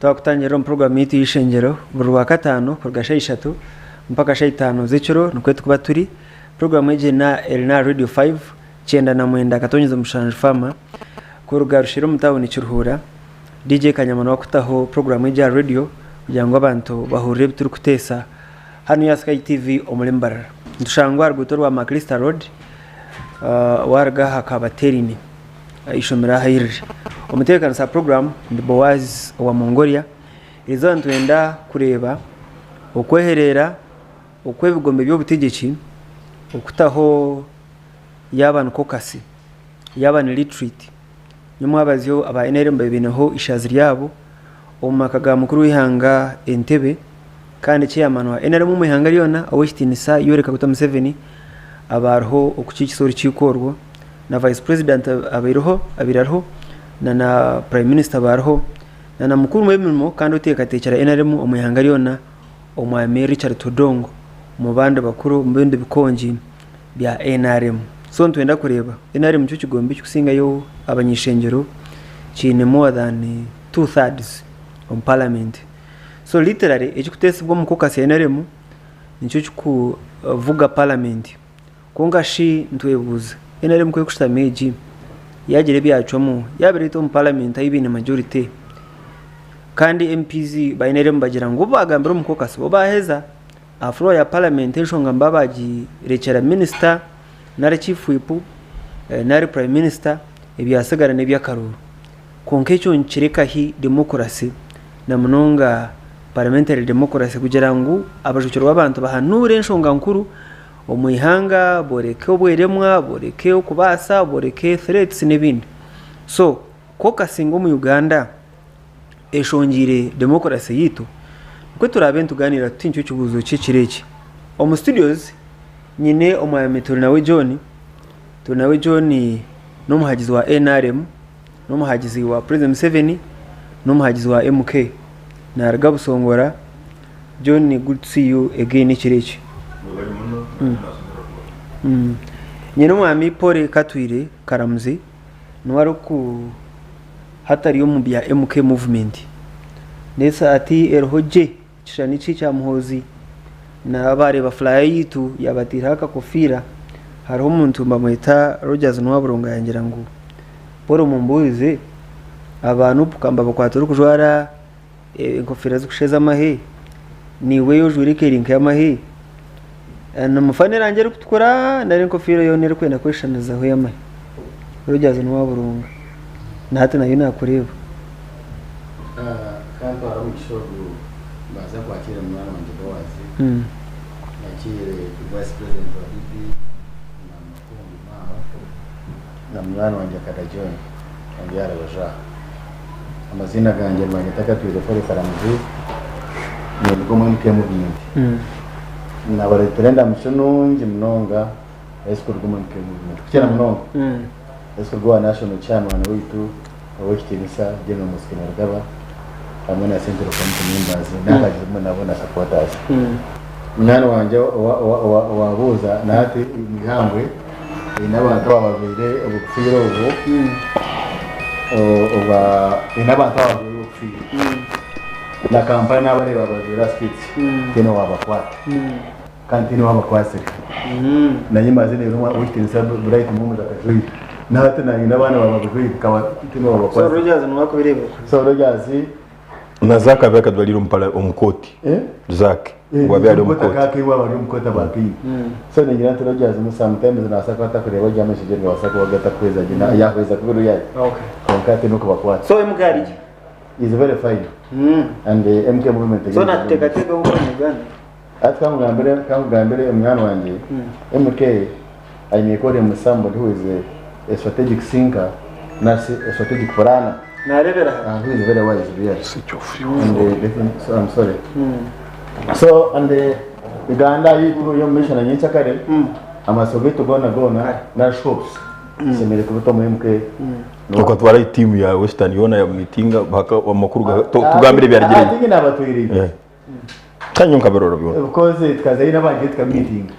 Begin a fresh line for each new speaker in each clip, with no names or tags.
Twakutangirira omu puroguramu yaitu y'eishengyero buri Rwakataano kuruga shaaha ishatu mpaka shaaha itaano z'ekiro nikwo turikuba turi. Puroguramu egi eri n'aha Radio 5, 99.7 FM kuruga Rushere omu tauni Kiruhura. DJ Kanyama niwe arikutaho puroguramu egi aha radio kugira ngu abantu bahurire ebi turikuteesa hanu aha Sky TV omuri Mbarara. Nitushangwa aha ruguuto rwa Maclister Road waaruga aha Kabaterini. Eishomero ahu riri. Omutebeekanisa wa puroguraamu ni Boaz owa Mongolia. Erizooba nitwenda kureeba okwehereera okw'ebigombe by'obutegyeki okutaho yaaba ni kokasi, yaaba ni rituriti. Nyomwabazyo aba NRM baabaire baineho eishazi ryabo omu maka ga mukuru w'eihanga Entebbe kandi chairman wa NRM omu ihanga ryona ow'ekitiinisa Yoweri Kaguta Museveni aba ariho okukiikisa orukiiko orwo. na vice president abaireho abaire ariho na na prime minister aba ariho na na mukuru w'emirimo kandi oteekateekyera NRM omu ihanga ryona omwami Richard Todwong omu bandi bakuru omu bindi bikongi bya NRM. So nitwenda kureeba NRM nikyo kigombe ekirikusingayo abany'ishengyero kiine more than 2/3 omu parliament. So literally ekirikuteesibwa omu caucus ya NRM nikyo kirikuvuga parliament. Kwonka shi nitwebuuza, NRM ku erikushutama egi, yaagira ebi yaacwamu, yaabireeta omu paramenti ahu baine majorite, kandi MPs ba NRM bagira ngu obu baagambira omu caucus bo baaheza, aha floor ya paramenti enshonga nibaba baagirekyera minisita nari chief whip nari prime minister, ebyatsigara n'eby'akaruuru. Kwonka ekyo nikireka hi democracy na munonga parliamentary democracy kugira ngu abajwekyerwa b'abantu bahanuure enshonga nkuru omu ihanga, booreke obweremwa, booreke okubaasa, booreke threats n'ebindi. So, caucusing omu Uganda eshongyeire democracy yaitu? Nikwo turaabe nitugaaniira tuti nikyo kibuuzo ky'ekiro eki. Omu studios nyine omwami Turinawe John, Turinawe John n'omuhagizi wa NRM, n'omuhagizi wa President Museveni, n'omuhagizi wa MK. Naaruga Busongora. John good to see you again ekiro eki. Nyine omwami Paul Katwire Karamuzi niwe ariku hati ari omu bya MK movement n'esaati eriho gye ekishushani kye kya Muhoozi n'abareeba furaya yaitu yabateireho akakofiira hariho omuntu nibamweta Rogers Nwaburongo yangira ngu Paul mumbuurize aba Nup ka mbabakwate orikujwara enkofiira zirikushusha ez'amahe, naiwe ojwaire ekaire nk'ey'amahe, nimufana erangi erikutukura nari enkofiira yoona erikwenda kweshushanirizaho ey'amahe? Rogers Nwaburunga na hati nayo naakureeba.
Ka ntware omugisha ogu mbanze nkwakiire munywani wangye Boaz, nyakiire Vice President wa DP na Makumbi Mao na munywani wangye Kada John. Ondi aha rubaju aha. Amaziina gangye nibanyeta Katwire Paul Karamuzi, ninduga omu MK Movement. Nabareetera endamutsyo nungi munonga ezi kuruga omu MK Movement. Kukira munonga ezi kuruga owa National Chairman waitu Owekitiinisa General Muhoozi Kainerugaba hamwe na Central Committee members n'abagizi bamwe nabo na supporters. Munywani wangye owabuuza nahati omu ihangwe Eine abantu abababaire obukufiira obu obwa eine abantu ababaire obukufiira na kampani abareeba bajwaire aha street tihaine owabakwata kandi tihaine owabakwasire naye mazire reero owekitiinisa Bright Muhumuza akajwaire nahati nanye n'abaana babajwaire tihaine
So
owabakwasire
Rogers niwe arikubireeba okwe.
So Rogers
Na Zaake abe akadwarire omu para omu kooti. Zaake ngu abe ari omu kooti.
Akaake waaba ari omu kooti aba akaine. So ningira nti Rogers mu sometimes nabaasa kuba atakureeba gye amaisho gye nigabaasa kuba gatakuhweza gye na yahweza kubi royal.
Okay.
Kwonka hati n'okubakwata.
So MK ari gye?
He is very fine. And MK movement
So natuteekateekaho nk'abanya-Uganda?
Hati kankugambire kankugambire munywani wangye, MK I may call him somebody who is a, a strategic thinker nasi a strategic planner.
Naareebera hare.
And who is very wise really. And uh, so, I'm sorry. So and uh, Uganda yitu yo mission na nyenkyakare amaso gaitu gona gona na shops semere kubita omu MK.
Okatwara etiimu ya Western yoona ya mitinga baka amakuru ga- tu- tugambire ebyarugire.
Ati nabatwire.
Eh. Kandi nyowe nkabirora byona.
Because tukazayo n'abandi tukamitinga.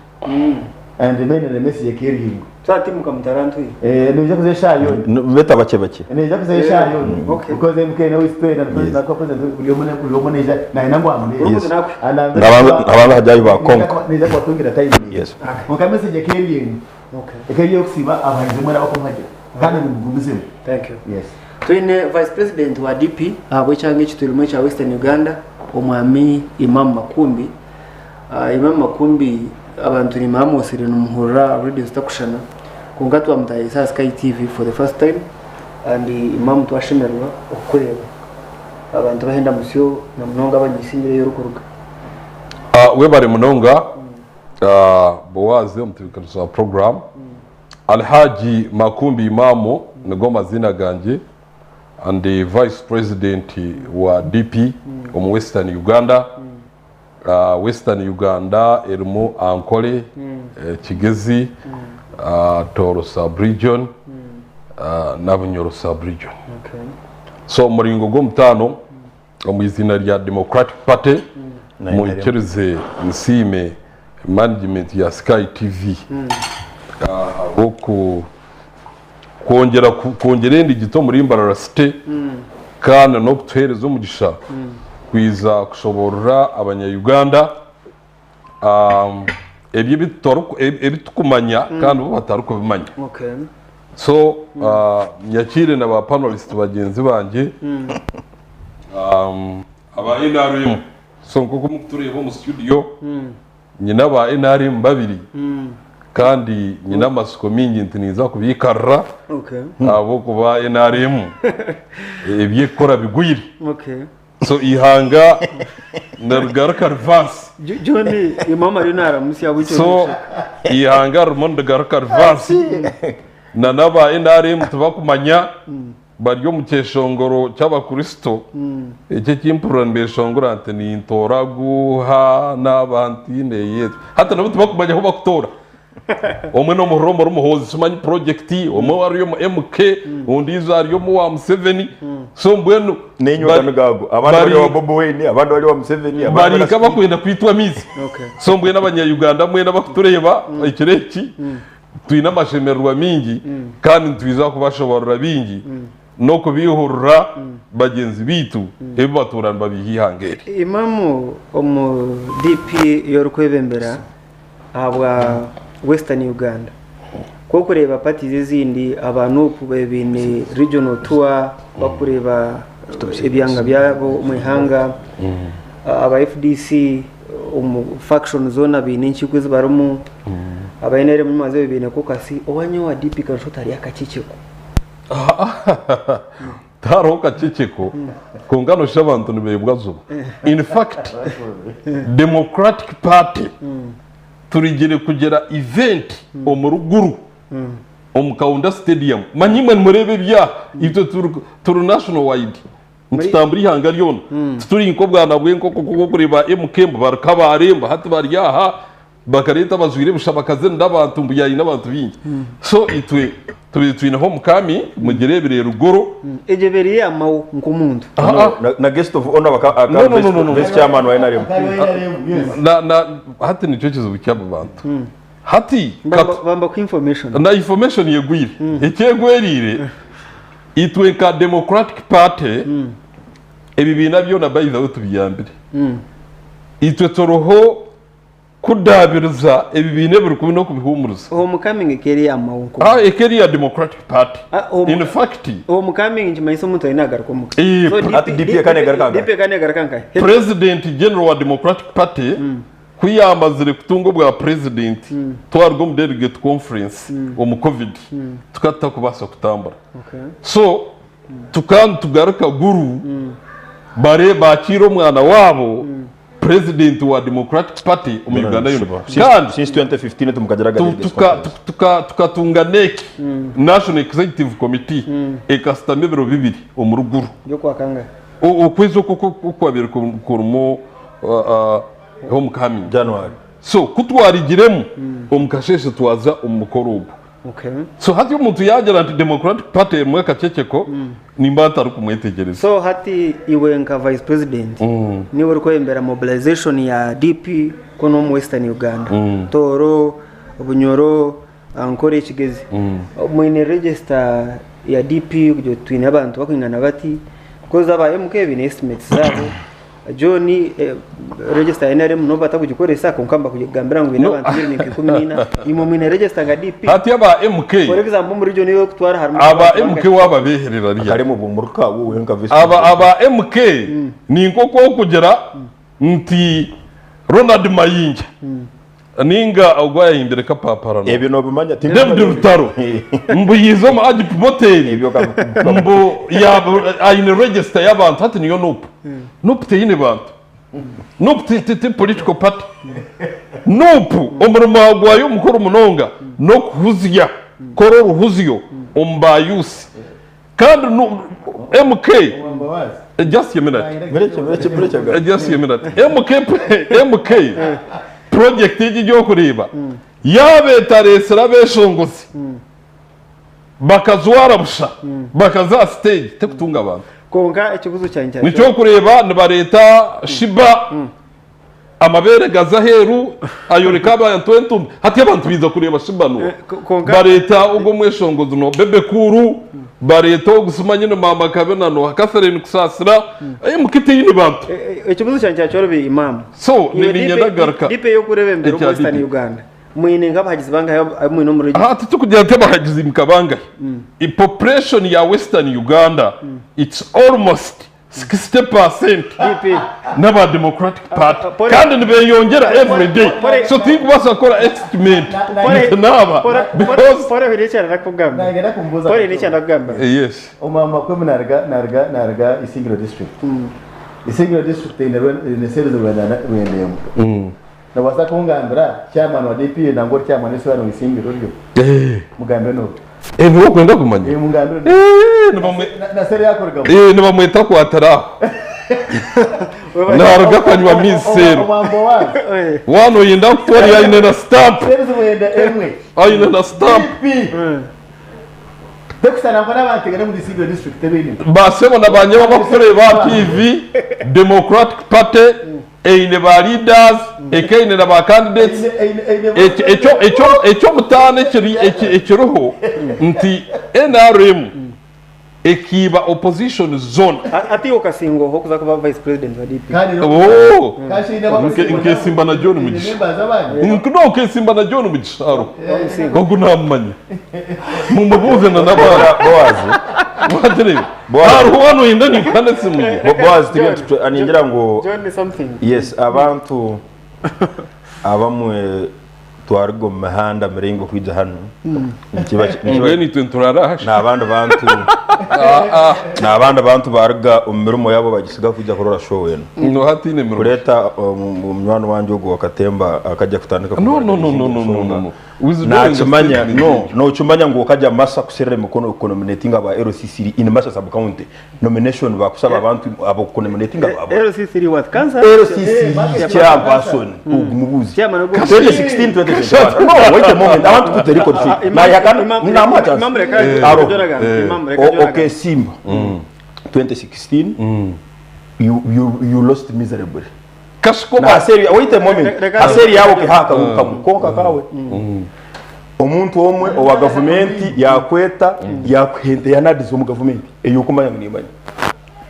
And then na message ekeringo.
So ati mukamutarantuye.
Eh, nija kuza eshaaha yoona.
Beta bakye bakye.
Nija kuza eshaaha yoona.
Okay.
Because MK nawe spend and president na president buri omwe buri omwe nija naina ngu amurebe.
Yes.
Nabanza hajyayo ba Kongo.
Nija kubatungira time.
Yes.
Konka message ekeringo.
Okay.
Ekeri yokusiba abahize mwena bakomuhagira. Kandi mugumizemu.
Thank you.
Yes.
Twine Vice President wa DP ahabw'ekyanga eki turimu ekya Western Uganda omwami Imam Makumbi. Imam Makumbi abantu nimwamwosire nimuhurira radio zitakushushana kwonka twamutahisa aha Sky TV for the first time and Imam twashemererwa okukureeba. Abantu bahenda musyo na munonga abanyisingire ei orikuruga.
Webare munonga Boaz omutebeekanisa wa program. Alhaji Makumbi Imamu nigo maziina gangye. And Vice President wa DP omu Western Uganda. Western Uganda erimu Ankole, Kigezi, Tooro sub region na Bunyoro sub region. So omuringo gw'omutaano omu iziina rya Democratic Party muhikirize nsiime management ya Sky TV ahabw'oku kwongyera kwongyera endigito omuri Mbarara City kandi n'okutuheereza omugisha kwiza kushoboorora abanya Uganda ebyo ebi turikumanya kandi bo batarikubimanya. So nyakiire na ba panelist bagyenzi bangye aba NRM. So nk'oku murikutureeba omu studio Nyine aba nrm babiri kandi nyine amatsiko maingi nti ninza kubiikarira ahabw'okuba nrm ebi erikukora bigwire. So eihanga nirigaruka reverse.
John Imam ariyo naramutsya bwikyo.
So eihanga ririmu nirigaruka reverse na n'aba nrm tibakumanya Bari omu kyeshongoro ky'Abakristo eki eki mpurira nibeshongora nti nintoora guha naaba ntiine Yesu. Hati nabo tibakumanya ahu bakutoora. Omwe n'omuhurira omuri Muhoozi simanyi purojekiti, omwe ari omu MK, ondiijo ari omu wa Museveni. So mbwenu
N'enyuga migago. Abandi bari owa Bobi Wine, abandi bari owa Museveni, abandi
bari
bari
nk'abakwenda kwitwa amaizi. So mbwenu Abanya-Uganda mwena abakutureeba ekiro eki, Twine amashemererwa maingi kandi nitwija kubashoborora bingi n'okubaihurira bagyenzi baitu ebi batuura nibabiiha eihanga eri.
Imam omu DP ei orikwebembera ahabwa Western Uganda, ku orikureeba parties ezindi aba Nup baine regional tour barikureeba ebyanga byabo omu ihanga, aba FDC omu faction zoona baine enkiiko ezi barimu, aba NRM nibaza baine kokasi, owanyu owa DP karusha oti hariyo akakyekeko.
Tihariho kakyekeko kwonka noshusha abantu nibeebwa juba. In fact Democratic Party turigire kugira event omuri Gulu omu Kaunda Stadium. Manya imwe nimureeba ebyaha itwe turi national wide. Nitutambura eihanga ryona. Tituri nk'obwana bw'enkoko bw'okureeba MK mbu bari Kabale mbu hati bari aha, bakareeta abajwaire busha bakazinira abantu mbu yaine abantu baingi. So itwe tubaire twine homecoming mugireebire Ruguru.
Egyo ebaire eyamawo nk'omuntu.
Na guest of honour akaba
No, no, no, no, no.
vice chairman wa NRM.
Na, na, hati nikyo kizibu ky'aba bantu. Hati
Bamba ku information.
Na information egwire. Ekyegweriire Itwe nka Democratic Party ebibiina byona by the way tubiyambire. Itwe turiho kudaabiriza ebibiina ebiri kubi n'okubihuumuriza.
Homecoming ekeri ya mawoko.
Ah, ekeri ya Democratic Party.
Ah,
In fact,
Homecoming nikimanyisa omuntu aine agaruka omuka.
Eh,
So,
ati DP eka negaruka nkahe?
DP eka negaruka nkahe?
President General wa Democratic Party Ku yaamazire kutunga obwa purezidenti, twaruga omu delegate conference omu covid, tukaba tutakubaasa kutambura. So tukaba nitugaruka Gulu bare baakiire omwana waabo purezidenti wa Democratic Party omu Uganda yoona. Kandi
Since 2015 timukagiraga delegates conference.
tukatunga NEC, National Executive Committee, ekasitama ebiro bibiri omuri Gulu.
By'okwa kangahe?
Okwezi oku okwabaire kurimu Homecoming.
January.
So ku twarigiremu omu kasheeshe twaza omu mukoro ogwo.
Okay.
So hati omuntu yaagira nti Democratic Party erimu akakyekeko nimba ntarikumwetegyereza.
So hati iwe nka vice president niiwe orikwebembera mobilization ya DP kunu omu Western Uganda. Tooro, Bunyoro, Ankore, Kigezi. Mwine register ya DP kugira oti twine abantu bakwingana bati because aba MK baine estimates zaabo. John eh, register ya NRM nobu batakugikoresa kwonka nibakugambira ngu baine
No.
abantu milioni nka 14. Imwe mwine register nka DP.
Hati aba MK
For example omu region ei orikutwara harimu
aba
abantu
MK
bangahi?
wababeherera rya
Kare mu bumuruka wowe nka vice
aba
president.
aba MK ni nk'okwokugira nti Ronald Mayinja ninga ogwo ayahimbire kapaparano
Ebyo nobimanya ti
David Rutaro mbu yiiza omu Agip Motel
Ebyo
mbu yaba aine register y'abantu hati niyo NUP. NUP teyine bantu. NUP ti, ti, ti political party. NUP omurimo gwayo omukuru munonga n'okuhuzya kukora oruhuzyo omu ba youth. Kandi nu, MK just a minute.
Mureke mureke mureke aga.
Just a minute. MK MK project egi egyokureeba yaaba etareetsire abeshongozi bakajwara busha bakaza aha stage tekutunga abantu.
Kwonka ekibuuzo kyangye kya
Nikyo orikureeba nibareeta Shiba amabeere gaza aheeru ayoreka abantu entumbi hati abantu baija kureeba Shiba n'oha
Kwonka
bareeta ogwo omweshongozi n'oha Bebe Cool bareeta ogu simanyi ni Maama Kabina n'oha Catherine Kusaasira MK teine bantu
ekibuuzo kyangye kya kyorobi Imam
so
iwe
niinyenda kugaruka
DP ey'okureeba
ekya
Western
DP.
Uganda mwine nk'abahagizi bangahi abu mwine omu region
Aha titukugira nti abahagizi nka bangahi population ya Western Uganda it's almost 60%
DP
n'aba Democratic Party
Pole-
kandi nibeyongyera every day
Pole-
so tinkubaasa kukora estimate nti naaba because
Pole hine eki arakugambira
Nagenda kumbuuza
Pole hine eki arakugambira
yes
Omwamba kwemu naruga naruga naruga Isingiro district. Isingiro district eine eine series rwenda rwenda emwe. Nobaasa kungambira chairman wa DP nangwa ori chairman w'esibano wa Isingiro oryo? Mugambire n'obu.
Eh, niwe okwenda kumanya
Eh, mugambire n'obu.
Eh, nibamwe
Na- Na seri yakurugamu.
eh, nibamweta kwatira aho naruga akanywa amaizi seero
Omwambo wange.
waana oyenda kutwara aine na stamp
Series rwenda emwe.
aine na stamp
DP. Tekusana nangwa n'abantu egana omuri Isingiro district ebeine.
basebo na banyabo abakureeba aha TV Democratic Party eine ba leaders ekaine na ba candidates Eki- ekyo- ekyo- eky'omutaano ekiri eki- ekiriho nti NRM ekiiba opposition zoona
Ati okasinga oho kuza kuba vice president wa DP.
Oh! Nkesimba na John Mugisha. No, nkesimba na John Mugisha haro. Ogu namumanya. Mumubuuze na n'abandi.
Boazi
Watirebe.
Boazi.
Hariho wanu yenda ninkana esimu ye.
Boazi tugende ningira ngu
John something.
yes abantu abamwe twaruga omu mihanda miringo kwija hanu nikiba nikiba-
Mbwenu itwe niturara aha shi.
n'abandi bantu n'abandi bantu baruga omu mirimo yabo bagisiga kwija kurora show enu
No hatiine mirimo.
kureeta omunywani wangye ogu wa katemba akajja kutandika
No no no no no no no no. Withdrawing the
nakimanya
statement.
no nokimanya ngu okajja masa kuserera emikono kunominatinga aba LC3 in Masa sub county nomination bakusaba abantu abo kunominatinga abo
LC3 what? Cancer?
LCC chairperson ogumubuzi
Chairman ogu.
2016 2021 no wait a moment I want to put the record straight na yakana ninamuha chance
Imam reka
Aro.
Jonagan. Imam reka
O-
Jonagan.
okay Simba 2016 you lost miserably
Kashikoba.
na aseri wait a moment
Reka-
aseri yawe kihaka konka kawe omuntu omwe owa gavumenti yakweta yakuha ente ya NAADS omu gavumenti eyokumanya ngu nimanya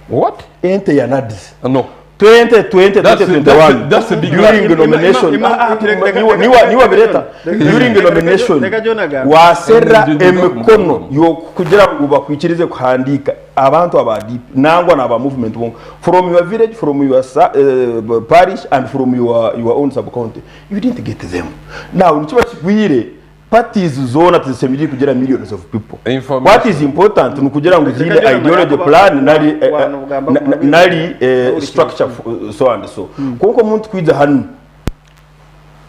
What?
ente ya NAADS
No.
2020
That's a-
2021
that's a big
during
lie.
nomination
Ima- ima-
niwa bireta during nomination
Reka Jonagan.
waserra
Mm,
emikono yokugira ngu bakwikirize kuhandika abantu aba DP nangwa naba movement bonka from your village from your parish and from your own sub county you didn't get them now nikiba kigwire parties zona tizisemiri kugira millions of people
Information.
what is important ni ukugira ngu zine
Reka
ideology
Jonagan,
plan nari
wano bugamba ku
nari
mabwiriza.
structure so and so kuko omuntu kwija hanu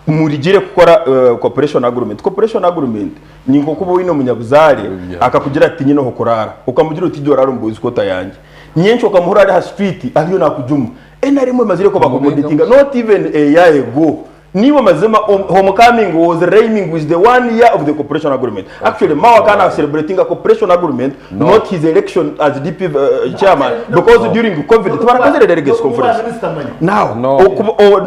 murigire kukora cooperation agreement cooperation agreement ni nko kuba wine omunyabuzare
Yeah.
akakugira ati nyine okurara ukamugira uti jya orara omu boys quarter yange nyenki okamuhura ari ha street ariyo nakujuma NRM emazire ko bakomoditinga not even a year ago Niiwe mazima homecoming was rhyming with the one year of the cooperation agreement. Actually Mao akaba na celebratinga cooperation agreement not his election as DP chairman because during covid tibarakozire delegates conference. Now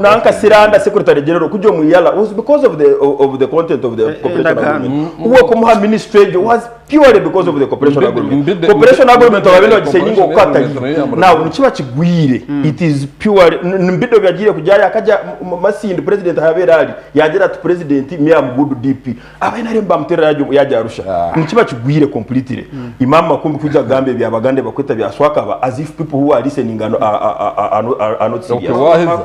nanka Siranda secretary general kujya omu EALA was because of the of the content of the cooperation agreement. Uwe kumuha ministry egyo was purely because of the cooperation agreement. Cooperation agreement ababaire nibagisayininga oku atariyo. Now nikiba kigwire it is purely Mbido byagiire kujya yakajya Masindi president ahabaire ari yagira ati president me am good DP. Aba NRM bamuterera yajya Arusha. Nikiba kigwire completely. Imam Makumbi kwija kugamba ebya Baganda ebibakweta bya Swakaba as if people who are listening are are not serious.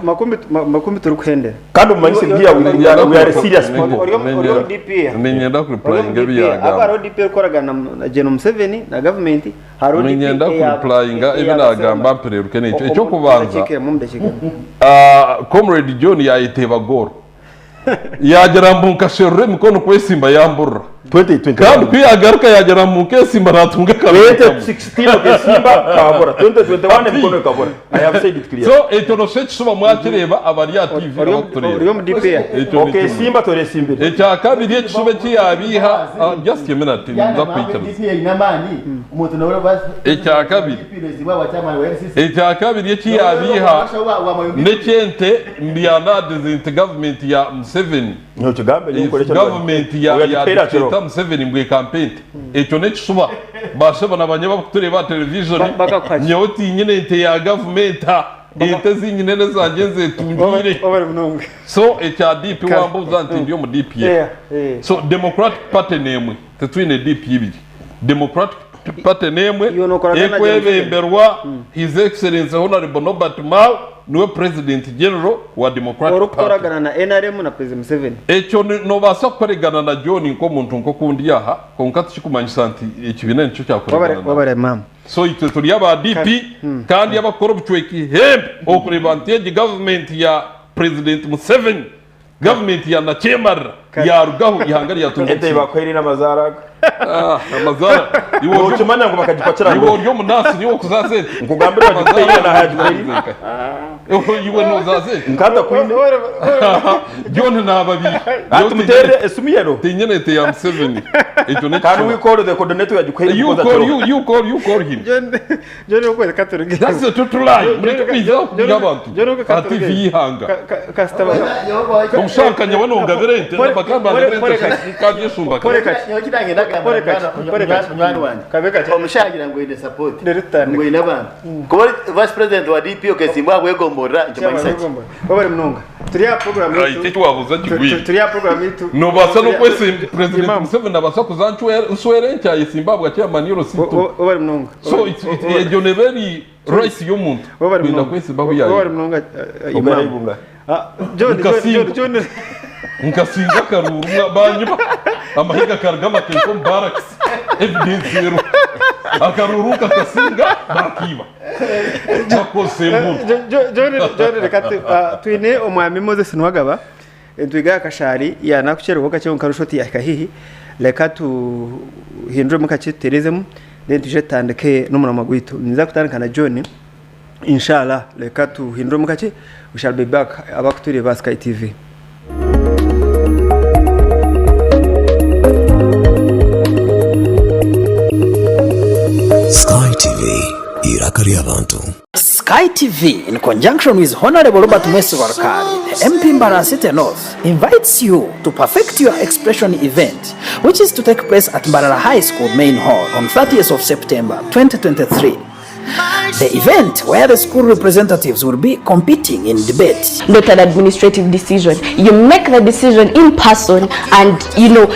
Makumbi turikuhendera.
Kandi omumanyise nti here we are, we are serious people.
Ori omu ori omu DP
Niinyenda
Ori omu
kuripurayinga ebi
DP haba
yaagamba.
hariho DP erikukoragana na na Gen Museveni na gavumenti hariho DP
Niinyenda
eya
kuripurayinga ebi
eya
naagamba
Basirama.
mpereeruke n'ekyo.
Omu
Eky'okubanza,
dakiika emwe omu dakiika emwe.
ah, Comrade John yaayeteeba goolo. Yaagira mbu nkasherura emikono kwesimba yamburira.
2021.
Kandi ku yaagaruka yaagira mbu nkesimba naatunga akaruru kamwe.
2016 okesimba kabura 2021 emikono ekabura i have said it clear
So ekyo nosha ekishuba mwakireeba abari aha TV
Ori omu
abakutureeba.
ori omu DP
Ekyo ni kimwe.
okesimba toresimbire
Ekya kabiri ekishuba eki yaabiiha, ah, just a minute ninza kwikiriza. Ekya kabiri, ekya kabiri eki yaabiiha n'eky'ente mbu nti gavumenti ya Museveni
Nokigambe nyowe nkore
Gavumenti ya
Oya
ya
kituheera
dictator
kiro.
Museveni mbwe ekampa ente. Ekyo n'ekishuba. Basheba na banye abakutureeba aha television
Bakakuha ki?
nyowe tinyine ente ya gavumenta. Ente ezi nyine n'ezangye nzetungiire.
Wabare munonga.
So ekya DP
Kare.
wambuuza nti ndi omu DP.
Yeah, eh.
So Democratic Party n'emwe titwine DP ibiri. Democratic Party n'emwe
Iwe nokoragana na Gen Museveni.
ekwebemberwa His Excellency Honourable Norbert Mao niwe President General wa Democratic Party.
Orikukoragana na NRM na President Museveni.
Ekyo nobaasa kukoregana na John nk'omuntu nk'oku ndi aha kwonka tikikumanyisa nti ekibiina nikyo kyakoregana
Wabare
nawe.
wabare mama.
So itwe turi aba DP kandi abakukora obucweka ihembe okureeba nti egi gavumenti ya President Museveni Gavumenti ya nakyemarira yarugaho ihanga ryatunga
Ente
obusinge.
bakuhaire n'amazaara aga.
Ah, amazaara. Iwe ori
Nokimanya ngu bakagipakira
iwe
ngu.
ori omunasi niwe okuzaza ente.
Nkugambira
Amazaara
bagikuhaire na hagikuhaire.
Iwe nozaza ente.
Nkanta kwine.
John nababiiha.
Ati mutere esimu yero.
Tinyine ente ya Museveni. Ekyo
Can we
n'ekishuba.
call the coordinator yagikuhaire
You
because
call
akiro.
you you call you call him.
John John ukwezi katurugire.
That's the total lie. Mureke kwiza kugira abantu. Aha TV y'ihanga.
Kasitaba.
Omushanka nyowe nongabira ente
Pore-
bakamba
pore-
ngabira
pore
ente
kati.
kabyeshumba
Pore kati. Pore kati. Pore kati.
Munywani wange
Kabe kati.
omushagira ngu oine support
Rero tutandike.
ngu oine abantu kuba ori vice president wa DP okesimbwa ahabwegomborora nikimanyisa ki
Wabare munonga. Turi aha program
Ai,
yitu.
eki wabuuza kigwire.
Turi aha program yitu.
Nobaasa n'okwesimba President
Imam.
Museveni abaasa kuza nswere enkya ayesimba ahabwa chairman y'orusiito.
Wabare munonga.
So it's, it's, egyo neeba eri right y'omuntu
Wabare
kwenda
munonga.
kwesimba ahu
Wabare
yaayenda.
munonga.
Ubwo
Imam.
yarayibunga.
Ah, John John
Nkasinga.
John John.
Nkasinga akaruuru banyima amahiga karuga amakeeka omu barracks evidence eriho. Akaruuru nkakasinga baakiiba. Bakozesa embundu.
John John reka twine omwami Moses Nuwagaba ntwiga akashari yanakukyerwaho kakye nkarusha oti yahika hihi reka tuhinduremu kakye tuterezemu then twije tutandike n'omurimo gwaitu ninza kutandika na John inshallah reka tuhinduremu kakye we shall be back abakutureeba Sky TV.
Sky TV, eiraka ry'abantu.
Sky TV, in conjunction with Honorable Robert Mwesigwa Rukali, the MP Mbarara City North, invites you to Perfect Your Expression event, which is to take place at Mbarara High School Main Hall on 30th of September 2023. The event, where the school representatives will be competing in debate.
Not an administrative decision. You make the decision in person and, you know,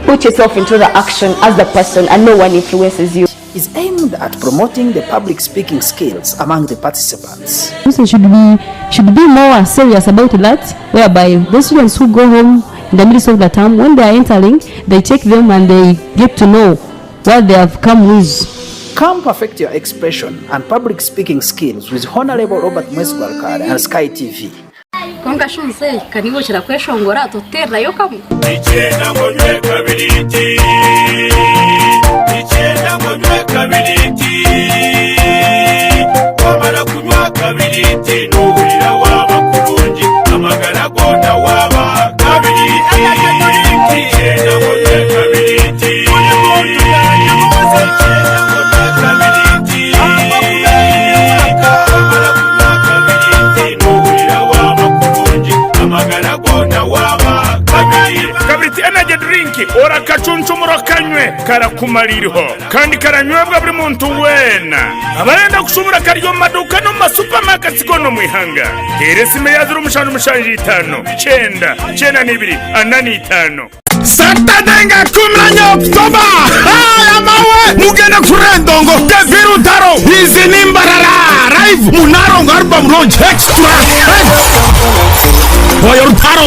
put yourself into the action as the person and no one influences you.
Is aimed at promoting the public speaking skills among the participants.
So should be more serious about that, whereby the students who go home in the middle of the term, when they are entering, they check them and they get to know what they have come with.
Come perfect your expression and public speaking skills with Honorable Robert Mwesigwa Rukali and Sky TV.
Kwonka shi muzeeyi, ka niiwe okira kweshongora totuteererayo kamwe?
Nikyenda ngu onywe kabiriiti Nikyenda ngu onywe kabiriiti Wamara kunywa kabiriiti Nohurira waaba kurungi Amagara goona Karakumara iriho kandi karanywebwa buri muntu weena. Abarenda kushubura kari omu maduuka n'omu ma supermarkets goona omu ihanga. Teera esimu eya 0775 9 92 45.
Saturday nga kumenya October Aya mawe mugende kurira endongo Devi Rutaro Izi ni Mbarara Live Munarongo album launch Extra Oyo Rutaro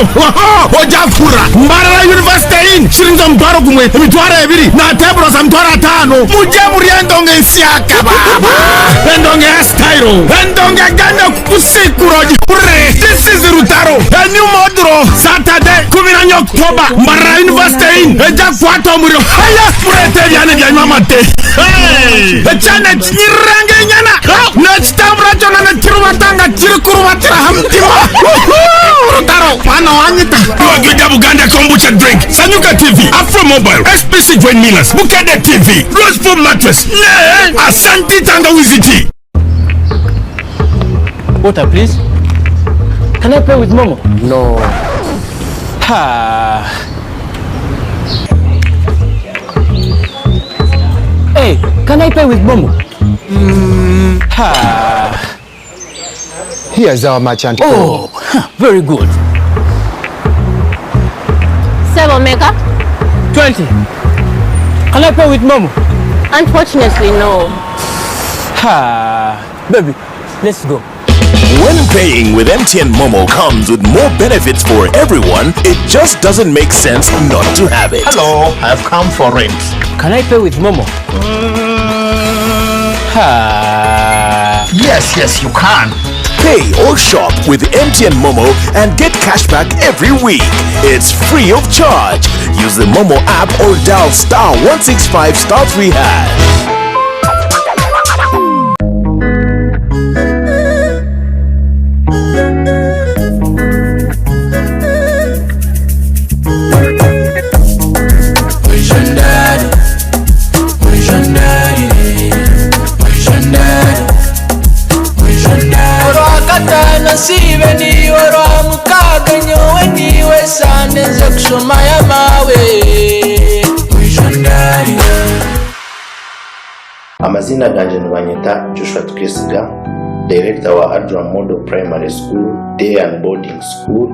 Oja kurira Mbarara University Inn Shiringi omutwaro gumwe emitwaro ebiri na teburo za mitwaro atano Muje murye endongo ensyaka baaba Endongo eya style Endongo egenda kukusikura ogihurire This is Rutaro A new model Saturday 14 October Mbarara University Inn eja kukwata omuriro Haya mureete ebyana ebyanyu amate Hey! Ekyana ekinyirira ng'enyana N'ekitambura kyona nikirubata nga kirikurubatira aha mutima Woohoo! Rutaro mwana wanyita Niwagwija Buganda Kombucha Drink, Sanyuka TV, Afro Mobile, SPC Grain Millers, Bukedde TV, Rose Foam Mattress ne Asante Tangawizi Tea.
Water, please. Can I pay with Momo? No. Ha. Hey, can I pay with Momo? Ha.
Here's our merchant code.
Oh, huh, very good.
Sebo Meka?
20. Can I pay with Momo?
Unfortunately, no.
Ha. Baby, let's go.
When paying with MTN Momo comes with more benefits for everyone, it just doesn't make sense not to have it.
Hello, I've come for rent.
Can I pay with Momo? Ha.
Yes, yes, you can.
Pay or shop with MTN Momo and get cash back every week. It's free of charge. Use the Momo app or dial star 165 star 3 hash.
Orwakataano nsiibe niiwe, Orwamukaaga nyowe niiwe, Sande nze kushomayo amaawe.
Amaziina gangye nibanyeta Joshua Tukesiga, Director wa Adram Model Primary School, Day and Boarding School,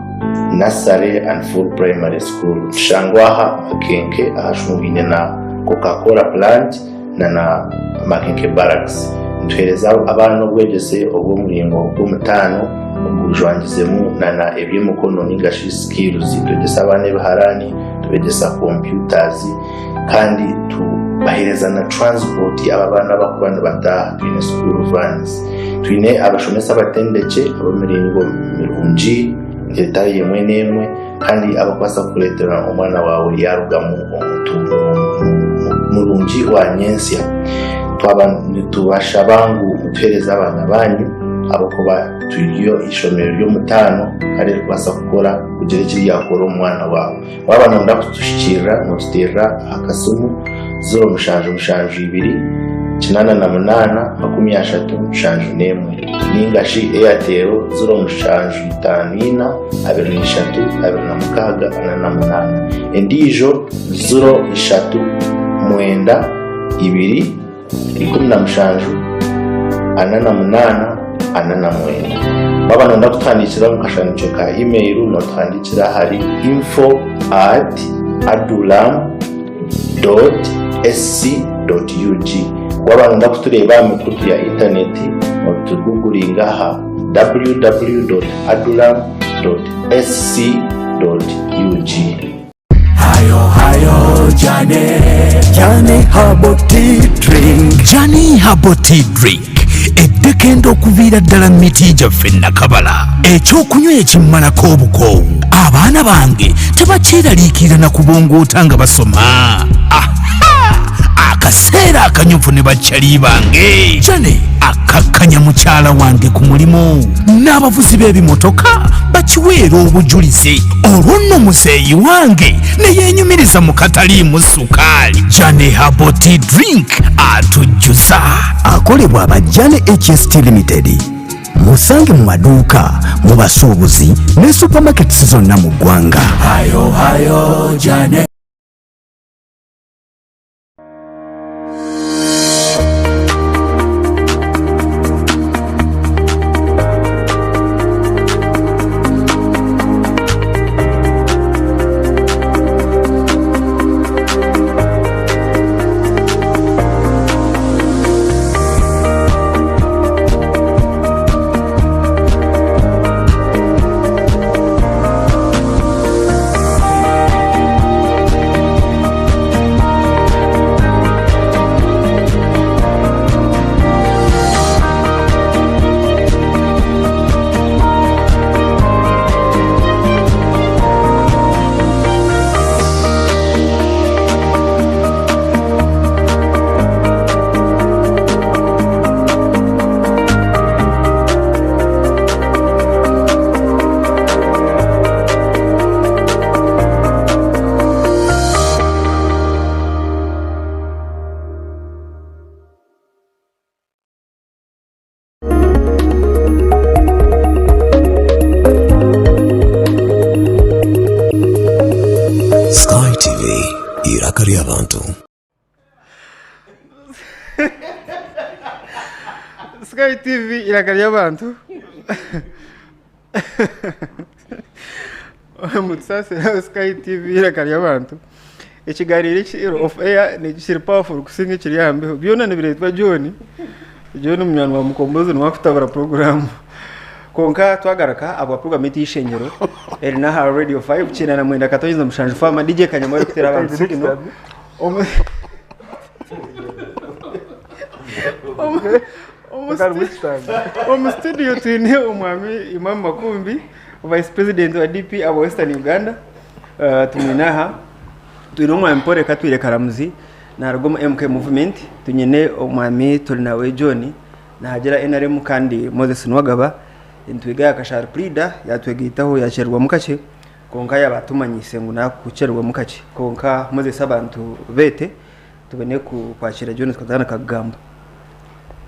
Nursery and Full Primary School. Nitushangwa aha Makenke ahashungaine na Coca Cola Plant na na Makenke Barracks. Nituheereza abaana obwegyese obw'omuringo gw'omutaano ogujwangizemu na na eby'emikono ninga shi skills. Nitwegyesa abaana ebiharaani, tubegyesa computers kandi tubaheereza na transport abo abaana abakuba nibataaha twine school vans. Twine abashomesa abatendekye ab'emiringo mirungi etari emwe n'emwe kandi abakubaasa kukureetera omwana waawe yaarugamu omuntu murungi wa nyentsya. Twaba nitubashaba ngu mutuheereze abaana baanyu ahabw'okuba turi eishomero ry'omutaano kandi erikubaasa kukora kugira eki ryakora omu mwana waawe. Waaba nooyenda kutuhikiirira, nootuteerera aha kasimu 0772 88 37 nainga shi Airtel 0754 23 26 48. Endiijo 03 9 2 17 48 49. Waaba nooyenda kutuhandiikira omu kashanikyo ka email, nootuhandiikira ahari info at adulam dot sc dot ug. Waaba nooyenda kutureeba aha mikutu ya intaneti, nootuguguringa aha www dot adulam dot sc dot ug.
Hayo hayo Jane Jane Herbal Tea Drink
Jane Herbal Tea Drink eddekende okuviira ddala mu miti gyaffe Nakabala ekyokunywa ekimmalako obukoowu abaana bange tebakyeraliikirira na kubongoota nga basoma Aha! akaseera akanyuvu ne bakyali bange Jane akkakkanya mukyala wange ku mulimu n'abavuzi b'ebimotoka bakiweera obujulizi olwo nno muzeeyi wange ne yeenyumiriza mu kataliimu sukaali Jane Herbal Tea Drink atujjuza
akolebwa aba Jane HST Limited musange mu maduuka mu basuubuzi ne supermarkets zonna mu ggwanga
Hayo hayo Jane.
Iraka ry'abantu. Mutusaasire Sky TV Iraka ry'abantu. Ekiganiro eki off air kiri powerful kusinga ekiri aha mbeho. Byona nibireetwa John. John munywani wa Mukombozi niwe akutabura puroguraamu. Kwonka twagaruka ahabwa puroguraamu yaitu y'eishengyero eri n'aha Radio 5 99.7 Farmer DJ Kanyama orikuteera abantu signal. Omu studio twine omwami Imam Makumbi, Vice President wa DP aba Western Uganda. Tumwine aha. Twine omwami Paul Katwire Karamuzi naruga omu MK Movement. Tunyine omwami Turinawe John nahagira NRM kandi Moses Nuwagaba nitwiga aha Kashari Puriida yatwegaitaho yakyererwamu kakye kwonka yaaba atumanyiise ngu nakukyererwamu kakye. Kwonka Moses abantu beete tubone kwakira John tukatandika kugamba.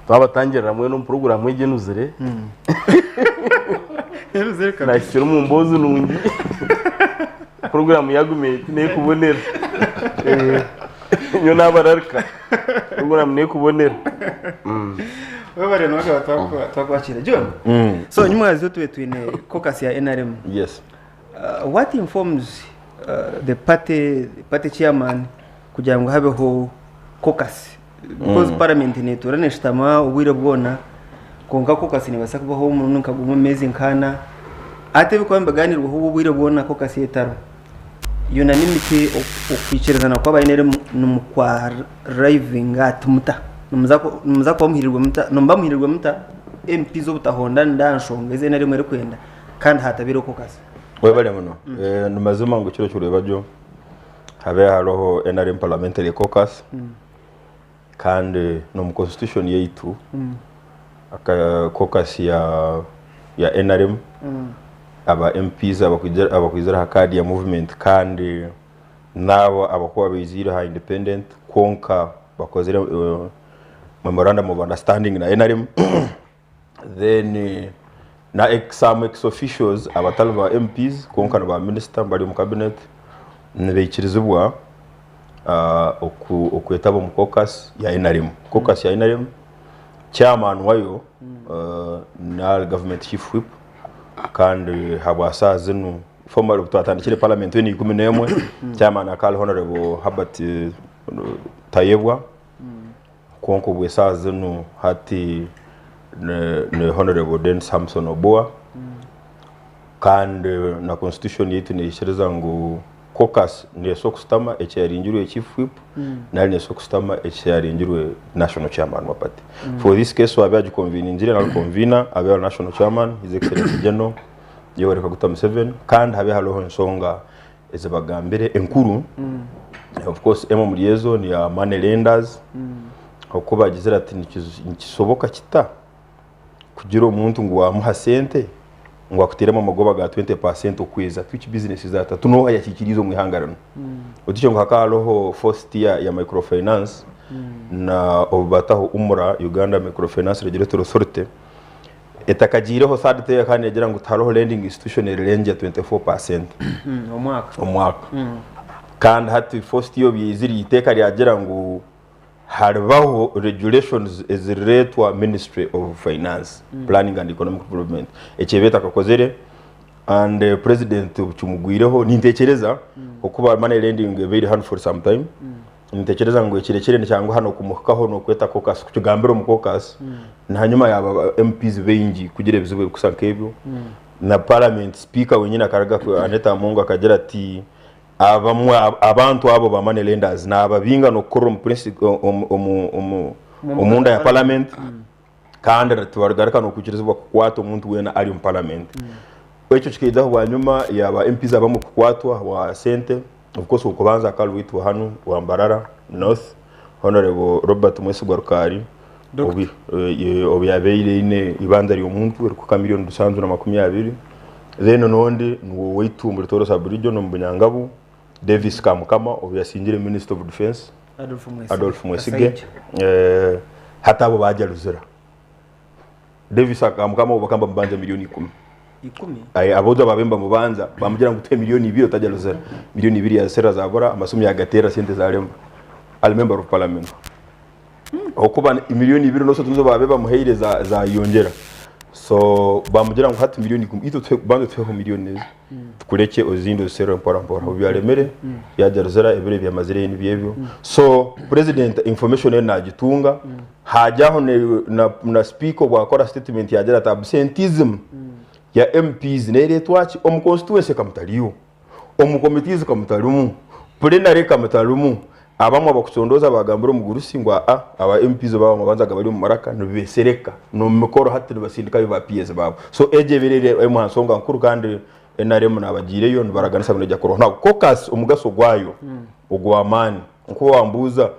Twabatangirira mbwenu omu puroguraamu egi enuzire.
Enuzire kabisa.
Nahikire omu mboozi nungi. Puroguraamu yaguma eti nekubonera. Eh, Nyowe nabararika. Puroguraamu nekubonera.
Webare nokaba twakwakira John. So nyuma yazo tube twine caucus ya NRM.
Yes.
What informs the party chairman kugira ngu habeho caucus? Because parliament netuura neshutama obwire bwona kwonka caucus nebaasa kubaho omurundi nka gumwe omu meezi nk'ana. Hati ebirikuba nibigaanirwaho obu obwire bwona caucus etariho. Unanimity okwikirizana kwaba NRM nimukwa arrivinga ati muta? Nimuza kuba muhirirwe muta? Nimuba muhirirwe muta MPs obutahonda aha nshonga ezi NRM erikwenda kandi hatabaireho caucus?
Webale muno. Ni mazima ngu kiro ky'orwebagyo habe hariho NRM Parliamentary Caucus kandi n'omu constitution yaitu caucus ya NRM aba MPs abakwizire aha kaadi ya movement kandi n'abo abakuba baizire aha independent kwonka bakozire memorandum of understanding na NRM, then na some ex officials abatari ba MPs kwonka ni ba minister bari omu cabinet nibaikirizibwa okwetaba omu caucus ya NRM. Caucus ya NRM chairman wayo na government chief whip, kandi habwa saa zinu former twatandikire parliament 2011 chairman akaba Honorable Herbert Tayebwa, kwonka obwe saa zinu hati ni Honorable Denis Hamson Obua. Kandi na constitution yaitu neikiriza ngu caucus neesobola kusutama ekyaringirwe chief whip nari neesobola kusutama ekyaringirwe national chairman wa party. For this case waaba yagiconveningire nari convener abe ari national chairman, His Excellency General Yoweri Kaguta Museveni, kandi habe hariho ensonga ezibagambire enkuru. Of course emwe omuri ezo ni ya money lenders, oku bagizire ati nikisoboka kita kugira omuntu ngu wamuha sente ngu akuteeremu amagoba ga 20% okwezi, ati which business is that? Ati n'oha yakikiriize omu ihanga rinu? Otikyo ngu hakaba hariho first year ya microfinance na obubataho UMRA, Uganda Microfinance Regulatory Authority, etakagiireho third tier, kandi negira ngu tihariho lending institution erirengyera 24%
omwaka.
Omwaka. Kandi hati first year obyaizire iteeka ryagira ngu haribaho regulations ezirireetwa Ministry of Finance, Planning and Economic Development. Ekyo eba etakakozire and president kimugwireho nintekereza okuba money lending ebaire hano for some time, nintekereza ngu ekirekire nikyanguha nokumuhikaho nokweta caucus kukigambira omu caucus na hanyuma yaba MPs baingi kugira ebizibu ebikusa nk'ebyo. Na parliament speaker wenyine akaruga Anita Among akagira ati abamwe abantu abo ba money lenders nababinga nokukorera omu omu omunda ya parliament, kandi tibarigaruka nokwikirizibwa kukwata omuntu weena ari omu parliament. Ekyo kikaijaho bwanyuma yaba MPs abamwe kukwatwa wa sente. Of course okubanza akari witwa hanu wa Mbarara North, Honorable Robert Mwesigwa Rukari, obu yabaire eine ibanja ry'omuntu erikuhika miliyoni 720. Then n'ondi niwe waitu omuri Toro sub region omu Bunyangabu, Davis Kamukama, obu yasingire Minister of Defence
Adolf Mwesige.
Adolf Mwesige.
Kasaija.
Hati abo bajya ruzira Davis Kamukama obu bakamba mubanja miliyoni 10.
10.
Aye, abojo babemba mubanza bamugira ngu tuhe miliyoni 2 otajya ruzira. Miliyoni 2 yazisera zabura amasomo yagatera sente zarema, ali member of parliament. Ahabw'okuba emiliyoni ibiri n'oshatu nizo baabaire bamuhaire zayeyongyera. So bamugira ngu hati miliyoni ikumi itwe tuhe banza otuheho miliyoni ezi tukurekye ezindi oziserure mpora mpora. Obu byaremire yaagira Ruzira ebiro ebi yamazireyo nibyo ebyo. So president information egi naagitunga haagyaho na sipiika obu akora statement yaagira ati absenteeism ya MPs neereetwa ki? Omu constituency kamutariyo. Omu committees kamutarimu, plenary kamutarimu, abamwe abakucondooza bagambira omugurusi ngu aa aba MPs baabo babanzaga bari omu maraka nibesereka n'omu mikoro hati nibasindikayo ba PS baabo. So egyo ebaire eri emwe aha nsonga nkuru kandi NRM nabagiireyo nibaraganisa ngu neija kuroho. Now caucus omugaso gwayo ogw'amaani nk'owambuuza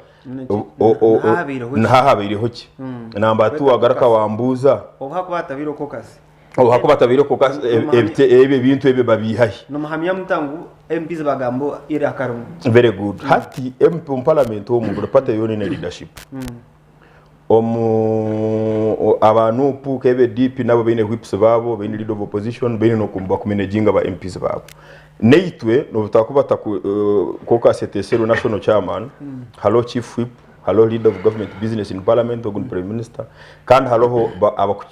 nihahabaireho ki? Number two wagaruka wambuuza.
Obu hakuba hatabaireho caucus.
Obu hakuba hatabaire caucus ebyo ebintu ebyo babiihahi?
Nomuhamya muta ngu MPs bagamba eiraka rimwe?
Very good. Hati MP omu parliament omu buri party yoona eine leadership. Omu aba NUP, kebe DP nabo baine whips baabo, baine leader of opposition, baine n'oku bakumanejinga ba MPs baabo. Naitwe n'obu twakuba caucus eteeserwe national chairman, hariho chief whip, Hariho leader of government business in parliament ogu ni prime minister kandi hariho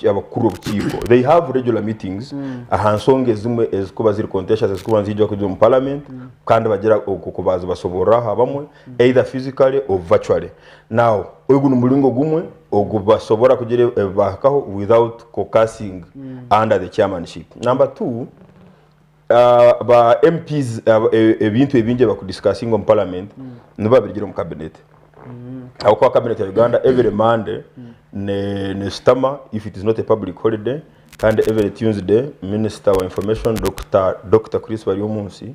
abakuru obukiiko they have regular meetings aha nsonga ezimwe ezikuba ziri contentious ezikuba niziija kuza omu parliament kandi bagira okwo kubaza basoborraho abamwe either physically or virtually. Now ogu nimuringo gumwe ogu basobora kugira ebi bahikaho without caucusing under the chairmanship. Number two, Ba MPs ebintu ebingi ebi bakudiscussinga omu parliament nibo babirugire omu cabinet. Ahabw'okuba cabinet ya Uganda every Monday neshutama if it is not a public holiday kandi every Tuesday minister wa information Doctor Chris Baryomunsi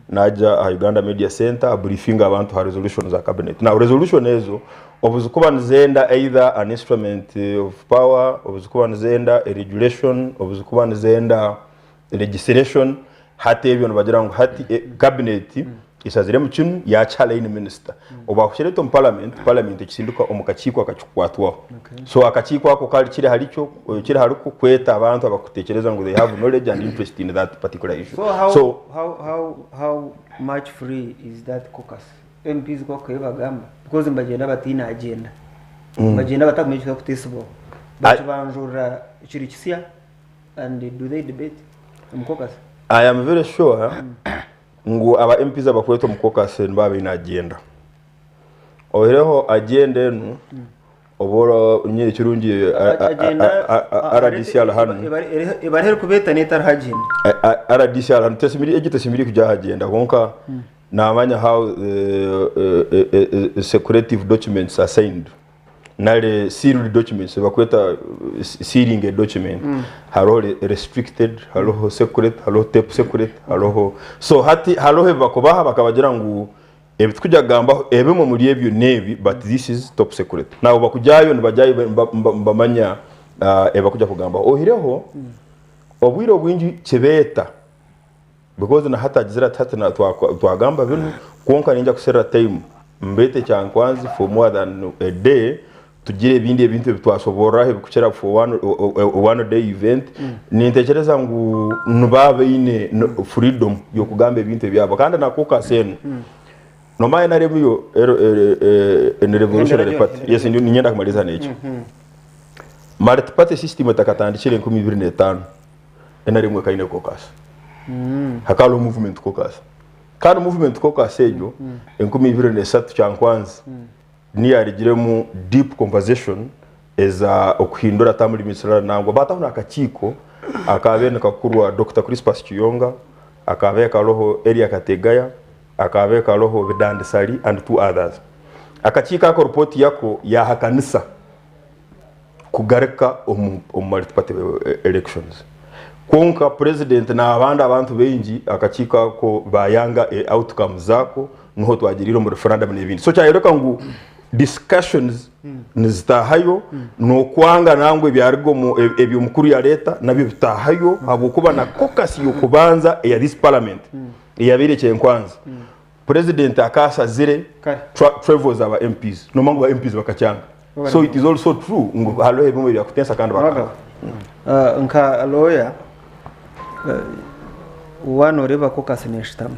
naija aha Uganda Media Centre abriefinga abantu aha resolution za cabinet. Now resolution ezo obu zikuba nizenda either an instrument of power, obu zikuba nizenda a regulation, obu zikuba nizenda legislation hati ebyo nibagira ngu hati cabinet eshaziremu kinu yakiha line minister obu akukireeta omu parliament, parliament ekisindika omu kakiiko akakikukwatwaho so akakiiko ako kari kiri harikyo kiri hariko kweta abantu abakutekyereza ngu they have knowledge and interest in that particular issue
So how,
so
how, how, how much free is that caucus? MPs kwako ebibagamba because nibagyenda bataine agenda. Nibagyenda batakumanya ekirikuteesibwaho. Bakibanjurira kiri kisya. And do they debate omu caucus?
I am very sure ngu aba MPs abakwetwa omu caucus nibaba baine agenda. Oihireho agenda enu oba nyine ekirungi RDC ari hanu.
Ebariho erikubeeta n'etariho agenda.
RDC ari hanu egi tesemeriire kujya aha agenda kwonka namanya how secretive documents are signed. Nari sealed documents ebi barikweta sealing a document hariho restricted hariho secret hariho tape secret hariho so hati hariho ebi barikubaha bakabagira ngu ebi turikwija kugambaho ebimwe omuri ebyo n'ebi but this is top secret naabo barikugyayo nibagyayo nibamanya ebi barikwija kugambaho oihireho obwire obwingi kibeeta Because na hati agizire ati hati twagamba binu kwonka ninyija kuserra time mbeete Kyankwanzi for more than a day tugire ebindi ebintu ebi twasoborraho ebikukira for one day event. Nintekereza ngu nibaba baine freedom y'okugamba ebintu ebyabo kandi na caucus enu nomanya NRM yo ni revolutionary party. Yes niinyenda kumariiriza n'ekyo. Multi party system etakatandikire 2005. NRM ekaba eine caucus. Hakaba hariho movement caucus. Kandi movement caucus egyo 2003 Kyankwanzi niyo yarugiremu deep conversation eza okuhindura term limits nangwa baataho n'akakiiko akaabaire nikakurwa Dokita Crispus Kiyonga, akaabaire kariho Elia Kategaya, akaabaire kariho Bidandi Ssali and two others. Akakiiko ako ripooti yako yaahakanisa kugaruka omu multi-party elections. Kwonka Purezidenti n'abandi abantu baingi akakiiko ako baayanga outcomes zaako niho twagiriire omu referendum n'ebindi. So kyayoreka ngu discussions nizitaahayo n'okwanga nangwa ebyaruga omu ebi omukuru yareeta nabyo bitaahayo ahabw'okuba na caucus y'okubanza eya this parliament eyabaire Kyenkwanzi Purezidenti akaashazire travels aba MPs nomanya ngu ba MPs bakakyanga. So it is also true ngu hariho ebimwe ebyakutensa kandi bakanga.
Nka lawyer waaba noreeba caucus neshutama.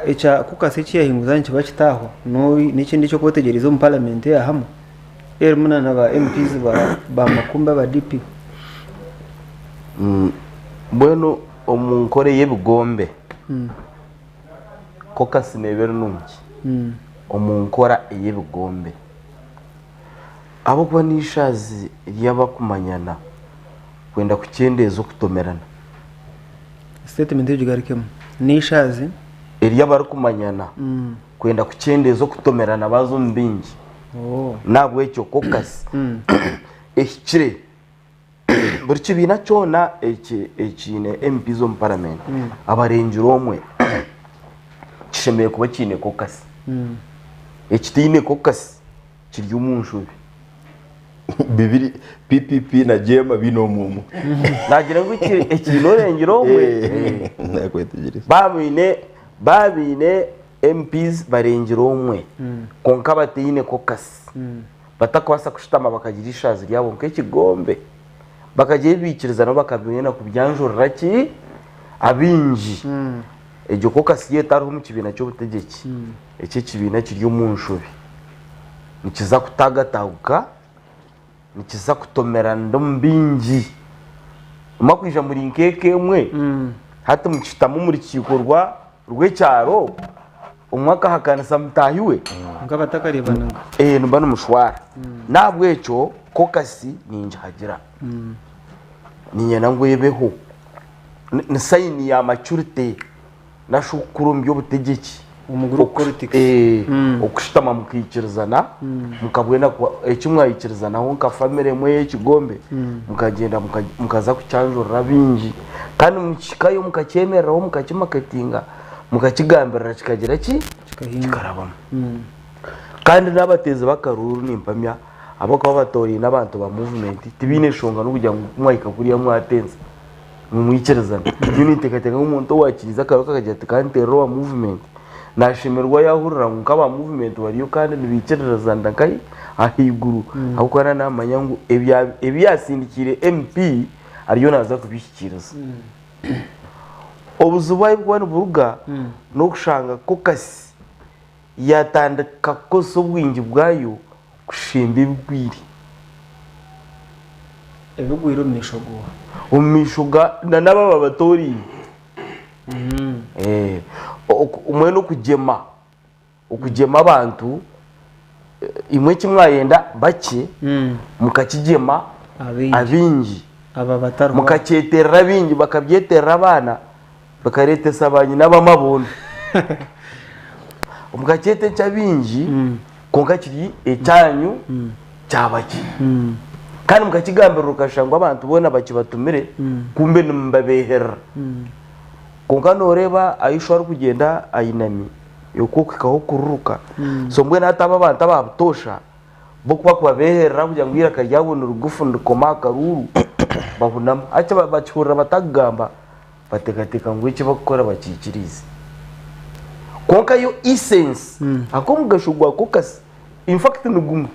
Ekya kukasi ekiyahinguza nikiba kitaahwa n'ekindi ekyokuba otegyereize omu paramenti eya hamwe erimu na ba MPs ba Makumbi aba DP.
Mbwenu omu nkora ey'ebigombe kokasi neeba eri nungi omu nkora ey'ebigombe ahabw'okuba n'eishaazi ry'abakumanyana kwenda kukyendeeza okutomerana.
Statement egyo gigarukemu. N'eishaazi.
Ery'abarikumanyana kwenda kukyendeeza okutomerana baaza omu baingi. N'ahabw'ekyo kokasi ehikire. Buri kibiina kyona ekiine MPs omu paramenti abarengire omwe kishemereire kuba kiine kokasi. Ekitaine kokasi kiri omu nshobi.
Bibiri PPP na Jeema biine omwe omwe.
Nagira ngu ekiine orengire omwe.
Nakwetegyereza.
Baaba baine MPs barengire omwe kwonka bataine kokasi. Batakubaasa kushutama bakagira eishaazi ryabo nk'ekigombe, bakagira ebi baikiriza nabo bakabimanya kubyanjurira ki? Abaingi. Egyo kokasi yo etariho omu kibiina ky'obutegyeki, ekyo ekibiina kiri omu nshobi. Nikiza kutaagataguka, nikiza kutomeranira omu baingi. Nimumara kwija muri nk'eka emwe, hati mukishutama omu rukiiko rw'ekyaro, omwe akahakanisa mutaahi we.
Nk'abatakareebanaga.
Ee, nimuba nimushwara. N'ahabw'ekyo kokasi ningihagira. Niinyenda ngu ebeho. Ni sayini ya maturity nashi okukura omu by'obutegyeki.
Omu group politics.
Okushutama mukaikirizana, mukabwena eki mwaikirizanaho nka famire emwe ey'ekigombe, mukagyenda mukaza kukyanjurira abaingi. Kandi mukihikayo mukakyemereraho mukakimaketinga, mukakigambirira kikagira ki? Kikarabamu. Kandi n'abateezi b'akaruuru nimpamya ahabw'okuba batooraine abantu ba muvumenti tibaine nshonga n'okugira ngu ku mwahika kuriya mwatensa. Nimwikirizana. Nyowe ninteekateeka ngu omuntu owaakiriize akaruka akagira ati ka nteerere owa muvumenti, naashemererwa yaahurira ngu nk'aba muvumenti bariyo kandi nibaikiririzanira nkahi? Ahaiguru. Ahabw'okuba naaba naamanya ngu ebi yaasindikiire MP ariyo naaza kubihikiiriza. Obuzibu ahu burikuba niburuga n'okushanga kokasi yaatandika kukozesa obwingi bwayo kushemba ebigwire.
Ebigwire omu maisho g'oha?
Omu maisho ga na n'abo ababatoraine. Mbwenu okugyema, okugyema abantu, imwe eki mwayenda bakye, mukakigyema abaingi. Mukakyeterera abaingi, bakabyeterera abaana, bakareetesa baanyina ab'amabondo. Mukakyeta eky'abaingi kwonka kiri ekyanyu kyaba ki. Kandi mukakigambirira okashusha ngu abantu boona bakibatumire kumbe nimubabeeherera. Kwonka nooreeba ahu ishwe arikugyenda ainami okwo okuhikaho okururuka. So mbwenu hati abo abantu aba butoosha bo ku bakubabeeherera kugira ngu eiraka ryabo ni rigufu nirikoma aha karuuru bahunama. Hati bakihurira batakugamba. Bateekateeka ngu eki barikukora bakiikiriize. Kwonka yo essence, ak'omugasho gwako kasi, in fact ni gumwe.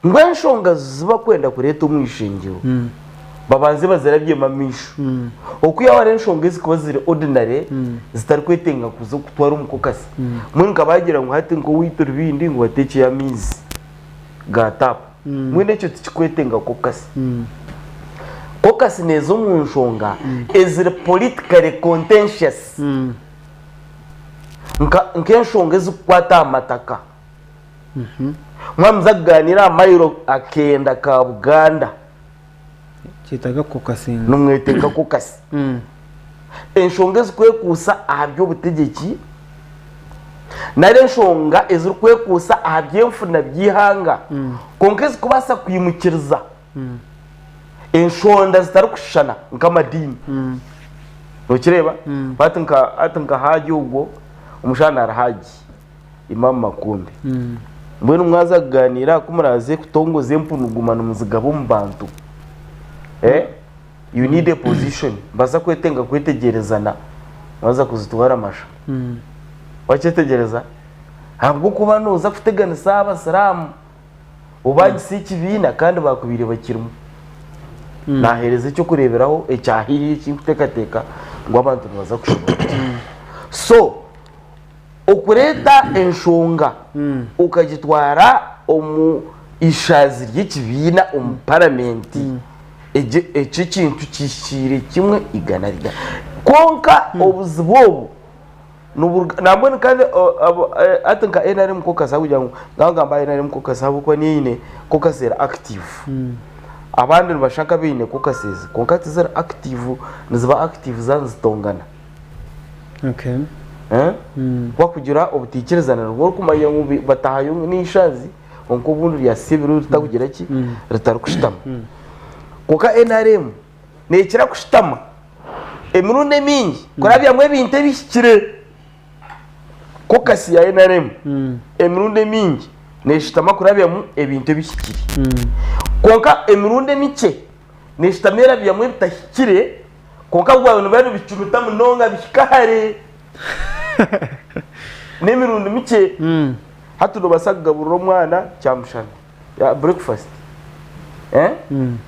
Ngu enshonga zi barikwenda kureeta omu ishengyero, babanze bazirabyemu amaisho. Okwihaho hariho enshonga ezirikuba ziri ordinary, zitarikwetenga kuza kutwara omu kokasi. Mbwenu nka baagira ngu hati nk'owaitu Rubindi ngu bateekyeyo amaizi ga taapu. Mbwenu ekyo tikikwetenga kokasi. Kokasi neeza omu nshonga eziri politically contentious nka nk'enshonga ezikukwata aha mataka. Mwamuza kugaaniira aha mayiro akenda ka Buganda.
Kyetaaga kukokasinga.
Nimwetenga kokasi. Enshonga ezikwekuusa aha by'obutegyeki nari enshonga ezirikwekuusa aha by'enfuna by'eihanga kwonka ezikubaasa kwimukiriza enshonda zitarikushushana nk'amadiini. Nokireeba? Hati nka hati nka Haji ogwo, omushaija nari Haji, Imam Makumbi. Mbwenu mwaza kuganiira ku muraaze kutongoza empunuguma nimuzigaba omu bantu. Eh? You need a position. Nibaza kwetenga kwetegyerezana mwaza kuzitwara amasha. Wakyetegyereza? Ahabw'okuba nooza kuteganisa Abasiraamu. Obagise ekibiina kandi baakubaire bakirimu. Naaheereza eky'okureeberaho ekya haihi eki nkuteekateeka ngu abantu nibaza kushoboorokyerwa. So okureeta enshonga okagitwara omu ishaazi ry'ekibiina omu paramenti, egyo ekyo ekintu kihikiire kimwe 100%. Kwonka obuzibu obu niburuga nambwenu kandi hati nka NRM caucus ahabw'okugira ngu nkagamba NRM caucus ahabw'okuba niyo eine caucus eri active. Abandi nibashusha nk'abaine caucuses kwonka tiziri active, niziba active zaaba nizitongana.
Okay.
Eh? Kuba kugira obutaikirizana nibwo orikumanya ngu batahayo n'eishazi kwonka obundi ryasisa ebiro ritakugira ki ritarikushutama. Kwonka NRM neekira kushutama emirundi emingi kurabyamu ebintu ebihikire. Caucus ya NRM emirundi emingi neeshutama kurabyamu ebintu ebihikire. Kwonka emirundi emikye neeshutama erabyamu ebitahikire kwonka bwaba nibiba nibicumita munonga bihika hare. N'emirundi mikye hati noobaasa kugaburira omwana kyamushana, breakfast,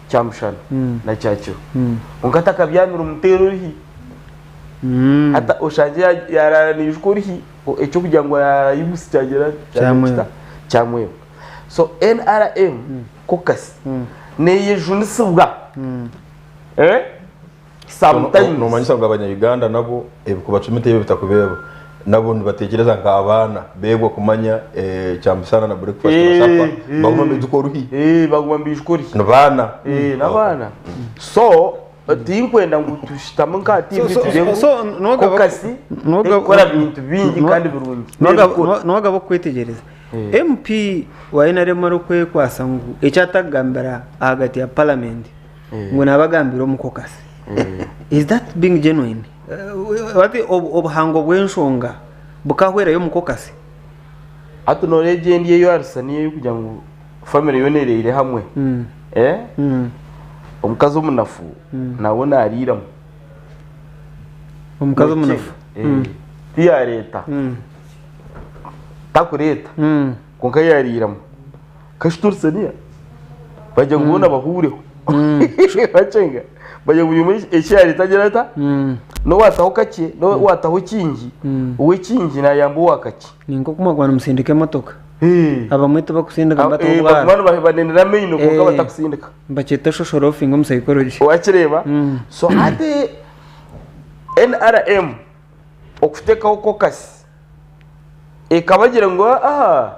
kyamushana na kyakiro kwonka atakabyamire omuteera oruhi. Hati oshangye yaraara naijuka oruhi eky'okugira ngu araara kyagira kita kyamweba. So NRM caucus neeyejunisibwa sometimes.
Nomanyisa ngu abanya-Uganda nabo ebikubacumita ebi bitakubeeba nabo nibatekyereza nk'abaana beebwa kumanya kyamusana na breakfast na supper baguma nibijuka oruhi.
Baguma nibijuka oruhi.
Ni baana.
N'abaana. So tinkwenda ngu tushutame nka TV tugire ngu caucus tekukora bintu bingi kandi birungi.
Nowagaba okukwetegyereza MP wa NRM arikwekwasa ngu eki atakugambira ahagati ya parliament ngu naaba agambire omu caucus. Is that being genuine? Hati obuhango bw'enshonga bukahwerayo omu caucus?
Hati noreeba egyo endyo ei arisa niyo ey'okugira ngu family yoona ereire hamwe. Omukazi omunafu nawe nariiramu.
Omukazi omunafu?
Tiyareeta, takureeta kwonka yariiramu. Kashiturisa niya bagira ngu boona bahuureho. Bakyenga bagira ngu buri omwe eki yareeta agire ata? N'owaataho kakye n'owaataho kingi, ow'ekingi naayamba owa kakye.
Ni nk'oku mwakuba nimusindika emotoka. Abamwe tibakusindika nibataho obwara.
Baguma nibanenera amaino kwonka batakusindika.
Nibakyeta social loafing omu psychology.
Wakireeba? So hati NRM okuteekaho caucus ekabagira ngu aa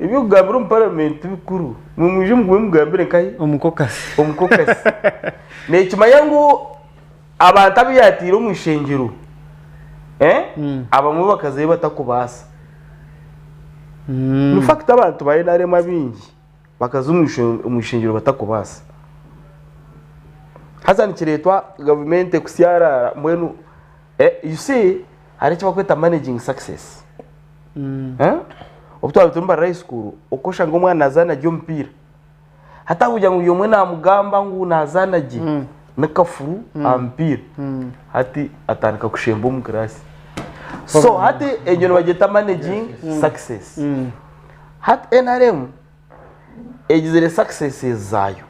eby'okugambira omu parliament ti bikuru, imwe mwije mugume mugambire nkahi?
Omu caucus.
Omu caucus. Nekimanya ngu abantu abu yaataire omu ishengyero, abamwe bakazayo batakubaasa. In fact abantu ba NRM abaingi bakaza omu ishengyero batakubaasa. Haza nikireetwa gavumenti ekusyaraara mbwenu you see hariho eki barikweta managing success. Obu twaba turi omu high school, oku oshanga omwana naazaana gye omupiira, hati ahabw'okugira ngu buri omwe naamugamba ngu naazaana gye, ni kafuru aha mupiira, hati atandika kushemba omu kiraasi. So hati egyo nibagyeta managing success. Hati NRM egizire successes zaayo,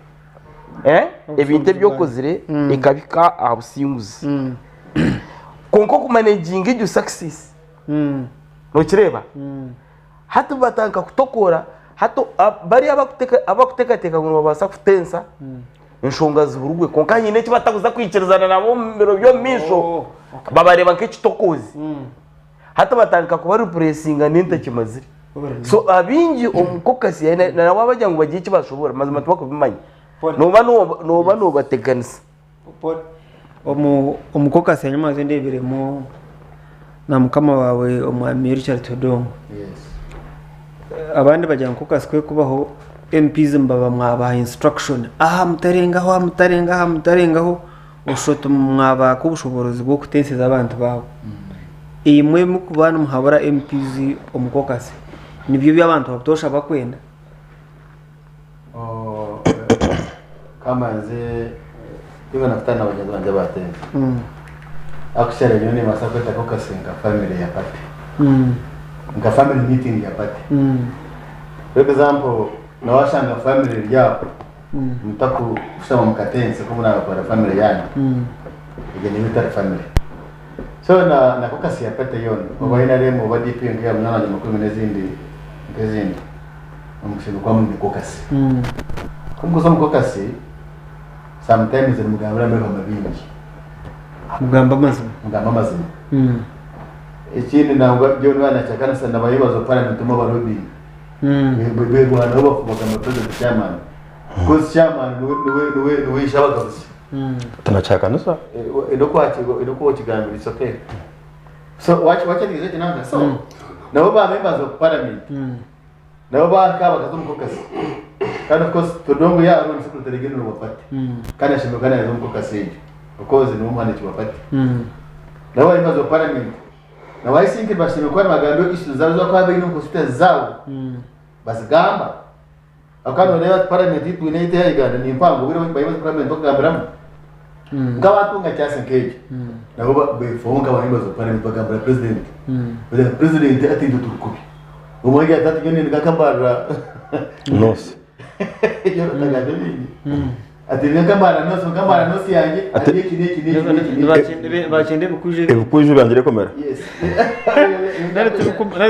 ebintu ebi okozire ekabihika aha businguzi. Kwonka okumanaginga egyo success, Nokireeba? Hati batandika kutokoora, hati bariya abakuteekateeka ngu nibabaasa kutensa enshonga zihurwe kwonka haine eki batakuza kwikirizana nabo omu biro by'omu maisho babareeba nk'ekitokoozi. Hati batandika kuba repuresinga n'entakimazire. So abaingi omu caucus na nabo abagira ngu bagire eki bashobora mazima tibakubimanya. Nooba nooba noobateganisa.
Omu omu caucus ya nyamwezi ndeebiremu na mukama waawe omwami Richard Odongo. Abandi bagira ngu caucus ku erikubaho MPs mubaba mwabaha instruction aha mutarengaho aha mutarengaho aha mutarengaho oshusha oti mwabaaka obushoboorozi bw'okuteeseza abantu baabo. Imwe mukuba nimuhabura MPs omu caucus nibyo ebi abantu butoosha bakwenda?
Kamanze even after na bagyenzi bangye abatenze actually nyowe nimbaasa kweta caucus nka family ya party nka family meeting ya party for example nowashanga family eri aho mutakushutama mukatensa oku murabakora family yanyu egyo neeba etari family. So na na caucus ya party yoona oba NRM oba DP nk'eya munywani wangye Makuumi n'ezindi nk'ezindi omukushemererwa kuba mwine caucus. Ku mukuza omu caucus sometimes nimugambiramu ebihama bingi.
Mugamba amazima.
Mugamba amazima. Ekindi nangwa John waaba nakyakanisa na ba members of parliament omwe aba lobbying. Beerwanaho bafuba bagamba president chairman. Because chairman niwe niwe niwe niwe ishe abagabuzi.
Tinakyakanisa.
Noku okigambire it's okay. So wakyetegereza ekyo nanka? So nabo ba members of parliament nabo bakaba bakaza omu caucus. Kandi of course Todwong yaaba ari secretary general wa party. Kandi ashemereire kuba naaza omu caucus egyo because niwe omuhandiiki wa party. Nabo ba members of parliament nabo I think bashemereire kuba nibagamba issues zaabo ezi barikuba baine omu constituency zaabo bazigamba. Ahabw'okuba nooreeba parliament ei twine eyaitu eya Uganda ni mpango, obwire obumwe ba members of parliament bakugambiramu. Nk'abantu nka kyasi nk'ekyo nabo beefaho nk'aba members of parliament bagambira president. Bagira ngu president hati itwe turi kubi. Omwe agira ati hati nyowe nindeka nkambarira
North.
Otagamba ebindi. Ati nindeka nkambarira North, nkambarira North yangye
Ati-
ati eki n'eki n'eki n'eki n'eki.
Bakyenda ebikujo
Ebikujo byangye rekomera.
Yes.
Nari turikumara.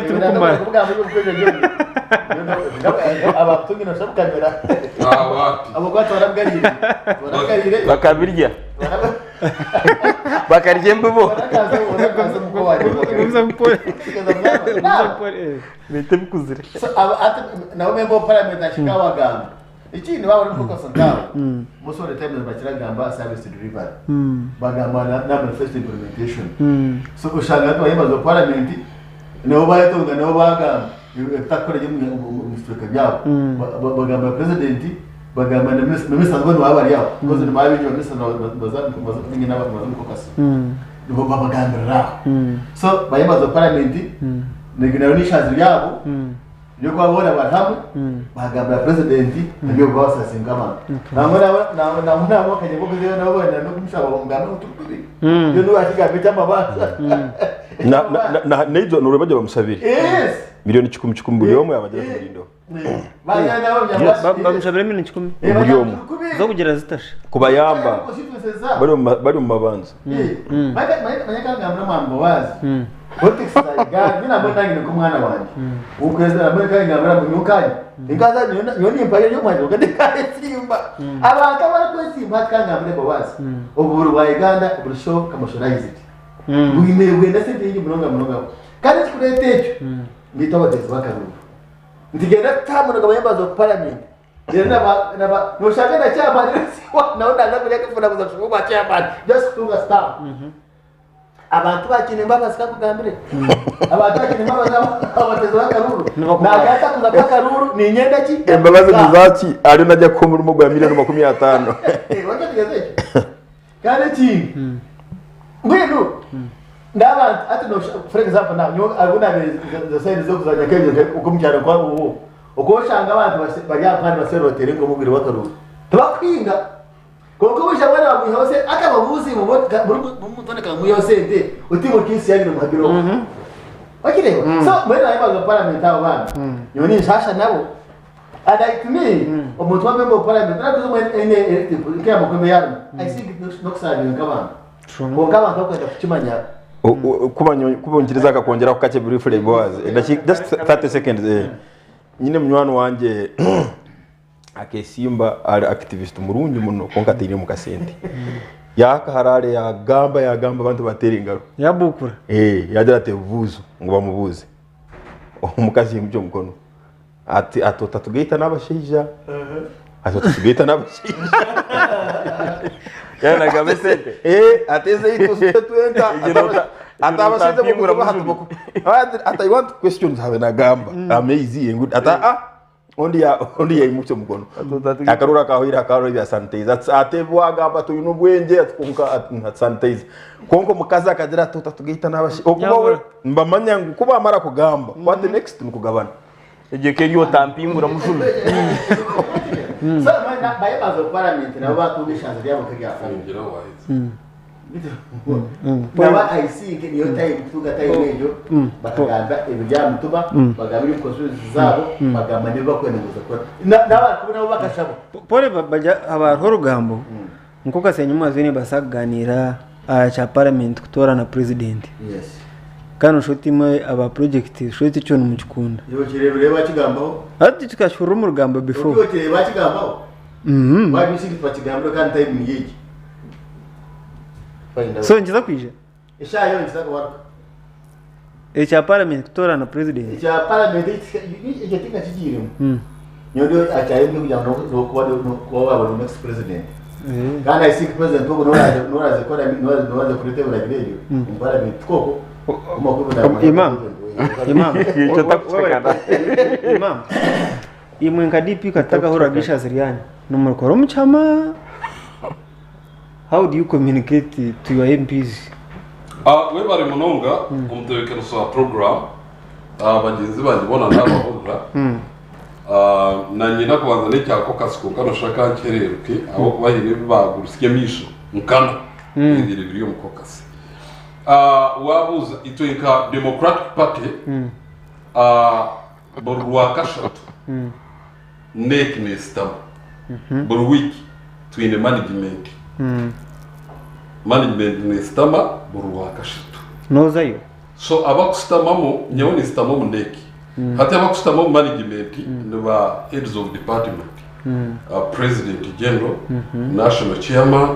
Abakutungi noshusha bukamera. Ahabw'okuba twarabwarire. Twarabwarire.
Bakabirya. Bakarya embibo. Bita ebikuzire.
So, ati nabo member of parliament ashika abagamba. Ekindi waaba ori mukokosa nkawe, most of the time nibakira kugamba aha service delivery. Bagamba na manifesto implementation. So oshanga hati ba members of parliament nabo bayetonga nabo bagamba ebitakukora gye omu bicweka byabo. Bagambira president, bagamba na ministers bo nibaba bari aho because nibaba baingi ba ministers nibaza nibaza omu caucus. Nibo babagambirira aho. So ba members of parliament naryo n'eishazi ryabo Eby'okuba boona bari hamwe baagambira purezidenti eby'okubabasaasi nk'abantu. Nangwa nabo nangwa nangwa nabo bakanya b'okuzeyo nabo benda n'okumushaba bamugambe ngu turi kubi. Yo niwe yakigambo eky'amabanza.
Na- na- na- na- Naijo noreeba gye bamushabire
Yes.
miliyoni kikumi kikumi buri omwe yabagira ati murindeho
Baagenda nabo
Yes.
Bamushabire miliyoni kikumi
Buri omwe.
z'okugira zitasha.
Kubayamba bari omu ma- bari omu mabanza.
Manya kangambira omwami Bowazi. Politics za Uganda, nyowe nambwenu nanye ndi nk'omwana wangye. Okwezi nambwenu kandi ngambira ngu nyowe kanye, nkaza nyowe nimpayo ery'omwanya kwonka ndikayetsimba. Abantu abarikwesimba hati kangambire Bowazi, obuhuru bwa Uganda buri so commercialized. Bwine bwine esente nyingi munonga munonga. Kandi ekikureeta ekyo, niitwe abateezi b'akaruuru. Nitugyenda tutamunoga ba members of parliament. Rero naba naba noshanga na chairman nawe naza kurya akafuna kuza kushoma obwa chairman just kutunga stamp. Abantu bakiine embabazi kankugambire. Abantu bakiine embabazi abatezi b'akaruru. Nagata kuza kw'akaruru niinyenda ki?
Embabazi nizaki ariyo najya kuha omurimo gwa miliyoni 50.
Wakyetegyereza ekyo? Kandi ekindi mbwenu n'abantu hati nosha for example now nyowe ahu nabiire za side z'okuzanya nk'ebyo omu kyaro nk'obu oku oshanga abantu bari aha kandi baserera engoma obwire bw'akaruru tibakuhinga. Kwonka omushaija weena bamwihaho sente akababuuza imwe buri muntu weena akamwihaho sente oti imwe case yanyu nimuhagire oku. Wakireeba? So mbwenu abayi ba parliament abo bambi nyowe ninshaasha nabo and I to me omuntu wa member of parliament nakuza omu any elective nk'eya Makumbi yaarimu I think n'okusavinga nk'abantu. Kwonka abantu bakwenda kukimanya.
Kuba onyikiriza akakwongyeraho kakye briefly Boaz. Just 30 seconds. Nyine munywani wangye akesimba ari activist murungi muno kwonka atainemu kasente. Yahika Harare yagamba yagamba abantu bateera engaro.
Yabukura.
Yagira ati ebibuuzo ngu bamubuuze. Omukazi yimukya omukono ati ati otatugaita n'abashaija. Ati otatugaita n'abashaija.
Yanagamba esente.
Ati ezaitu twenta. Ati abashaija ati I want questions habe nagamba. Amaizi engu ati ah ondi ya ondi yaimukya omukono. Akaruru akahwire akarora ebya sanitizer. Ati wagamba twine obwengye ati kwonka sanitizer. Kwonka omukazi akagira ati otatugaita n'abashaija. Okuba we mbamanya ngu ku bamara kugamba what next nikugabana.
Egyo ekeri otampingura mujumi.
So ba members of parliament nabo batunga eshanzi ryabo nk'erya family. Nabo I think niyo time kutunga time egyo bakagamba ebiri aha mutima, bagamba ebiri omu constituency zaabo, bagamba n'ebi barikwenda kuza kukora. N'abari nabo bakashaba.
Pole bajya haba hariho orugambo nk'oku Kasenyi Mwazini nibaasa kugaaniira aha kya parliament kutoorana president.
Yes.
Kandi noshusha oti imwe aba project noshusha oti ekyo nimukikunda.
Iwe okireebire bakigambaho?
Hati tukakihurira omu rugambo before.
Iwe okireebire bakigambaho? Why do you think bakigambire kandi time niyo egi? Find out.
So nikiza kwija?
Eshaaha yoona nikiza kubaruka.
Ekya parliament kutoorana president.
Ekya parliament ekyo tinkakigiiremu. Nyowe ndi akyari kugira ngu nokuba nokuba waba the next president. Kandi I think president ogu niwe oraze kukora niwe oraze kureeta ebiragiro ebyo omu parliament tikwo okwo?
Imam, Imam, Imam, imwe nka DP katutagahuriraga ishazi ryanyu nimurikora omu kihama? How do you communicate to your MPs?
Ah, webare munonga omutebeekanisa wa program Ah, bagyenzi bangye boona naabahurira Ah, nanye nakubanza n'ekya caucus kwonka noshusha ka nkyereeruke ahabw'okuba haine ebi baagurutsya amaisho nkana ebibaire biri omu caucus. Ah, waabuuza itwe nka Democratic Party ah, buri Rwakashatu NEC neesitama buri wiiki twine management management neesitama buri Rwakashatu.
Noozayo?
So abakushutamamu nyowe ninsitama omu NEC hati abakushutama omu management ni ba heads of department president general, national chairman,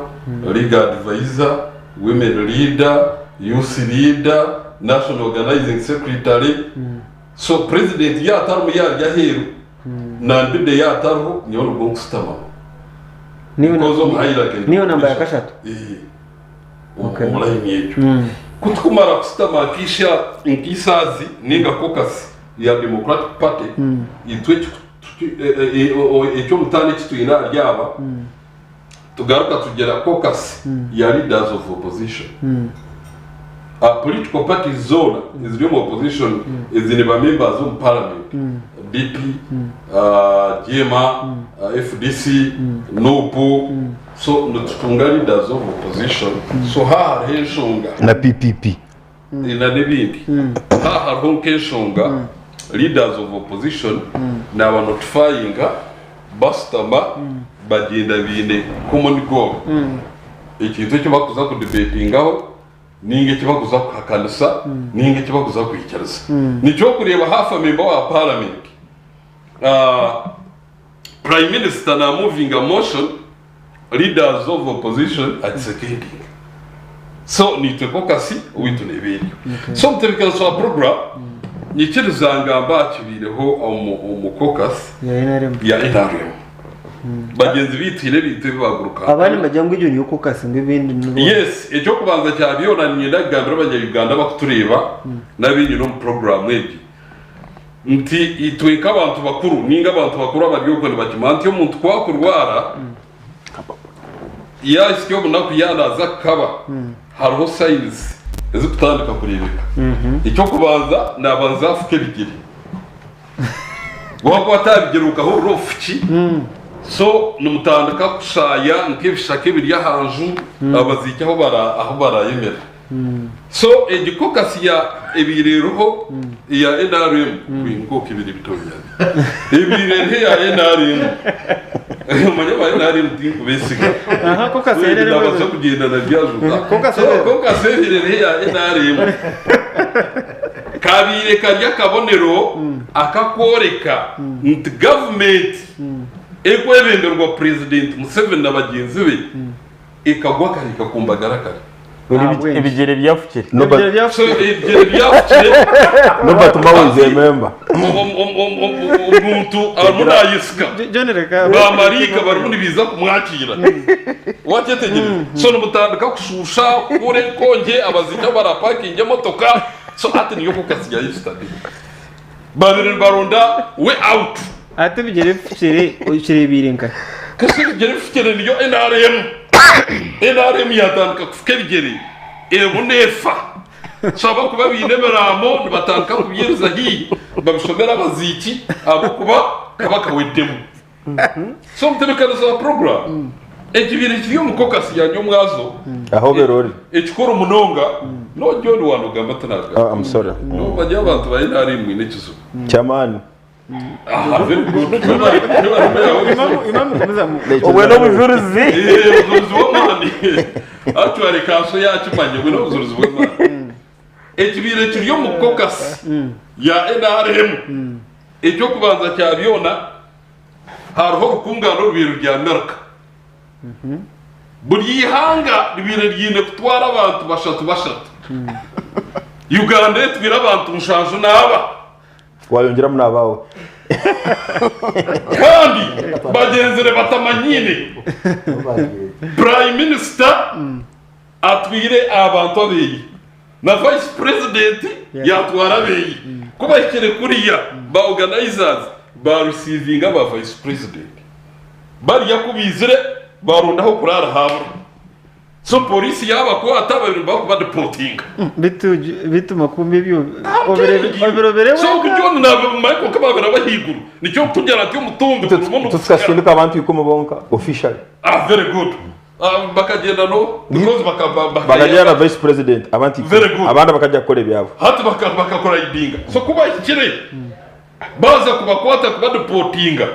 legal advisor, women leader, youth leader, national organizing secretary. So president yaatarimu yaari aheeru nambide yaatariho nyowe nibwo nkushutamamu. Because omu hierarchy
Niyo namba ya kashatu.
Omu layini egyo. Ku tukumara kushutama nk'eishazi ninga caucus ya Democratic Party, itwe eky'omutaano eki twine ahari aba, tugaruka tugira caucus ya leaders of opposition. Political parties zoona eziri omu opposition eziine ba members omu parliament, DP, JEEMA, FDC, NUP, so nitutunga leaders of opposition, so haaba hariho enshonga.
Na PPP.
Na n'ebindi. Haaba hariho nk'enshonga, leaders of opposition naaba notifyinga, bashutama, bagyenda baine common goal. Ekintu eki barikuza kudebatingaho ninga eki barikuza kuhakanisa ninga eki barikuza kwikiriza. Nikyo orikureeba half a member wa parliament, Prime Minister na movinga motion, leaders of opposition agisekendinga. So naitwe caucus owaitu neeba eryo. So omutebeekanisa wa program nyikiriza ngamba aha kibaireho omu caucus
Ya NRM.
ya NRM. Bagyenzi baitu haine ebintu ebi baaguruka.
Abandi nibagira ngu egyo niyo caucus ngu ebindi ni
Yes, eky'okubanza kya byona niinyenda kugambira abanya-Uganda abakutureeba n'abenyine omu puroguraamu egi nti itwe nk'abantu bakuru ninga abantu bakuru abari okwo nibakimanya nti omuntu ku akurwara yaahitsya obunaku yaanaaza kukaba hariho signs ezikutandika kureebeka. Eky'okubanza naabanza afuka ebigyere. Wakuba atabigyere okahurira obufuki so nimutandika kushaaya nk'ebishaka ebiri aha nju abaziiki ahu bara ahu barayemera. So egi caucus ya ebaire eriho eya nrm nk'oku ebiro ebitabo byange ebaire eriho eya nrm omanye aba nrm tinkubesiga
Aha, caucus ya NRM
nabaasa kugyenda na byajuka
Caucus
so caucus ebaire eriho eya nrm Kabaire kari akabonero akakworeka nti gavumenti erikwebemberwa Purezidenti Museveni na bagyenzi be ekagwa kare ekakumbagara kare.
Ebigyere byafukire.
So ebigyere byafukire.
Norbert Mao is a member.
Omuntu arimu nayesika bamaraika barimu nibiiza kumwakiira. Wakyetegyereza? So nimutandika kushusha, kukura enkongi, abaziiki abarapakinga emotoka. So hati niyo focus ya yesterday. Babire nibaronda way out.
Hati ebigyere bifukire okireebeire nkahi?
Kasi ebigyere bifukire niyo nrm. Nrm yatandika kufuka ebigyere erimu neefa. So abarikuba baine ebiraamo nibatandika kubyeriza haihi babishomere abaziiki ahabw'okuba kaba kaweddemu. So omutebeekanisa wa program ekibiina ekiri omu caucus ya nyomwazo
Aho obeire ori.
ekikuru munonga no John wanogamba tinagamba.
Oh, I'm sorry.
Nomanya abantu ba NRM mwine ekizibu.
Kyamaani.
Obwe n'obujurizi.
Obujurizi bw'amaani. Actually kanso yakimanya obwe n'obujurizi bw'amaani. Ekibiina ekiri omu caucus ya NRM eky'okubanza kya byona hariho orukungana orubaire ruri America. Buri ihanga ribaire riine kutwara abantu bashatu bashatu. Uganda etwire abantu mushanju n'aba.
Wayongyeramu n'abaawe.
Kandi bagyenzire batamanyiine. Prime Minister atwire abantu abeeye na Vice President yatwara abeeye. Ku bahikire kuriya ba organizers ba receivinga aba Vice President. Bariya ku baizire baronda ah'okuraara haabura. So police yabakwata babiri bakuba deportinga.
Bitu bitu makumbi ebyo obirobere
So John nabimanya kwonka babiri abahaiguru nikyo nkugira nti omutumbi gurimu nigusigara.
Tukasindika abantu ikumi bonka officially.
Ah very good. Ah, bakagenda no because baka
Bakagenda na vice president abantu ikumi.
Very good.
Abandi bakajya kukora ebyabo.
Hati baka bakakora idinga. So kubahikire Baaza kubakwata kubadeportinga,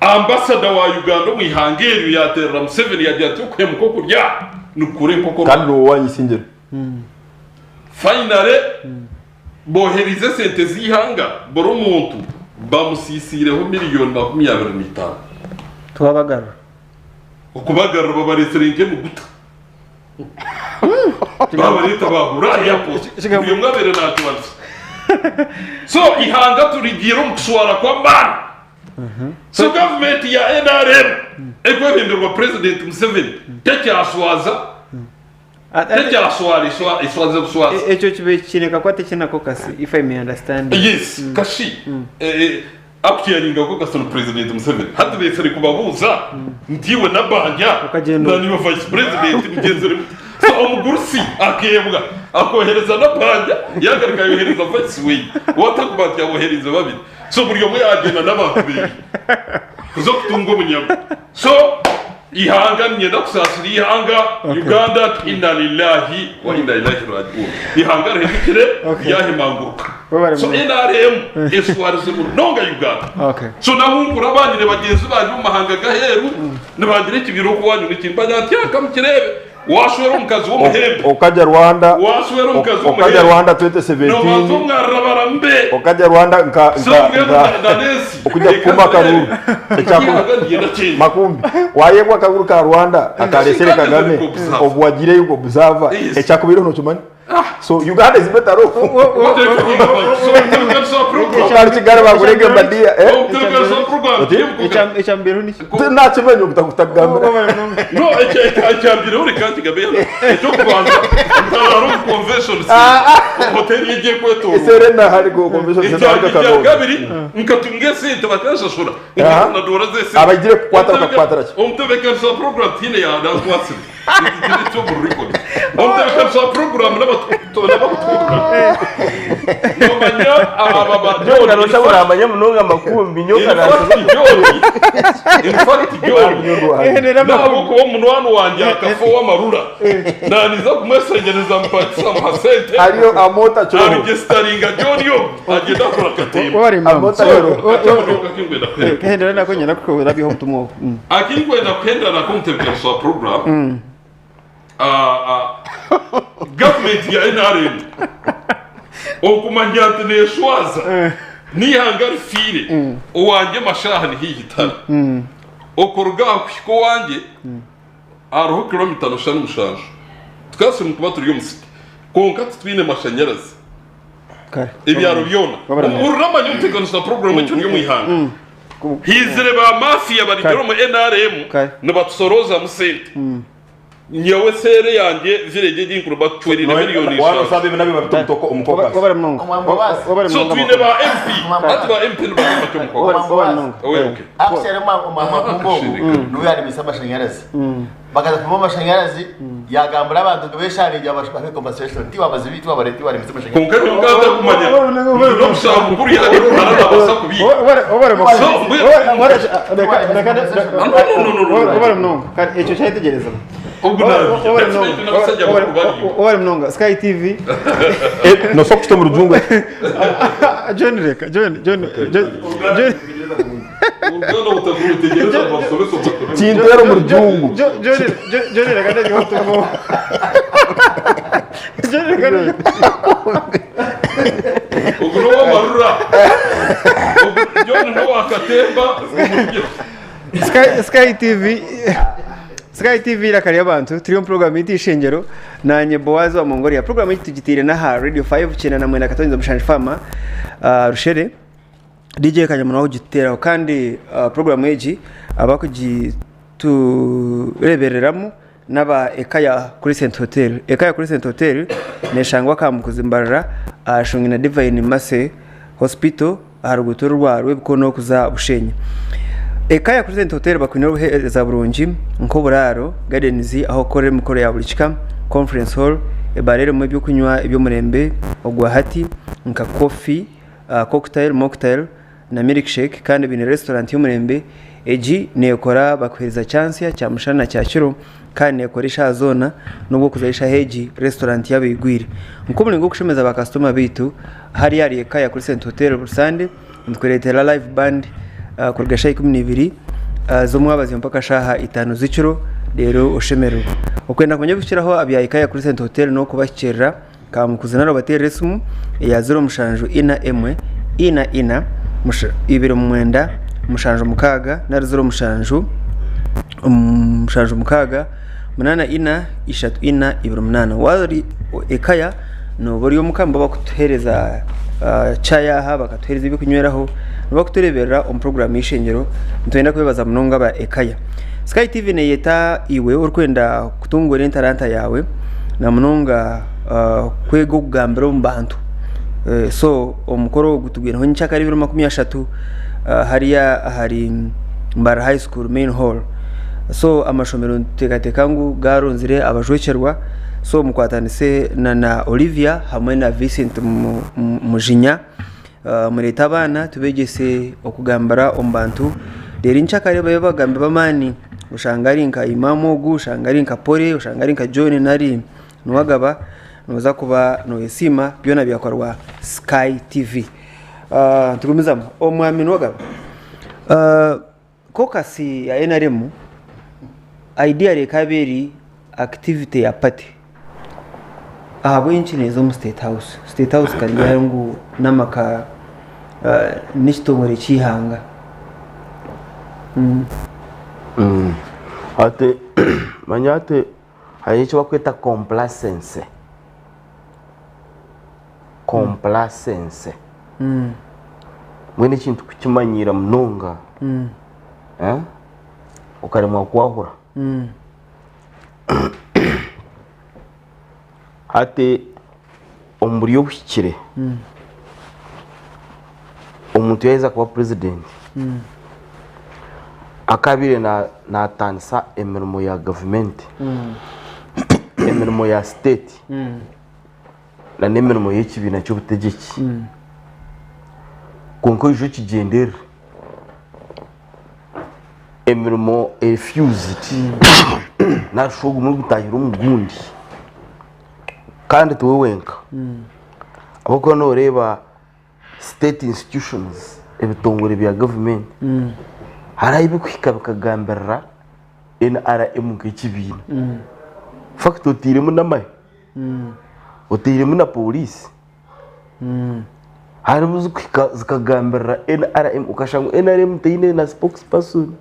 ambasada wa Uganda omu ihanga eryo yaateerera Museveni yaagira ati okuhemuka okurya nikukura enkoko
Kandi niwe wanyisingire.
Finally booherize esente z'eihanga buri muntu bamusiisiireho miriyoni 25.
Twabagarura.
Okubagarura babareetsire nk'emiguta. Babareeta baahurira aha airport buri omwe abaire naatwanisa. So eihanga turigiire omu kushwara kw'amaani. So gavumenti ya NRM erikwebemberwa President Museveni tekyashwaza, tekyashwara eshwaza bushwaza.
Ekyo kibe kiine kakwate ki na caucus if I may understand?
Yes, kashi. Akucharinga caucus ni president Museveni hati betsire kubabuuza nti iwe Nabanja na niiwe vice president mugyenzire muta? So omugurusi akeebwa akohereza Nabanja yagaruka yayohereza vice weye we atakuba nti aboherize babiri so buri omwe yagyenda n'abantu beye kuza kutunga omunyago so Ihanga niinyenda kusaasira eihanga Uganda nti Inna lillahi wa inna ilaihi rajiun. Ihanga rihemukire ryahemanguruka. So nrm eshwarize munonga Uganda. So nahunkura abanyine bagyenzi bangye omu mahanga g'aheeru nibangira ekibiina oku wanyu nikimbanya nti aka mukireebe washwera omukazi w'omuhembe
Okajya Rwanda
washwera omukazi
okajya
w'omuhembe
Rwanda
nobanza
2017
omwarira barambe
okajya Rwanda nka
so
nka
mbwenu
nka
na n'ensi
okujya kukuma
ekazi
akaruru
reebe ihanga niryenda change.
Makumbi wayebwa akaruru ka Rwanda akaresere Kagame obu wagireyo ngu observer ekyakubaireho nokimanya so Uganda is better off Okari Kigali bakurege badiya eh
Ekyambireho niki?
Nakimanya obutakutagambira
No, ekyambireho reka nkigambe hano. Ekyokubanza, nkarara omu convention center, omu hoteri egiye kwetoorora.
Serena hari go convention center hari
Ekya
Kanombe.
kabiri, nkatunga esente bakanshashura,
Aha.
nkafuna doora z'esente.
Abagiire kukukwata bakakukwatira ki?
Omutebeekanisa wa program tihaine yaankwasire. Nikyo omu record. Omutebeekanisa wa program n'abakutuura. Nomanya aba ba
Nyowe nkarosha ngu naamanya munonga makumbi nyowe nkaransiza
In fact, John, n'ahabw'okuba omunywani wangye akafa ow'amarura, naaniza kumwesengereza mupakisa muha sente.
Ariyo amota kyoroho.
Aregisitaringa John ogu agyende akora akatemba.
Wabare mama.
So, akabonero kakinkwenda kuhendera.
Kehendera nako nyenda kukurabyaho obutumwa obu.
Akinkwenda kuhendera nako omutebeekanisa wa program, gavumenti ya NRM okumanya nti neeshwaza n'eihanga rifiire, owangye mashaaha ni haihi tare. Okuruga aha kuhika owangye hariho kilomita noshusha ni mushanju. Tukasiima kuba turi omu city kwonka titwine mashanyarazi. Ebyaro byona. Hurira manya omutebeekanisa wa puroguraamu eki ori omu ihanga. Haizire ba mafia barugire omu NRM nibatusoroozamu sente. Nyowe seere yangye village egi enkuru batucwereire miriyoni
Waaba
ishanju.
osaba ebi nabyo babita omu caucus.
So twine ba MP, hati ba MP nibagamba ki omu caucus? Owe, okay.
Actually, omwamagumba ogu niwe yaremesa amashanyarazi. Bakaza kupima amashanyarazi yagambira abantu ngu besharingi bahe compensation tiwabazibi tiwabareta tiwaremesa amashanyarazi.
Kwonka nyowe nkaba ntakumanya ngu n'omushaaha mukuru yaaba nabaasa kubiiha. So,
Ekyo kyayetegyereza. Owari munonga Sky TV.
Nosobola kukita omu rujungu.
John reka John John John John
Kinteera omu rujungu.
John John John reka ndeke tumo. John reka ndeke.
Ogu n'owamarura. Ogu John n'owakatemba.
Sky, Sky TV Sky TV iraka ry'abantu turi omu program yaitu ishengero nanye Boaz wa Mongolia program yaitu tugitiire n'aha Radio 5 94.7 Fama Rushere DJ Kanyamuna ogituteeraho kandi program egi abakugiturebereramu n'aba Ekaya Crescent Hotel. Ekaya Crescent Hotel neshangwa Kamukuzi Mbarara aha Shungi na Divine Mercy Hospital aha ruguuto orwa Rwebikono kuza Bushenyi. Ekaya Crescent Hotel bakwine obuheereza burungi nk'oburaaro, gardens ahu okukorera emikoro ya buri kika, conference hall, ebaara erimu eby'okunywa eby'omurembe ogwa hati nka coffee, cocktail, mocktail na milkshake kandi baine restaurant y'omurembe egi nekora bakuhereza kyansya, kyamushana na kyakiro kandi nekora eshaaha zoona n'obu okuzayo eshaaha egi restaurant yaaba eigwire. Nk'omuringo gw'okushemeza ba kasitoma baitu hariya ahari Ekaya Crescent Hotel buri Sande nitukureetera live band kuruga shaaha 12 z'omwabazyo mpaka shaaha itaano z'ekiro reero oshemererwe. Okwenda kumanya ebirikukiraho aha bya Ekaya Crescent Hotel n'okubahikirira Kamukuzi nari obateerere esimu eya 07 4 1 4 4 29 76 nari 07 76 8 4 3 4 28. Waaba ori ekaya nooba ori omuka nibo barikutuheereza chai aha bakatuheereza ebyokunyweraho, nibo barikutureeberera omu puroguraamu y'eishengyero. Nitwenda kwebaza munonga aba ekaya. Sky TV neeyeta iwe orikwenda kutunguura entaranta yaawe na munonga kwega okugambira omu bantu. So omukoro ogu tugwireho nyenkyakare ebiro 30 hariya ahari Mbarara High School main hall. So amashomero nituteekateeka ngu gaaronzire abajwekyerwa so mukwatanise na Olivia hamwe na Vincent Mujinya. Mureete abaana tubeegyese okugambira omu bantu reero nyenkyakare babe abagambi b'amaani oshange ari nka Imam ogu, oshange ari nka Polly, oshange ari nka John nari Nuwagaba nooza kuba nooyesiima byona byakorwa Sky TV. Nitugumizamu omwami Nuwagaba, caucus ya NRM ideally ekaba eri activity ya party. Ahabw'enki neeza omu state house? State house karigira ngu n'amaka n'ekitongore ky'eihanga.
Hati manya hati hariho eki barikweta complacency, complacency mbwenu ekintu kukimanyiira munonga okaremwa kwahura. Hati omu buryo obuhikire, omuntu yaaheza kuba purezidenti, akaabaire naatandisa emirimo ya gavumenti, emirimo ya siteeti n'emirimo y'ekibiina ky'obutegyeki, kwonka oije okigyenderere. Emirimo eri fused narishi ogumwe gutahire omu gundi kandi tiwe wenka ahabw'okuba noreeba state institutions ebitongore bya gavumenti hariho ahu birikuhika bikagambirira NRM nk'ekibiina infact oteiremu n'amahe oteiremu na pooriisi. Hariho ezikuhika zikagambirira NRM okashanga ngu NRM teine na spokes person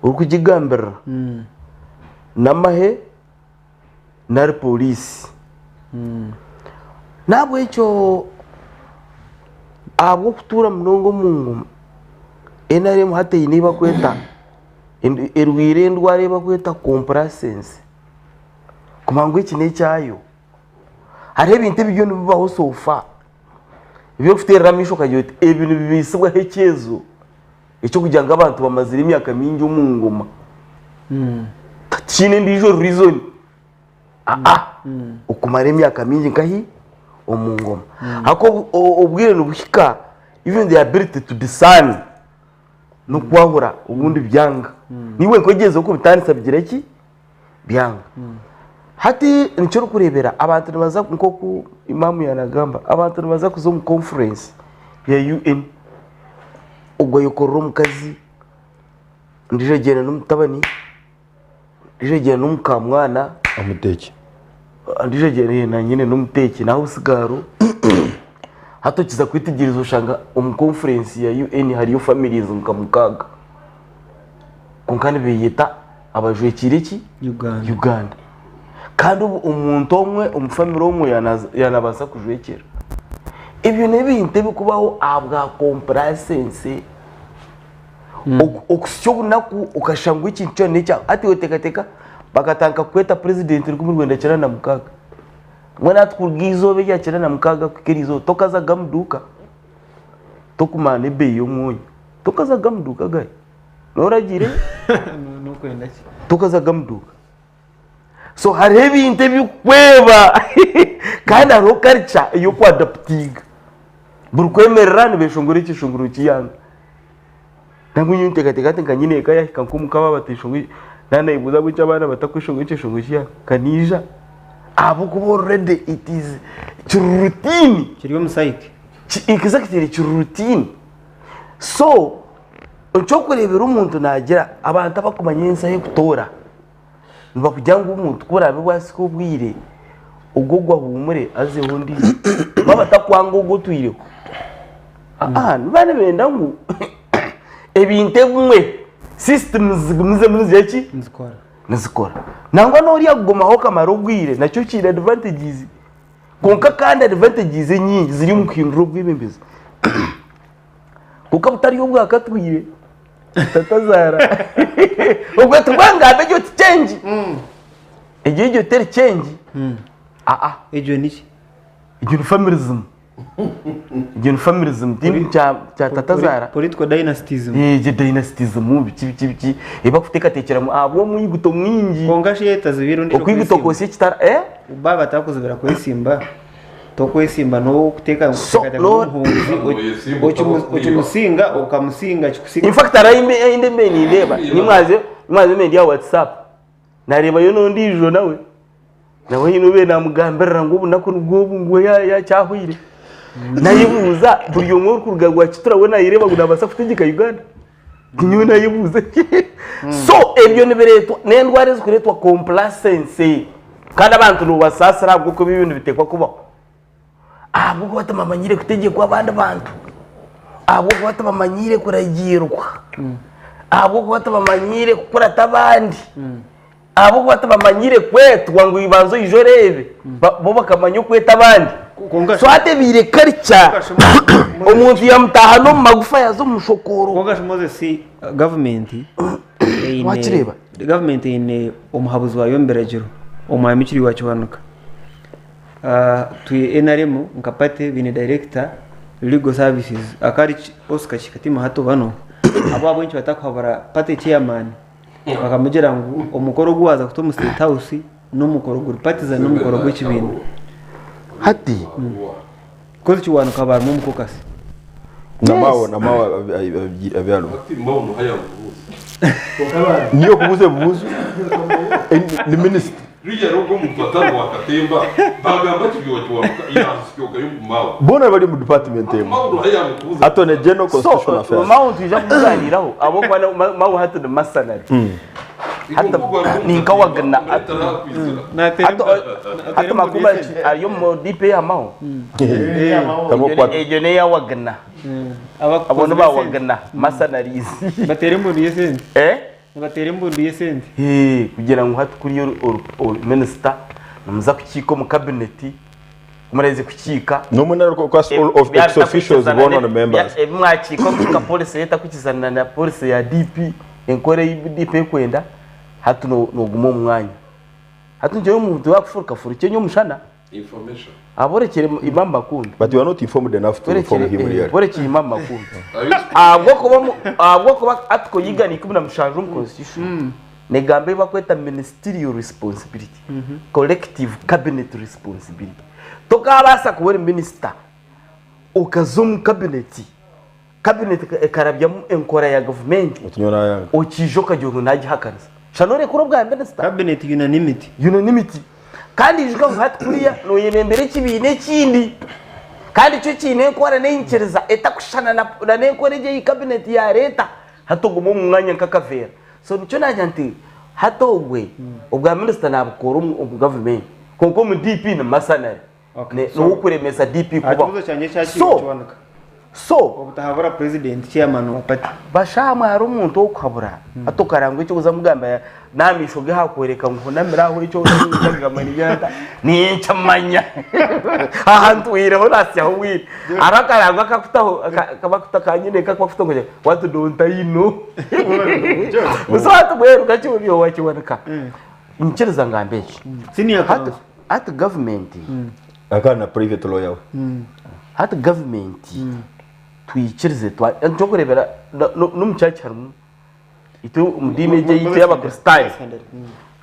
orikugigambirira n'amahe nari pooriisi. N'ahabw'ekyo ahabw'okutuura munonga omu ngoma, NRM hati eine ei barikweta erwaire endwara ei barikweta complacency kumanya ngu eki n'ekyayo. Hariho ebintu ebiriyo nibibaho so far ebi orikuteerera amaisho okagira oti ebi nibibaisibwaho ekyezo eky'okugira ngu abantu bamazire emyaka mingi omu ngoma. Tikiine endiijo reason. Aa okumara emyaka mingi nkahi? Omu ngoma. Ahakuba obwire nibuhika even the ability to discern n'okwahura obundi byanga. Niiwe nk'ogyezaho kubitandisa bigira ki? Byanga. Hati nikyo orikureebera abantu nibaza nk'oku Imam yaanagamba, abantu nibaza kuza omu conference ya UN, ogwo ayekorera omukazi, ondiijo agyenda n'omutabani, ondiijo agyenda n'omukamwana,
Omuteeki.
ondiijo agyenda na nyine n'omuteeki na house girl. Hati okiza kwetegyereza oshanga omu conference ya UN hariyo families nka mukaaga. Kwonka nibeyeta abajwekiire ki?
Uganda.
Uganda. Kandi obu omuntu omwe omu family omwe yanabaasa kujwekyera. Ebyo n'ebintu ebikubaho ahabwa complacency. Okusya obunaku okashusha ngu ekintu kyona n'ekyawe. Hati iwe teekateeka bakatandika kukweta president 1996. Mbwenu hati kuruga eizooba erya 96 kuhika eriizooba tokazaga mu duuka, tokumanya n'ebeeyi y'omwonyo. Tokazaga mu duuka gari. Noragiire?
Nokwenda ki?
Tokazaga mu duuka. So hariho ebintu ebikukweba kandi hariho culture ey'okuadaputinga. Buri kwemerera nibeshongora ekyeshongoro ky'eihanga. Nangwa nyowe nteekateeka nti nka nyine eka yahika nk'omuka baaba bateshongora nanayebuuza ahabw'enki abaana batakweshongora ekyeshongoro ky'eihanga kaniija ahabw'okuba already it is kiri routine.
Kiri omu psyche.
Exactly kiri routine. So ekyokureebera omuntu naagira abantu abakumanya ensi ahu ekutoora nibakugira ngu omuntu ku oraabe waasika obwire ogwo ogwo ahuumure azeho ondiijo baaba batakwanga ogwo otwireho aa nibaba nibenda ngu ebintu ebimwe systems zigumizemu nizigira ki? Nizikora. Nangwa n'oriya kugumaho okamara obwire nakyo kiine advantages kwonka kandi advantages enyingi ziri omu kuhindura obwebembezi. Kwonka butari obwakatwire tatazaara obwo tibwangambe egyo ti change egyo egyo teri change aa
egyo niki
egyo ni familism egyo ni familism tindi kya kya tatazaara
political dynastism
egyo dynastism biki biki biki ebakuteekateekyera ngu ahabw'omwiguto mwingi
kwonka shi etazibire ondiijo
okwiguta okwotsya ekitara eh
baaba batakuzibira kwesimba Tokwesimba n'okuteeka n'omuhunguzi okimusinga okamusinga kikusinga.
In fact hariho ahi mbaire nindeeba nimwaze mbaire ndi aha WhatsApp nareebayo n'ondiijo nawe nawe haine ou mbaire namugambirira ngu obunaku nibwo obu ngu yakyahweire nayebuuza buri omwe orikuruga Rwakitura we nayereeba ngu nabaasa kutegyeka Uganda nyowe nayebuuza so ebyo nibireetwa n'endwara ezikureetwa complacency kandi abantu nobasaasira ahabw'okuba ebyo nibiteekwa kubaho ahabw'okuba tibamanyire kutegyekwa abandi bantu ahabw'okuba tibamanyire kuragiirwa ahabw'okuba tibamanyire kukurata abandi Ahabw'okuba tibamanyire kwetwa ngu ibanza oije oreebe, bo bakamanya okweta abandi. So hati ebaire culture, omuntu yamutaaha n'omu magufa yaza omu mushokooro.
Kwonka shi Moses, gavumenti eine
Wakireeba?
gavumenti eine omuhabuzi waayo omu biragiro, Omwami Kiryowa Kiwanuka. Twe NRM nka party baine director legal services akari Oscar Kikatima hati banu abo ahabw'enki batakuhabura party chairman Bakamugira ngu omukoro ogu waaza kuta omu state house n'omukoro guri partisan n'omukoro gw'ekibiina.
Hati.
Kozi Kiwanuka aba arimu omu caucus.
Namawo namawo abyalo. Niyo kubuza ebibuzo ni minisita.
Riya rogo omuntu atari wa katemba bagamba Kiryowa Kiwanuka yazisyokayo ngu Mao.
Boona bari omu department emwe. Attorney General Constitutional
So,
Affairs.
Mao nitwija kumugaaniiraho ahabw'okuba Mao hati ni mercenary. Hati ni nka Wagner. Hati Makumba ari omu DP ya Mao. Egyo n'eya Wagner. Abo ni ba Wagner mercenaries.
Bateera embundu y'esente.
Eh?
Nibateera embundu y'esente.
Hee, kugira ngu hati kuriya ori minisita nimuza kukiika omu kabineti, ku muraheze kukiika.
Nominal caucus all of ex officios boona ni members.
Ebi mwakiika omu policy etakwikizana na policy ya DP, enkora ei DP erikwenda, hati noguma omu mwanya. Hati nyowe omuntu yakufuruka furukye nyomushana.
Information.
Aborekire Imam Makumbi.
But you are not informed enough to inform him really.
Borekire Imam Makumbi. Ahabw'okuba ahabw'okuba article y'igana 17 omu constitution negamba ebi bakweta ministerial responsibility, collective cabinet responsibility. Tokabaasa kuba ori minister okaza omu cabinet, cabinet ekarabyamu enkora ya gavumenti okiija okagira ngu nagihakanisa. Shana orekure obwa minisita.
Cabinet unanimity.
Unanimity. Kandi ijuka ngu hati kuriya noyebembera ekibiina ekindi kandi kyo kiine enkora n'enyikiriza etakushushana na n'enkora egi ei cabinet yareeta. Hati ogume omu mwanya nk'akaveera. So nikyo naagira nti hati ogwe obwa minisita nabukora omu gavumenti kwonka omu DP ni masanare. N'owokuremesa DP
Aha
kubaho.
kibuzo kyangye ekya
So,
Kiwanuka.
so
Obutahabura president chairman wa party.
Bashaamwe hariho omuntu ow'okuhabura hati okaranga eki oza mugamba n'amaisho ge hakworeka ngu hunamire aho eki oza ata ninkimanya aha ntwireho nasyaho obwire hariho akarango akakutaho kabakuta kanyine kakubakuta ngu what don't I know so hati mbwenu kakiburiyo wakiwanika nyikiriza ngambe eki hati hati gavumenti
Akaba na private lawyer we.
Hati gavumenti twikirize ekyokureebera n'omu church harimu itwe omu diini egi eyaitu ey'abakristaayo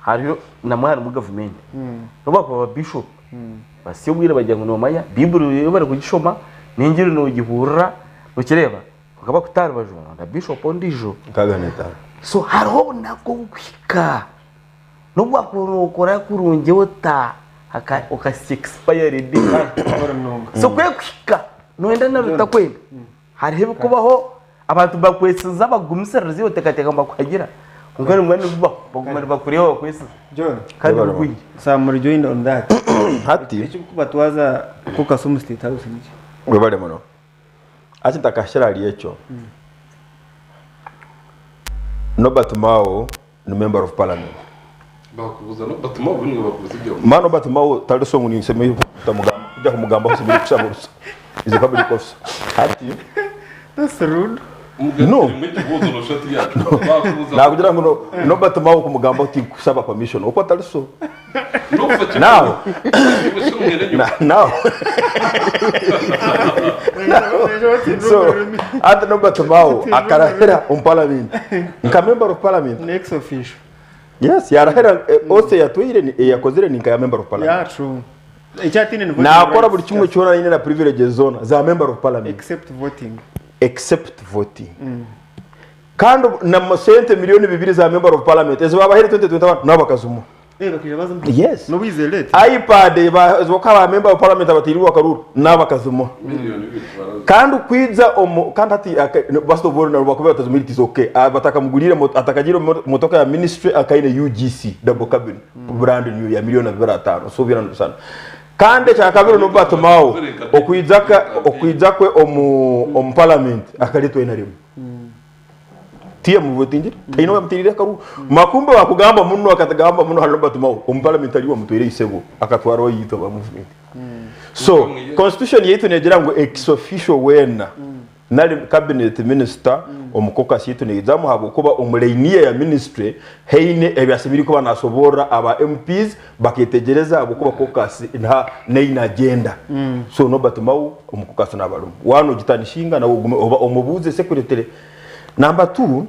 hariyo namwo harimu gavumenti nobu bakuba ba bishop basya obwire bagira ngu noomanya baiburi yo barikugishoma n'engiri noogihurira nokireeba kwonka bakuta aha rubaju baronda bishop ondiijo so hariho obunaku obukuhika Nobu wakuba nokora kurungi ota okahitsya expiry date so kwekuhika noyenda nari otakwenda hariho ebikubaho abantu bakwesiza bakugumisiririza iwe oteekateeka ngu bakuhagira kwonka nibwo nibibaho baguma nibakureeba bakwesiza kandi bigwire.
Sam rejoined on that.
Hati
Ekirikubatwaza caucus omu state house niki?
Webale muno. Hati ntakahikire ahari ekyo. Norbert Mao ni member of parliament.
Bakubuza Norbert Mao bimwe bakubuza ibyo.
Ma Norbert Mao tari so ngu ninsemereire kutamugamba kujya kumugambaho nsemereire kushaba orusa. Is a public officer. Hati
That's rude.
No. Nakugira ngu no Norbert Mao kumugambaho tinkusaba permission okwo atari so. Now now so hati Norbert Mao akarahira omu parliament nka member of parliament.
Next official.
Yes, yarahira oath eyatwaire eyakozire ni nka ya member of parliament.
Yeah, true. Ekyatine ni voting
Nakora
rights.
buri kimwe kyona aine na privileges zoona za member of parliament.
Except voting.
Except voting. Kandi na sente milioni bibiri za member of parliament ezi babahaire 2021 nabo bakazimuha.
Eh, bakaija bazimuha.
Yes.
N'obu he's elect.
iPad ez'okuha ba member of parliament abateirwe akaruru nabo bakazimuha. Kandi kwija omu kandi hati first of all nabo bakuba batazimuha it is okay. Batakamuguriire atakagiire omu motoka ya ministry akaine UGC double cabin brand new ya milioni bibiri ataano so byona nibisana. Kandi ekyakabiri Norbert Mao okwija okwija kwe omu omu parliament akareetwa NRM. Tiyamuvotingire, taine owamutiirire akaruru. Makumbi wakugamba muno akatagamba muno ahari Norbert Mao, omu parliament ari wamutwire isebo akatwara owaitwe aba movement. So constitution yaitu negira ngu ex officio weena nari cabinet minister omu caucus yaitu neijamu ahabw'okuba omu line ye ya ministry haine ebi ashemereire kuba nasoboorora aba MPs baketegyereza ahabw'okuba caucus neine agenda. So Norbert Mao omu caucus naaba arimu. Waaba nogitanishinga nawe ogume oba omubuuze secretly. Number two,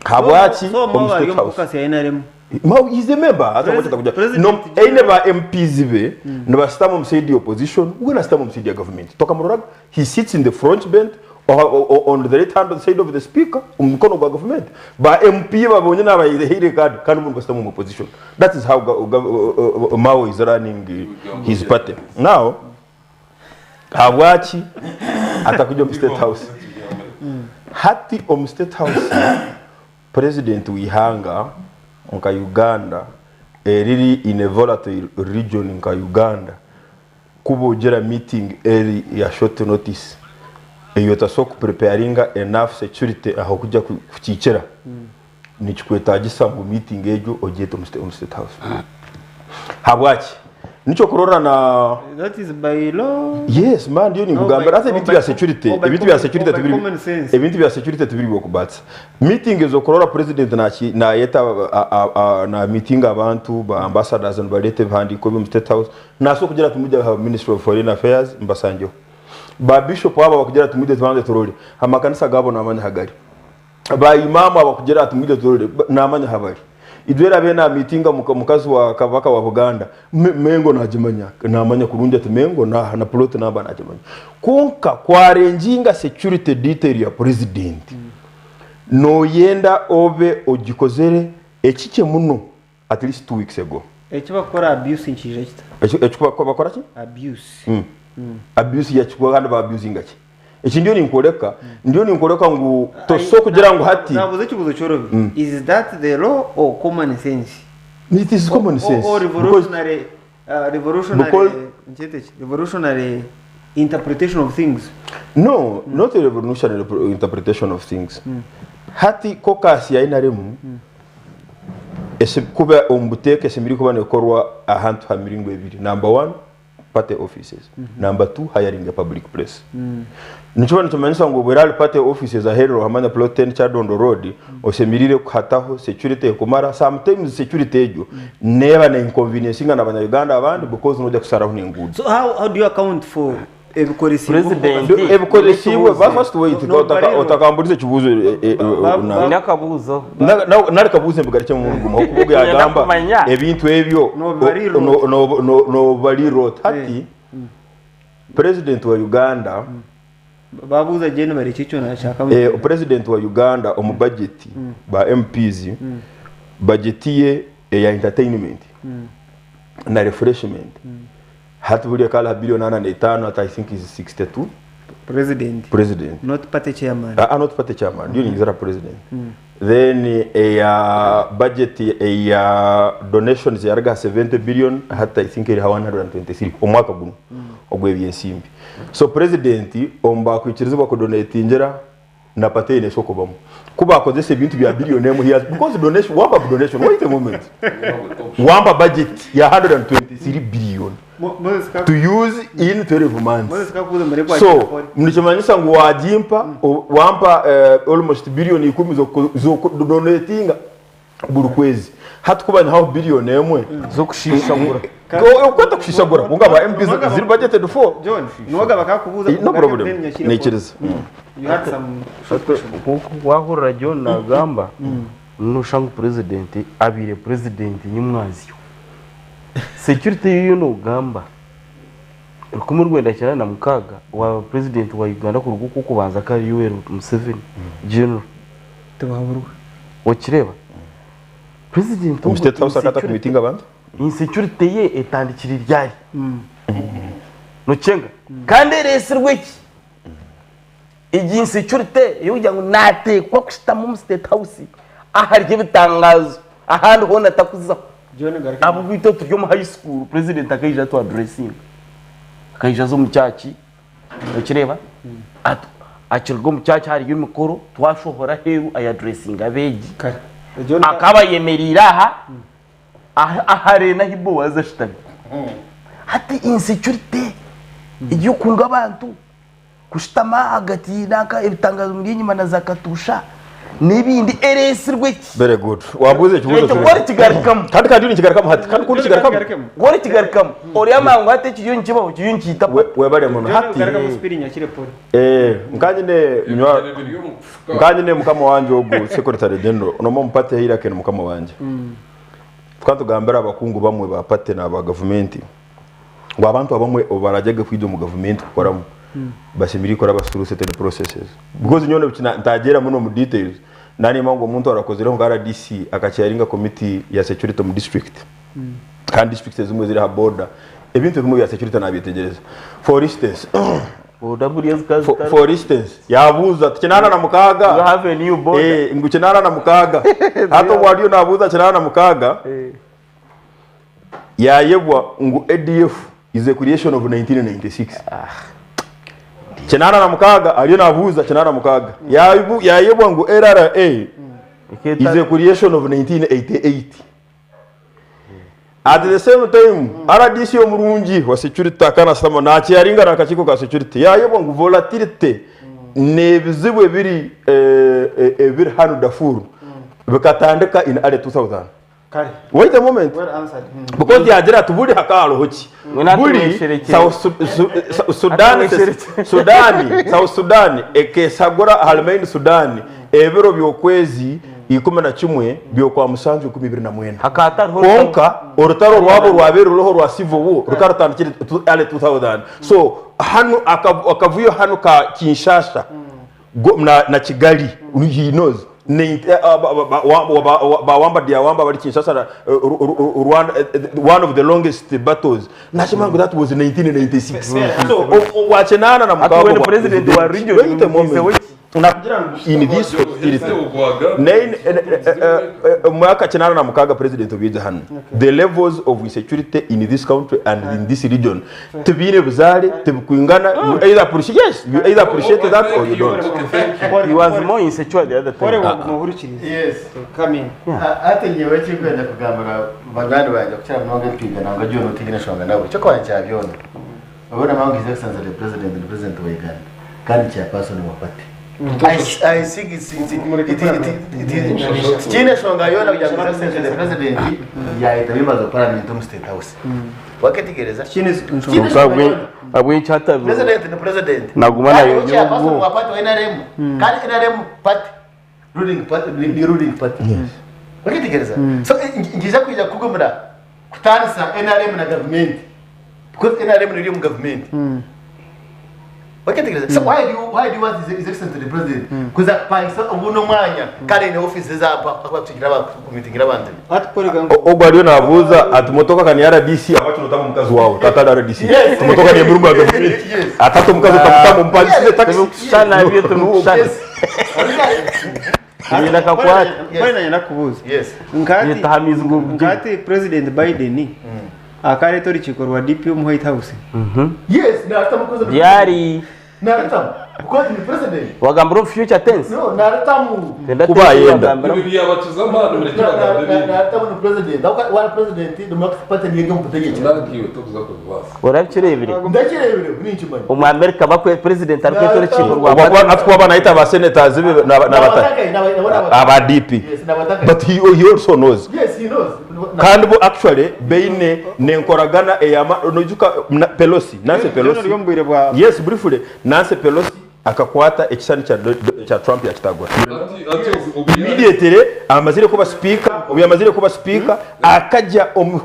habwaki
So,
omu
Mao ari
State
omu
House?
caucus ya NRM.
Mao is a member. Haza
President-
kugira.
President
No, eine ba MPs be nibasitama omu side ya opposition, we nasitama omu side ya government. Tokamuroraga he sits in the front bench or, or, on the right hand side of the speaker omu mukono gwa government. Ba MP babonye nabaheire card kandi bo nibasitama omu opposition. That is how Mao is running his party. Now Habwaki atakujya omu state house? Hati omu state house president w'eihanga nka Uganda eriri in a volatile region nka Uganda ku bogira meeting eri ya short notice ei otasobola kupreparinga enough security ahokujya kukiikira nikikwetagisa ngu meeting egyo ogyete omu state house. Habwaki? Nikyo kurora na
That is by law.
Yes man ndiyo
No,
ninkugambira
by-
hati ebintu
or
bya
by-
security
or by
ebintu bya
common-
security
or by
tibiri
common sense.
ebintu bya security tibiri byokubatsa meeting ezokurora president naki nayeta na meeting abantu ba ambassadors nibareta ebihandiko byomu state house nasobola kugira ati mujye aha ministry of foreign affairs mbasangyeho ba bishop aba bakugira ati mujye tubanze turore amakanisa gabo namanya ahagari Ba Imam abakugira ati mwije turore namanya ahabari. Idwe erabe na meetinga mukazi wa Kabaka wa Buganda Mengo nagimanya namanya kurungi ati Mengo naha na plot namba nagimanya. Kwonka ku arranginga security detail ya president Noyenda obe ogikozere ekikye muno at least 2 weeks ago.
Eki bakukora abuse nikiija kita?
Eki bakora ki?
Abuse.
Abuse yaki kandi ba abusinga ki? Eki ndiyo ninkworeka, ndiyo ninkworeka ngu tosobola kugira ngu hati.
Nabuuza ekibuuzo kyorobi. Is that the law or common sense?
It is common sense.
Or revolutionary, revolutionary, nkyete ki? Revolutionary interpretation of things.
No, not a revolutionary interpretation of things. Hati caucus ya NRM kuba omu buteeka esemeriire kuba nekorwa ahantu ha miringo ebiri. Number one, party offices. Number two, hiring a public place. Nikiba nikimanyisa ngu obwera ahari party offices aheeru hamanya plot 10 Kyadondo Road osemeriire kuhataho security ekumara. Sometimes security egyo neeba ne inconveniencing na abanya-Uganda abandi because noija kusharaho n'enguudo.
So how do you account for ebikoresibwe?
Ebikoresibwe, first wait, otakamburiza ekibuuzo.
Nyine akabuuzo.
Nari kabuuze mbigarukye mu murugumo kuba
Nyenda
yagamba
kumanya.
Ebintu ebyo nobibarirra ota? Hati president wa Uganda
Babuuza Jane Bareki ekyo nashaka.
President wa Uganda omu budget ba MPs, budget ye eya entertainment na refreshment hati buriya kari aha biliyoni 45, hati I think is 62.
President?
President.
Not party chairman?
Ah, not party chairman, ndiyo ningizara president. Then eya budget eya donations yariga 70 billion, hati I think eri ha 123 omwaka guno ogw'ebyensimbi. So president omu bakwikirizibwa kudonatingira na party eine kubamu kuba akozesa ebintu bya billion emu. He has, because donation wamba donation, wait a moment, wamba budget ya 123 billion to use in 12 months.
Moses kakubuuza mbere kwa
So nikimanyisa ngu wagimpa wampa almost biliyoni 10 zokudonatinga buri kwezi, hati kuba nihaho biliyoni 1
zokushishagura.
Okweta kushishagura kunga ba MPs ziri budgeted for.
John, nuwaga bakakubuuza.
No problem, nikiriza.
You had some short question.
Nkuko wahurira John nagamba, nushanga president abire president nyimwazyo security yiyo nogamba 1996 wa president wa Uganda kuruga uko kubanza kari Yoweri Museveni general.
Tubaburwa.
Okireba president
Omu State House akata kumitinga abantu.
Insecurity ye etandikira ryari nocenga kandi eresirwe ki igi insecurity yo kugira ngo natekwa kushitama omu State House aharya ebitangazo ahandi hoona takuzaho?
John Garuka.
Abo bito turi omu high school, president akaija atu addressing, akaija aza omu church, okireba akiriga omu church hariyo emikoro, twashohora aheeru ayaddressinga abeegi akaba ayemeriire aha ahareena ahi Bowazi ashutami. Hati insecurity eyokunga abantu kushutama hagati nanka ebitangazo muri enyima na za katusha n'ebindi eresirwe ki?
Very good, wabuze ekibuzo.
Ekyo gwori kigarukamu.
Kandi nikigarukamu hati, kandi kundi kigarukamu.
Gwori kigarukamu ori amangu hati ekiyo nikibaho kiyo nikiyita.
Webare muno hati.
Garuka spiri nyakire pole.
Nkanyine mukama wanje ogu secretary general nomo mupate hira kene mukama wanje. Twatugambira abakungu bamwe ba party n'aba gavumenti ngo abantu abamwe barajyaga kwija mu gavumenti kukoramu basemiri kora through certain processes, because nyone bikina ntagera muno mu details nani mango omuntu arakozereho nka RDC akachairinga committee ya security mu district, kandi district zimwe ziri ha border, ebintu bimwe bya security nabitegereza. For instance,
border buriya zikaza
for instance yabuza ati 86
You have a new border.
Ngu 86 hato waliyo nabuza 86 yayebwa ngu ADF is a creation of 1996. 86 aliyo nabuza 86 yayebwa ngu LRA is a creation of 1988. At the same time, RDC omurungi wa security akana sama nakiyaringa n'akakiiko ka security yayebwa ngu volatility n'ebizibu ebiri hano Darfur bikatandika in early 2000.
Kare.
Wait a moment.
Well answered.
Because yagira ati buri hakaroho ki buri South Sudan, Sudan, South Sudan ekesagura Harmain Sudan ebiro by'okwezi 11 byokwa musanju 2019, konka orutaro rwabo rwabere ruriho rwa civil war rukarutandikire early 2000. So hano akavuyo hano ka Kinshasa na Kigali, he knows. Ba Wamba dia Wamba bari Kinshasa, Rwanda, one of the longest battles. Nakimanya ngu that was 1996. So, obwa kinaana na mukaaga
Ati
obwa
president wa region
Wait a moment.
mumwise weki?
Nakugira ngu in this hostility, omu mwaka 86 president obu yaija hanu, the levels of insecurity in this country and in this region tibiine buzaare, tibikwingana, you either appreciate, yes, you either appreciate that or you don't.
He was more insecure the other time.
Yes. Hati nyowe ekinkwenda kugambira banywani bangye kukira munonga empiiga nangwa John otiine nshonga nawe eky'okubanza kya byona obu namanya ngu His Excellency the President ni President wa Uganda kandi Chairperson wa party. I, I think it's, it's, it, it, it, it, tikiine nshonga yoona kugira ngu His Excellency the President yayeta members of parliament omu State House. Waketegereza? Tikiine nshonga yoona.
Abw'ekyatabi.
President ni president.
Naguma
Kandi
nayo
ni chairperson
nyobwo.
wa party wa NRM. Kandi NRM party ruling party ni ni ruling party. Waketegereza? So ngiza kwija kugumira kutandisa NRM na government. Because NRM niri omu government. Waketegereza? So why do you want his excellency the president kuza kupangisa obu n'omwanya kandi ne office zapa akubakugira kumitingira abantu.
Ogwo ariyo nabuuza ati motoka ka ni RDC abakino otaba omukazi waawe tata ari RDC
Yes.
motoka ni emirimo ya gavumenti atata omukazi otamutamu omupangisize taxi
Tibikushana ebyo tibikushana. Nina kakwata.
Pole nanyenda kubuuza.
Yes.
Nkati President Biden akareeta orukiiko rwa DP omu White House.
Yes, narutamu because
Byari.
Narutamu because ni president.
Wagambira omu future tense.
No, narutamu.
Tenda
Kuba
tense
ayenda.
wagambira.
Ibi byabakiza amani mureke bagambe ibindi.
Narutamu ni president. Aho wa president ni muri party niyo mu butegetsi.
Nagiwe tukuza kubibasa.
Orabikirebire.
Ndakirebire ninkimanyi.
Omu America bakwe president arikweta orukiiko rwa
Obwo ati kuba banayita ba senators be n'abataka aba DP but he also knows.
Yes, he knows.
Kandi bo actually beine nenkoragana eyama noijuka Pelosi, Nancy Pelosi. Yes, briefly, Nancy Pelosi akakwata ekisani kya Trump yakitagura immediately amazire kuba speaker. Obu yamazire kuba speaker akajja omu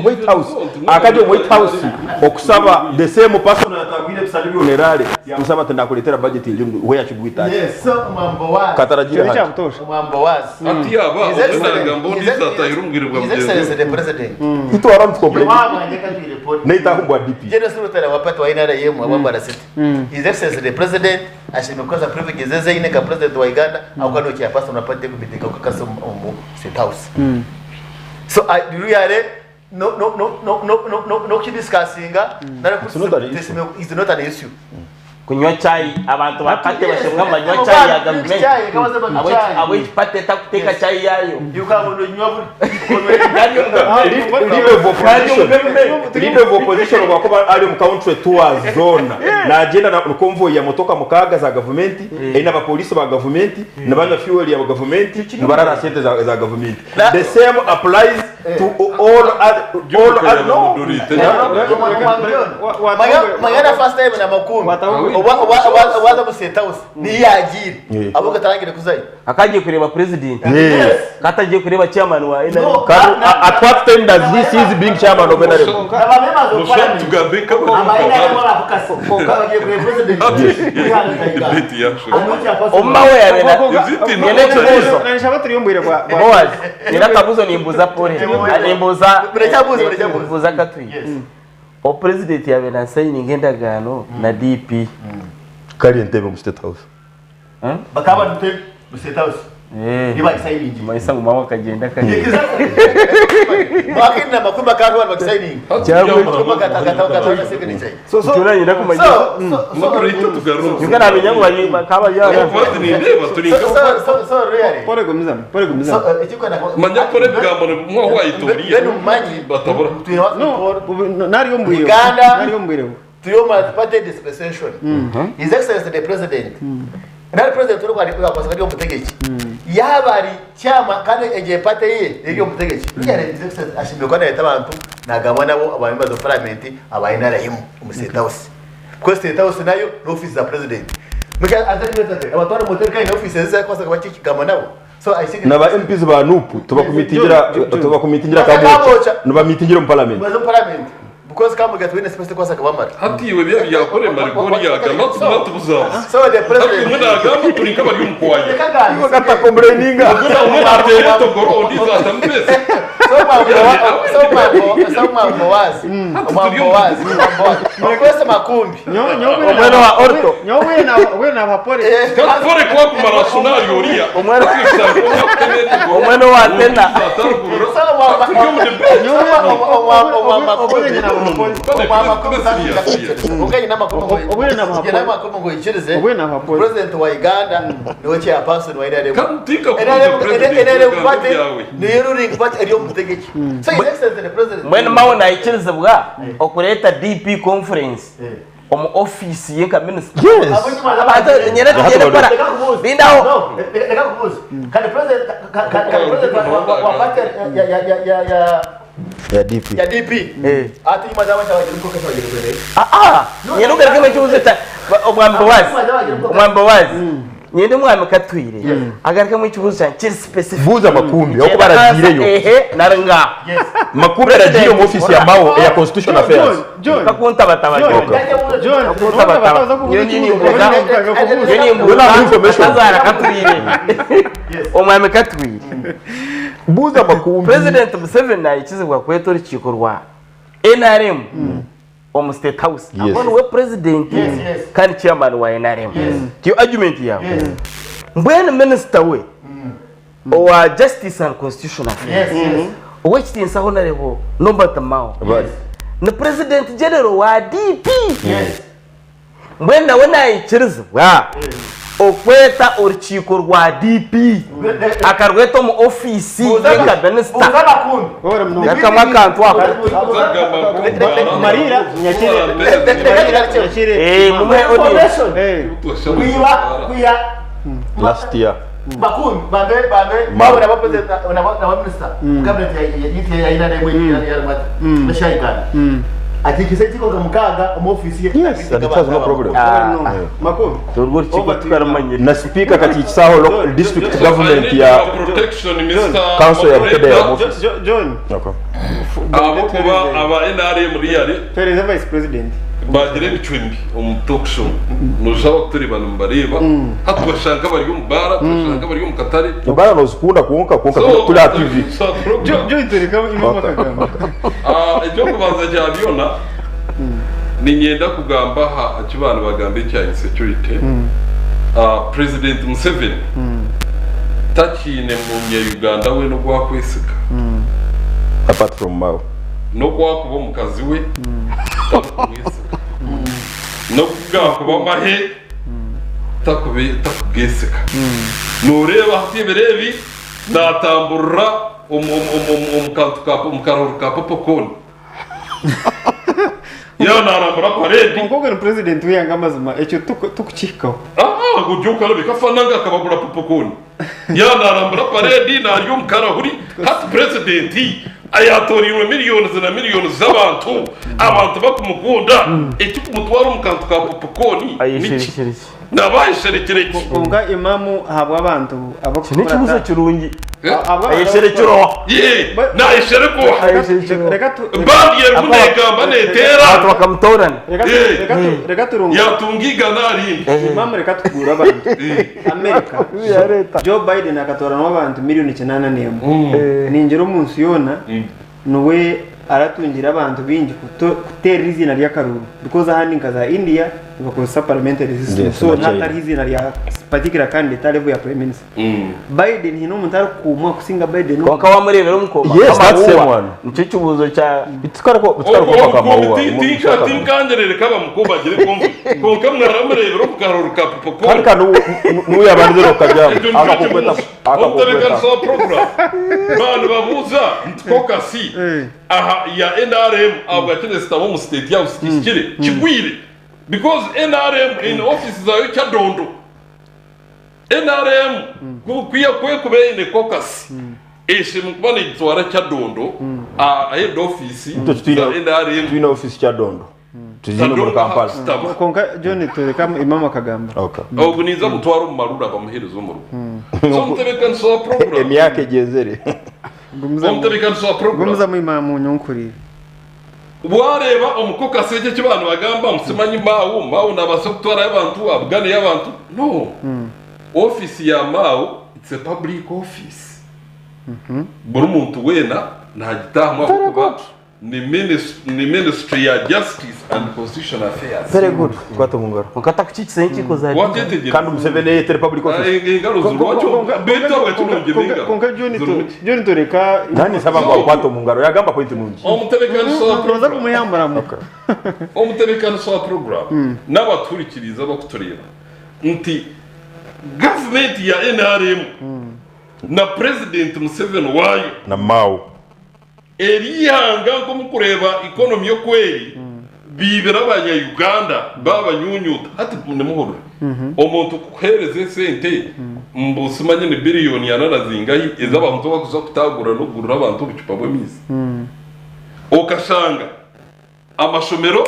White House, akajja omu White House okusaba the same person atagwire ebisani byona erale yamusaba ati ndakuletera budget eri where should we touch.
Yes, so mwambo wazi.
Kataragira hati.
Mwambo wazi.
Ati yaba
His Excellency-
onagambo
His
ndizatahira umubwire bwa
His
mugenzi
Excellency
we.
the President.
Itwara mtukomplain.
Mama wanjye report.
Neitahumbwa DP.
General Secretary wa party wa NRM wa Bambara City. His Excellency the President ashimwe kukoza privileges ze ine ka president wa Uganda aho kano chairperson wa party kubitika kukasa mu State House. So I really no no no no no no no no kidiscussinga nara
It's not an issue.
It's not an issue.
Kunywa chai abantu bapate
Yes.
bashemwa banywa chai ya gavumenti.
Chai, kama sema ni chai.
Abo ekipate takuteeka chai yayo.
Yukabondo nywa buri.
Leader of opposition, leader of opposition obwakuba ari omu country tours zoona nagenda na convoy ya motoka mukaaga za gavumenti eine abapolisi ba gavumenti nibanywa fuel ya gavumenti nibarara sente za gavumenti. The same applies to all other, all other, no.
Mayana first time na makumi. Oba oba oba oba mu State House ni yagire. Abo katarangire kuzayo.
Akagiye kureba president.
Yes.
Katagiye kureba chairman wa NRM.
Kandi at what time does he cease being chairman of NRM?
Aba members of parliament.
Tugambe ko
Aba NRM barafukase. Bagiye kureba president.
debate yacu.
Omma we yabena. Nyene kibuzo.
Nanishaba turi omu bwire bwa
Boaz, nina kabuzo nimbuza pole. Nimbuza.
Muracyabuza, muracyabuza.
Nimbuza katwi. O president yabena signing endagaano na DP.
Kari entebe omu State House.
Bakaba nte mu State House. Niba signing.
Maisa ngo mama akagenda kagenda.
Mwakina makumi akandi abantu bakisigning.
So so nyina kumanya. Yuka namenya ngo bari bakaba yara.
So so really.
Pole gumizamu, pole gumizamu.
So ekikwenda
Manya kore bigambo mwa wayitoriye.
Beno manyi
batabura.
Nariyo mbwire.
Uganda.
Nariyo mbwire.
Turiyo multi-party dispensation. His Excellency the President. Nari president uri kwari kwasa ari omutegeki. Yaba ari chairman kandi egiye party ye eri omutegeki. Yari His Excellency ashimwe kwa leta abantu nagabwa nabo aba members of parliament aba NRM mu State House. Because State House nayo ni office za president. Muka azari abatwara motel kandi office za kwasa bakikigama nabo. So I think
Naba MPs ba NUP tubakumitingira
Kamocha.
nibamitingira omu parliament.
Bazo parliament. Because Kamuga twine space tekwasa kabamara.
Hati iwe bya byakorema rigori yagamba tuma tubuzabuza.
So the president.
Hati umwe nagamba turi nk'abari omu kwaya.
Reka gani.
Iwe katakomplaininga.
Umwe natera etogoro ondi zatamupesa.
So mambo so mambo wazi. Mambo wazi. Mambo wazi. Makwese makumbi.
Omwene wa Orto.
Nyowe na we na bapore.
Katupore kuba kumara sunari oriya.
Omwene wa Atena.
President wa Uganda niwe chairperson wa NRM.
president
NRM
wa
party
Uganda
niyo ruling party eri omutegeki. So his excellency the president.
Mbwenu mawe naikirizibwa okureeta DP conference omu office ye nka minister. Abantu nyine tugyende kukora. Lindaho.
No, reka kubuuza. Kandi president kandi president wa party ya ya ya ya ya
ya DP.
ya DP. Ati nyuma z'abantu abagira uko kasha bagira kwere.
Ah, nyine ugarukemo ekibuzo kya omwami Bowazi. Omwami Bowazi. Nyine omwami Katwire. Agarukemo ekibuzo kyange kiri specific.
Buuza Makumbi, aho kuba aragiireyo.
Ehe, nari ngaho.
Makumbi aragiire omu office ya Mao eya Constitution Affairs.
Kakuntabataba.
John,
Kakuntabataba. Nyine nimbuuza. Nyine nimbuuza. Kazaara Katwire. Omwami Katwire.
Buuza Makumbi.
President Museveni naikizibwa kweta orukiiko rwa NRM omu State House.
Yes.
Abo niwe president
Yes, yes.
kandi chairman wa NRM.
Yes.
Tiyo argument yawe. Mbwenu minister we owa Justice and Constitutional Affairs.
Yes, yes.
Owekitiinisa Honorable Norbert Mao.
Right.
Ni president general wa DP.
Yes.
Mbwenu nawe naikirizibwa okweta orukiiko rwa DP akarweta omu ofiisi ye nka minisita. Garukamu akantu ako.
Marira nyakire.
Eh, mumuhe audience.
Kuiba kuya
Last year.
Makumbi bambe bambe
Mao.
bawe na president na na minister. Cabinet ya ya ya ya ya ya ya ya Uganda. Ati kise kiko kamukaga omu office ye.
Yes, and it has no problem.
Makumbi.
Urwo rukiko tukarumanyire.
Na speaker kati kisaho district government ya
protection Mr.
Council ya Bukedea
Moderator.
mu office.
John.
Okay.
Abo kuba aba NRM riyari
Pereza vice president.
bagira ebicumbi omu talk show noshaba kutureba nimubareeba hati tubashanga bari omu baara tubashanga bari omu katare
Ebara nozikunda kwonka kwonka
So-
turi aha TV.
John tureka imamo akagamba.
Ah, ekyokubanza kya byona ninyenda kugamba aha eki baana bagamba ekya insecurity Ah, president Museveni takiine munya-uganda we n'ogwakwesiga
Apart from Mao.
n'ogwakuba omukazi we takumwesiga n'ogwakuba amahe takubwesiga noreeba hati ebiro ebi natamburira omu karori ka popcorn ya narambura parade
Umukobwa ni president wiyanga amazima ekyo tukukihikaho.
Ah, guryo ukarabika afananga akabagura popcorn ya narambura parade naryo omu karahuri hati president ayatoriwe miliyoni na miliyoni z'abantu abantu bakumukunda ekikumutwara omu kantu ka popcorn nabayisherekereki
Konka imamu habwa abantu
Iki ni ikibuzo kirungi.
Abwa-
Ayisherekero.
Ye, nayishereko.
Reka tu
Bandi yari munegamba netera.
Abantu bakamutorana.
Reka
Eh.
reka reka turunga.
Yatungiga narindi.
Imamu reka tugura abantu. Amerika. Joe Biden akatorana abantu miliyoni 81. Ningira omunsi yona niwe aratungira abantu bingi kutera izina ry'akaruru because ahandi nka za India bakozesa parliamentary system
Yes,
so
na China.
ntatari izina rya particular candidate level ya prime minister Biden hino omuntu arikukumwa kusinga Biden
Konka wamurebera omukoma.
Yes, that same one.
Nikyo kibuzo kya
tinkangerere kaba mukuba agire kumva konka mwaramurebera omu karori ka popcorn
Kandi kandi n'uyabanze okajyamu
Ekyo nikyo
akakukweta
kibuzo.
akakukweta.
Omutebeekanisa wa program bantu babuuza nti kokasi aha ya NRM ahabwa kine sitabo omu state house kihikire kigwire because NRM in office zayo kyadondo NRM kwiya kwekuba eine kokasi eshe mukuba negitwara kyadondo head office za NRM
Twine office kyadondo. Tuzine muri Kampala.
Konka John tureka imamu akagamba.
Okay.
ogu ninza mutwara omu marura bamuhereza omu rugo so omutebeekanisa wa program
Emyaka egyezere.
omutebeekanisa wa program
Gumizamu imamu nyonkurire.
Wareeba omu caucus eki eki abantu bagamba ngu simanyi Mao, Mao nabaasa kutwarayo abantu abuganeyo abantu, no. Office ya Mao it's a public office. Buri muntu weena nagitaahamu ahabw'okuba ni ministry ya Justice and Constitutional Affairs.
Very good.
Kwata omu ngaro.
Okatakukiikisa enkiiko za
Wakyetegereza.
Kandi Museveni eyetire public office.
Engaro zirwaki beitu ahabwaki nongyema engaro?
Kwonka John tureka
Nani nsaba ngu akwate omu ngaro yagamba point nungi.
Omutebeekanisa wa
Noza
program.
kumuyamburamu.
Omutebeekanisa wa program n'abatuhurikiriize abakutureeba nti gavumenti ya nrm na Purezidenti Museveni waayo
Na Mao.
Eri ihanga nk'omukureeba economy oku eri, biibire abanya Uganda babanyunyuta. Hati nimuhurire, omuntu kukuhereza esente mbu simanye ni billion ana na zingahi ez'abantu abakuza kutagurira n'okugurira abantu obucupa bw'amaizi, okashanga amashomero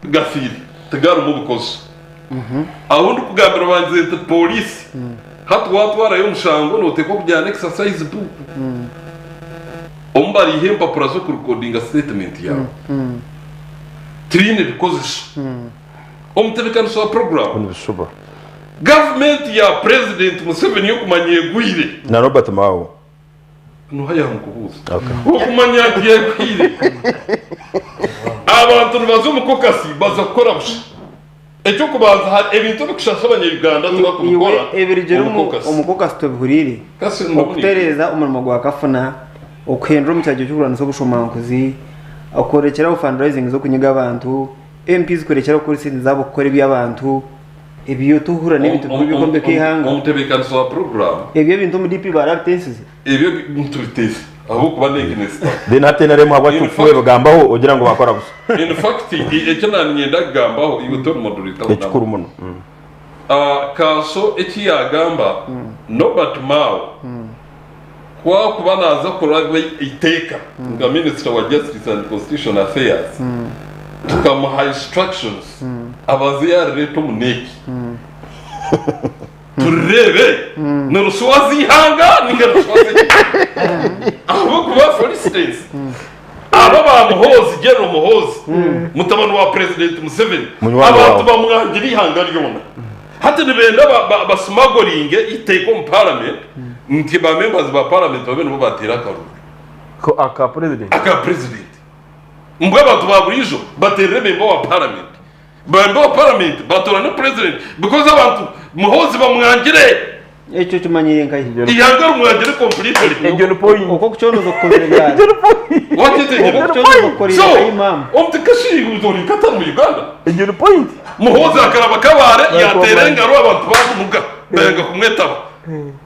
gafiire tigarimu bukozi. Ahu ndikugambira bangize nti pooriisi hati waatwarayo omushango nooteekwa kujyana exercise book omu bariiha empapura z'okurikodinga sitetimenti yaawe. Tibaine bikozeso. Omutebeekanisa wa puroguraamu, gavumenti ya Purezidenti Museveni y'okumanya egwire.
Na Robert Mao.
Noha yamukubuuza okumanya nti yegwire abantu nibaza omu kokasi baza kukora busha ekyokubanza hari ebintu ebikushasha abanya-Uganda tibakubikora
Iwe ebirugire
omu
omu
kokasi.
omu kokasi tobihuriire
Kasi ndabona
okutereeza omurimo gwa kafuna okuhindura omu kiragiro ky'okurwanisa obushomankuzi okurekyeraho fundraising z'okunyiga abantu MPs kurekyeraho kukoresa esente zaabo kukora eby'abantu Ebyo tuhurira n'ebintu bikuru by'okwombeka eihanga.
Omutebeekanisa wa puroguraamu.
Ebyo ebintu omu DP barabiteesize?
Ebyo nitubiteesa ahabw'okuba n'eginesita.
Then hati NRM habwaki okubigambaho ogira ngu bakora busha?
In fact, eki naaniinyenda kugambaho, iwe tori moderator.
Ekikuru muno.
Kanso eki yaagamba, Norbert Mao ku arikuba naaza kuraba eiteeka nka minisita wa Justice and Constitutional Affairs, tukamuha instructions abanze yaarireeta omu NEC turireebe ni ruswa z'eihanga ninga ruswa z'ekibiina. Ahabw'okuba for instance aba ba Muhoozi, General Muhoozi mutabani wa President Museveni
Munywani
abantu
waawe.
bamwangira eihanga ryona. Hati nibenda basimagoringe eiteeka omu parliament nti ba members ba parliament babe nibo bateera akaruru.
Aka president?
Aka president. Mbwe abantu ba buriijo bateerere member wa parliament. Member wa parliament batorane president because abantu Muhoozi bamwangire.
Ekyo okimanyire nkahi?
Ihanga rimwangire completely.
Egyo ni point.
Okwo okucondooza okukozire ryari?
Wakyetegyereza?
Okwo okucondooza okukoreire
So,
nkahi maama?
omuti kashi ori nkatari mu Uganda.
Egyo ni point.
Muhoozi akaraba Kabale yateera engaro abantu bamunuga bayanga kumwetaba.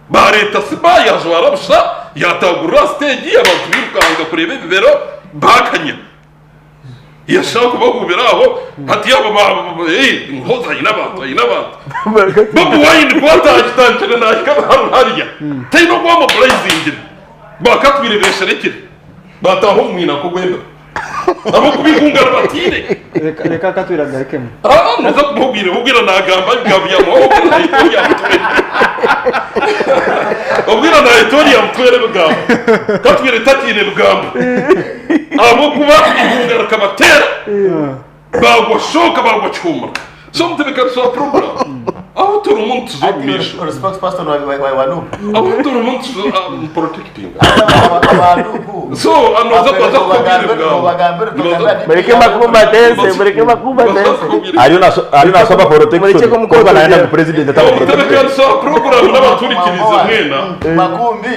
Bareeta Siba yajwara busha yatagurira aha siteegi abantu bairukanga kureeba ebibero bakanya. Yashaba kubahubira aho hati abo ba eh, Muhoozi aine abantu aine abantu. Bobi Wine ku atagitandikire nahika hanu hariya taine oku bamobilizingire bakatwire besherekire bataaha omu mwina nk'ogw'embeba. Ahabw'okuba eihunga ribatiire.
Reka reka akatwire agarukemu.
Ah, noza kumubwira obwira nagamba ebigambo bya muhoho obwira nahita orya mutwere. Obwira nahita orya mutwere ebigambo. Katwire tatiine bigambo. Ahabw'okuba eihunga rikabateera bagwa shooka bagwa kihumura. So omutebeekanisa wa puroguraamu ahu turimu nituza omu maisho.
Ori spokesperson wa wa wa NUP.
Ahu turimu nituza ah, protecting.
Aba NUP.
So noza kuza kukubwira ebigambo.
Mureke Makumba atense, mureke Makumba atense.
Ariyo naso- ariyo nasaba
Mureke
protection
kumukoto
kuba nayenda
ugera.
ngu president ataba protected.
Omutebeekanisa wa puroguraamu n'abaturikirize mwena.
Makumbi.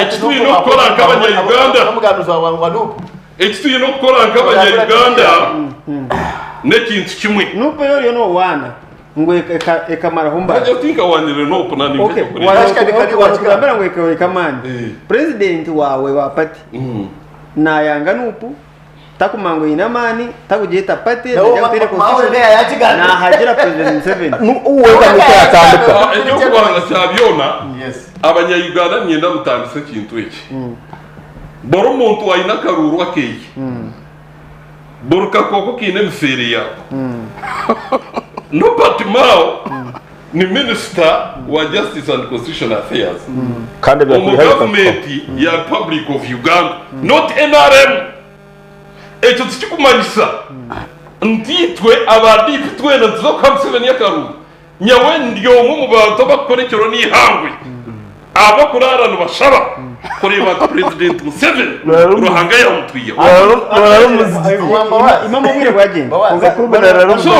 Eki twine okukora nk'abanya-Uganda.
N'omugambizi wa wa NUP.
Eki twine okukora nk'abanya-Uganda n'ekintu kimwe.
Nup yo oriyo nowaana ngu ekamaraho mbara.
Nanye tinkawanire Nup na ninka
Okay,
ekyokureba.
waza kutugambira ngu ekoreka amaani. President wawe wa party nayanga Nup, takumanya ngu eine amaani, takugyeta party,
Nawe
naija kuteera
Mao
constitution,
niwe yayakigambire.
nahagira President Museveni.
Eky'okubanza kya byona, abanya-Uganda niinyenda mutandise ekintu eki. Buri muntu aine akaruuru akeye. Buri kakooko kaine emifeere yaako. Norbert Mao ni minisita wa Justice and Constitutional Affairs
Kandi
omu
byakwihayo
gavumenti ya Republic of Uganda, not NRM. Ekyo tikikumanyisa nti itwe aba DP twena nituza kuha Museveni akaruuru. Nyowe ndi omwe omu bantu abakukora ekiro n'eihangwe abakuraara nibashaba kureeba nti Purezidenti Museveni Ruhanga yamutwihaho.
Imam obwire bwagyenda. Kwonka
So,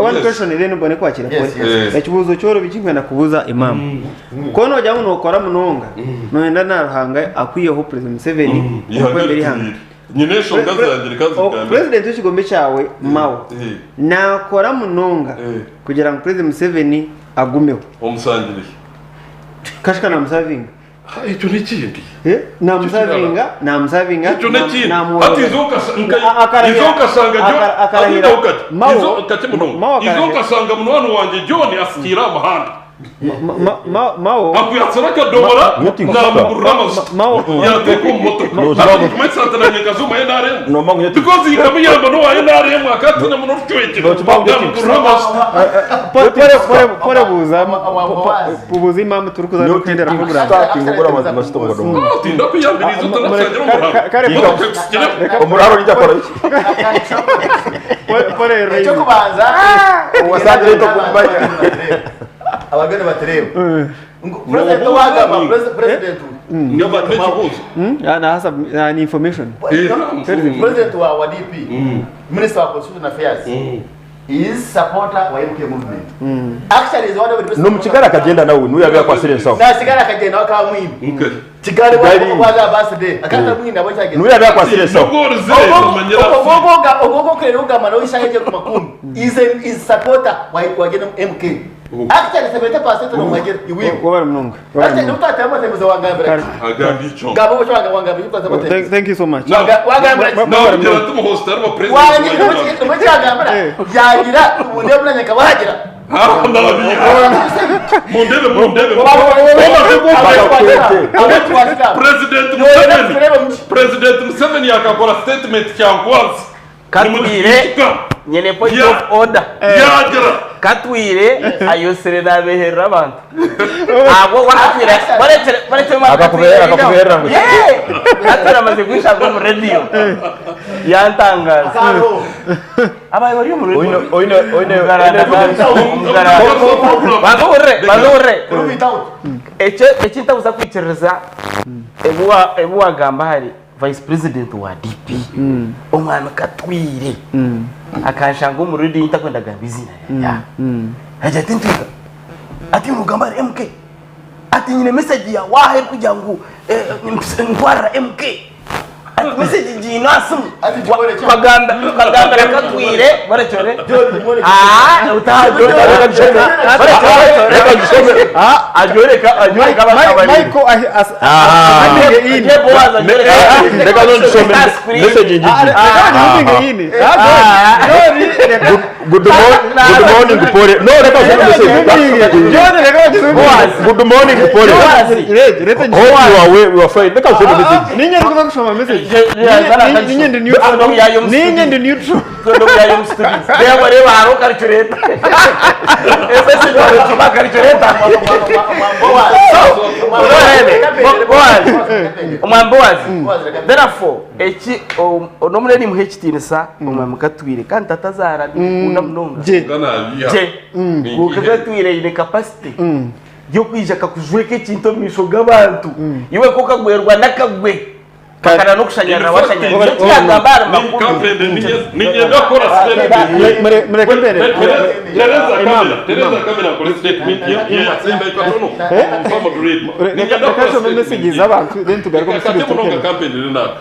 one
yes.
question then mbone kwakira
Yes,
pole.
yes.
Ekibuuzo kyorobi kinkwenda kubuuza Imam. Ku noogira ngu nookora munonga, nooyenda na Ruhanga akwiheho President Museveni okwembera eihanga.
Nyine enshonga zangye reka nzigambe.
President w'ekigombe kyawe Mao naakora munonga kugira ngu President Museveni agumeho.
Omusangire.
Kashika namusavinga.
Ekyo n'ekindi.
Namusavinga, namusavinga.
Ekyo n'ekindi. Hati izo okashanga John, izo okashanga munywani wangye John asikiire aha muhanda.
Mao
akwatsire akadomora namugurira amajuta yateeka omu motoka hati nitumanyisa nti nanye nkaza omu NRM because nkamuyamba n'owa NRM akatiina muno orucwekye namugurira amajuta
Pore buuza buuza imam turikuza n'okuhendera program.
Tinda kuyambiriza otanashangira omuraro.
Omuraro nija kora iki?
Ekyokubanza
Wasangire tokumanya.
Abageni batereba president wagamba president
Ni information.
President wa DP, minister wa constitution affairs, is supporter wa MK movement. Actually is one of the best.
Nomukigara akagenda nawe nuwe yabe yakwasire ensaho.
Nasigara akagenda wakaba mwini Kigali waza birthday akata mwini abo cyagenda.
Nuwe yabe yakwasire ensaho.
Ogogoga ogogo ugamba nawe ishaje ku makumi is is supporter wa gena MK. Actually 70% no mwagera iwiwe.
Wabara munonga.
Actually utatamba tembezo wangambira.
Agamba ico.
Gabo bwo wangambira
Thank, thank you so much.
Wagambira.
Nagira tumuhosta arimo president.
Wangira yagira ubundi bunanya kabagira.
Mundebe mundebe. President Museveni. President Museveni akakora statement kyankwanzi.
Katwire nyene point of order.
Yagira.
Katwire ayosire nabeherera abantu. Abo wakatwire baretere baretere
Akakubera akakuberera ngo.
Katwire amaze kwishaka mu radio. Yantangaza. Abaye bari mu radio.
Oine oine
Bazuhure bazuhure. Ekyo ekintabuza kwikiriza ebuwa ebuwagamba hari vice president wa DP omwami Katwire akanshanga omu radio ntakwenda gamba izina ya agira ati ntwiga ati mugamba ari MK ati nyine message ya wahe kugira ngo ntwarira MK ati message ngino asimu bagamba bagamba Katwire barecyore ah utaha ajoreka ajoreka
Michael
Reka none tusome message ngigi. Good morning, good morning Pole. No, reka usome message. Good morning Pole. Hope you are well, you are fine. Reka usome message.
Ninye ndikuza kushoma message. Ninye ndi neutral. Ninye ndi neutral.
Reba reba haro calculator. Ese se chuma calculator. Omwambowazi. Therefore, eki onomureni muhe ekitinisa omwami Katwire kandi tatazara ndikunda munonga.
Je.
Je. Kuko Katwire aine capacity yokwija akakujweka ekintu omu maisho g'abantu. Iwe ko kagwerwa n'akagwe. Bakana n'okushanyarara washanyarara. Ekiyagamba ari makuru.
Ninyenda kora statement.
Mureke mbere.
Tereza kamera, Tereza kamera kora statement ya Simba ikatono. Kwa Madrid. Ninyenda
Reka
kora
nsome message z'abantu then tugaruke mu
Kate
studio
munonga
tukere.
campaign rinaka.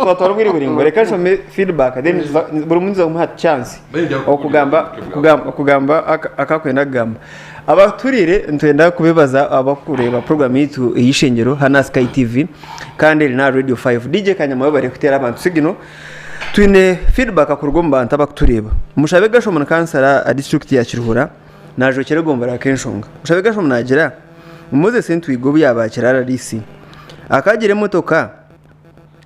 Twatwara bwiri buringo reka nsome feedback then buri muntu nzamuha chance okugamba kugamba kugamba akakwenda kugamba abaturire ntwenda kubibaza abakureba program yitu eyishengero hana Sky TV kandi na Radio 5 DJ Kanyama bari kutera abantu sigino twine feedback akurwa mu bantu abakutureba mushabe gashomana kansara a district ya Kiruhura naje kiregombara kenshonga mushabe gashomana nagira Moses Ntwigo yabakira RDC akagira emotoka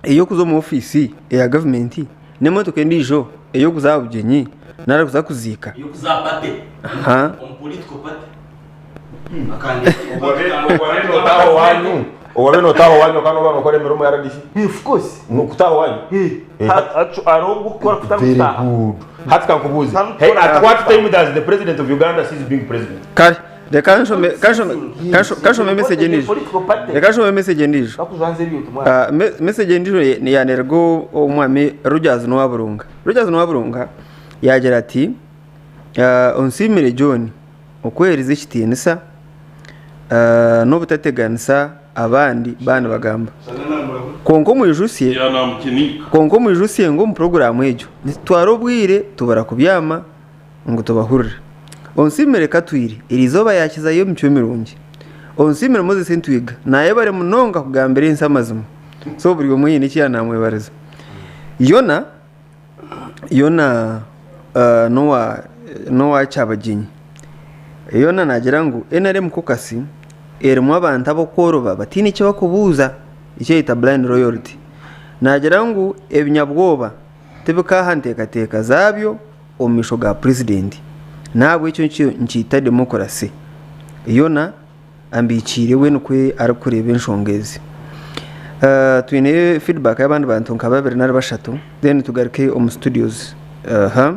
eyo kuza omu ofiisi eya gavumenti n'emotoka endiijo ey'okuza aha bugyenyi nari kuza kuziika Aha.
Owabe notaaha owanyu okaba noba nokora emirimo ya RDC?
Of course.
Kutaaha owanyu?
Hariho ogukora
Very
kutarikutaaha.
good. Hati kankubuuze. Hey, at what time does the president of Uganda cease being president?
Kare, reka nshome kanshome kanshome message endiijo. Reka nshome message endiijo.
Bakujwanza ebintu mwana.
Ah, message endiijo ni yanerwa omwami Rogers Nwaburunga. Rogers Nwaburunga yagira ati ah, onsiimire John okuheereza ekitiinisa ah, n'obutateganisa abandi baaba nibagamba. Kwonka omwijusye kwonka omwijusye ngu omu puroguraamu egyo nitutwara obwire tubura kubyama ngu tubahurire. Onsiimire Katwire eriizooba yaakizayo emicwe mirungi. Onsiimire Moses Ntwiga naayebare munonga kugambira ensi amazima. So buri omwe haine eki yaanamwebariza. Yona Yona n'owa n'owa Kyabagyenyi. Yona naagira ngu NRM caucus erimu abantu ab'okworoba bataine eki barikubuuza eki ayeta blind loyalty. Naagira ngu ebinyabwoba tibikaaha nteekateeka zaabyo omu maisho ga purezidenti. N'ahabw'ekyo ekyo nikiita demokurasi. Yona ambikiire we nikwo arikureeba enshonga ezi. Twine feedback y'abandi bantu nka babiri nari bashatu then tugaruke omu studios. Aha.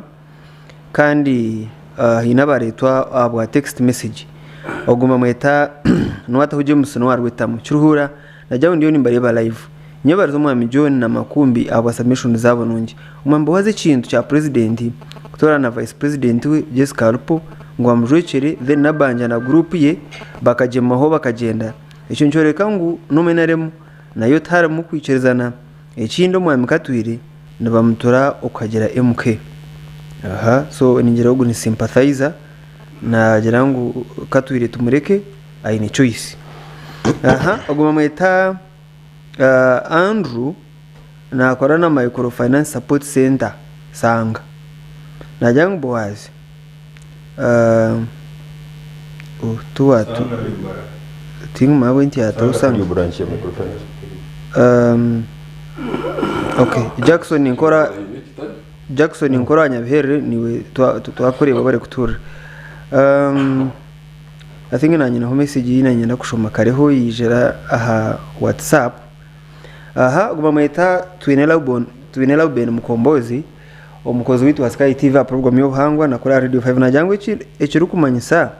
Kandi haine abareetwa ahabwa text message. Ogu bamweta Nuwataho James n'owa Rwetamu. Kiruhura nagira ngu ndiyo nimbareeba live. Nyebarize Omwami John na Makumbi ahabwa submission zaabo nungi. Omwami Boaz ekintu kya Purezidenti kutoorana Vice President we Jessica Alupo ngu amujwekyere then Nabbanja na group ye bakagyemaho bakagyenda. Ekyo nikyoreka ngu n'omu nrm nayo tiharimu kwikirizana. Ekindi Omwami Katwire nibamutura okuhagira MK. Aha so ningira ogu ni sympathizer nagira ngu Katwire tumureke aine choice. Aha ogu bamweta Andrew nakora na Micro Finance Support Center Sanga. Nagira ngu Boaz tingumanya ahabw'enki yataho Sanga. Jackson Nkora Jackson Nkora wa Nyabiherere niiwe twakureeba barikutuhurira. I think naanye nyineho message ei nanyenda kushoma kareho yaijira aha WhatsApp. Aha ogu bamweta Twine Laubon, Twine Lauben Mukombozi, omukozi waitu wa Sky TV aha program y'obuhangwa na kuri aha Radio 5 nagira ngu eki ekirikumanyisa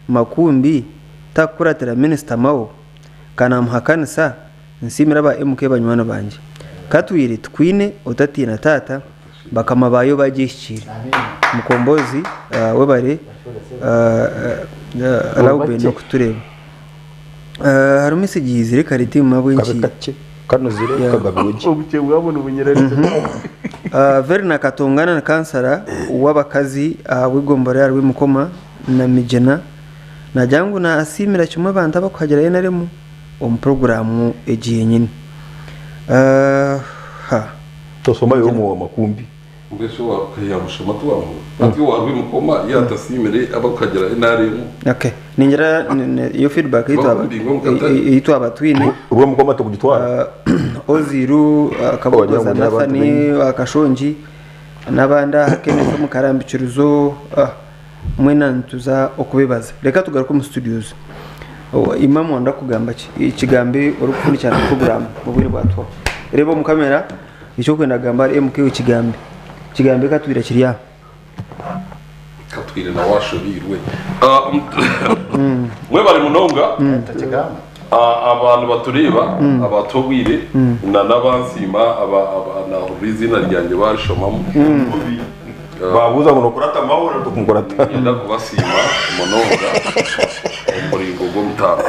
Makumbi takukuratira Minisita Mao ka namuhakanisa nsiimire aba MK banywani bangye. Katwire tukwine otatiina taata bakama baayo bagyehikiire. Mukombozi uh, webare uh, uh, Lauben okutureeba. Uh, harimu message yizire kare timu ahabw'enki
kanozire
Yeah.
kagabirwe gye
Obukye bwabo nibunyerereza.
Uh, Verna Katongana ni kansara w'abakazi ahabw'egombora ya Rwemukoma na Migyena nagira ngu nasiimira kimwe abantu abakuhagira NRM omu puroguraamu egi yenyini. Uh, ha.
Tosoma yo omu makumbi.
Mbwenu shi yamushoma tiwamuhurira? Hati owa Rwemukoma yatasiimire abakuhagira NRM?
Okay. Ningira iyo feedback ei twaba ei twaba twine.
Rwemukoma tukugitwara.
Oziru, Kabogoza Nathan, Kashongi n'abandi aha Kenneth omu Karambikirizo mwena nituza okubebaza. Reka tugaruke omu studios. Imam wanda kugamba ki? Ekigambo orikufundikira na program obwire bwatuhwaho. Reeba omu kamera eki orikwenda kugamba ahari MK okigambe. Ekigambo katwire kiri aha.
Katwire nawe ashobeirwe. Mwebare munonga abantu batureeba abatobwire na n'abansiima nahurira eiziina ryangye barishomamu.
Babuuza ngu nokurata amahoro tukunkurata.
Niinyenda kubasiima munonga omu muringo gw'omutaano.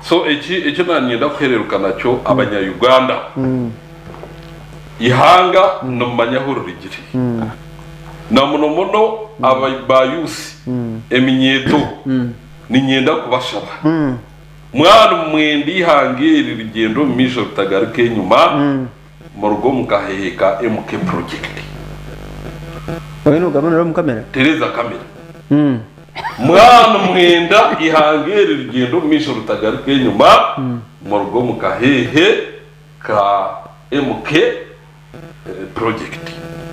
So eki eki naanyenda kuhereruka nakyo abanya Uganda, eihanga nimumanya ahu rirugire. Na muno muno aba ba youth eminyeeto niinyenda kubashaba mwaba nimwenda eihanga eri rigyende omu maisho ritagaruka enyima, Muruge omu kahehe ka MK Project.
Oyo nogamba noreba omu kamera?
Tereza kamera. Mwana mwenda ihanga eri rigyende omu maisho ritagaruka enyima, muruge omu kahehe ka MK Project.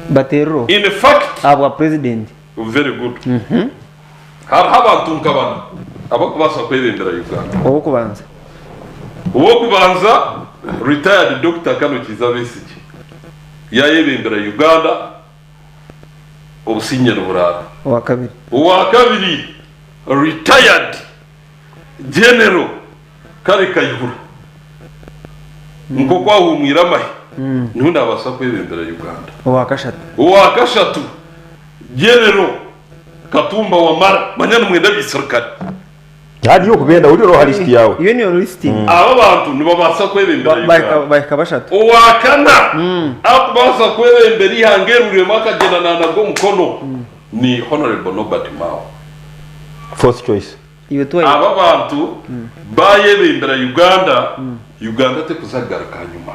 Baterire oho.
In fact.
Ahabwa president.
Very good. Hariho abantu nka bana abarikubaasa kwebembera Uganda.
Ow'okubanza.
Ow'okubanza retired Dokita Kano Kiiza Besigye yayebembera Uganda obusingye niburaara.
Owakabiri.
Owakabiri retired General Kale Kayihura nk'oku ahuumwire amahe niwe naabaasa kwebembera Uganda.
Owakashatu.
Owakashatu General Katumba Wamala manya nimwenda abaisirikare.
Hariyo okubenda ori oha lisiti yaawe.
Iyo niyo lisiti.
Aba bantu nibabaasa kwebembera Uganda.
Bahika bashatu.
Owakana arikubaasa kwebembera eihanga eriruremu akagyenda naanaga omukono ni Honourable Norbert Mao.
Fourth choice.
Aba bantu bayebembera Uganda, Uganda tekuza kugaruka nyima.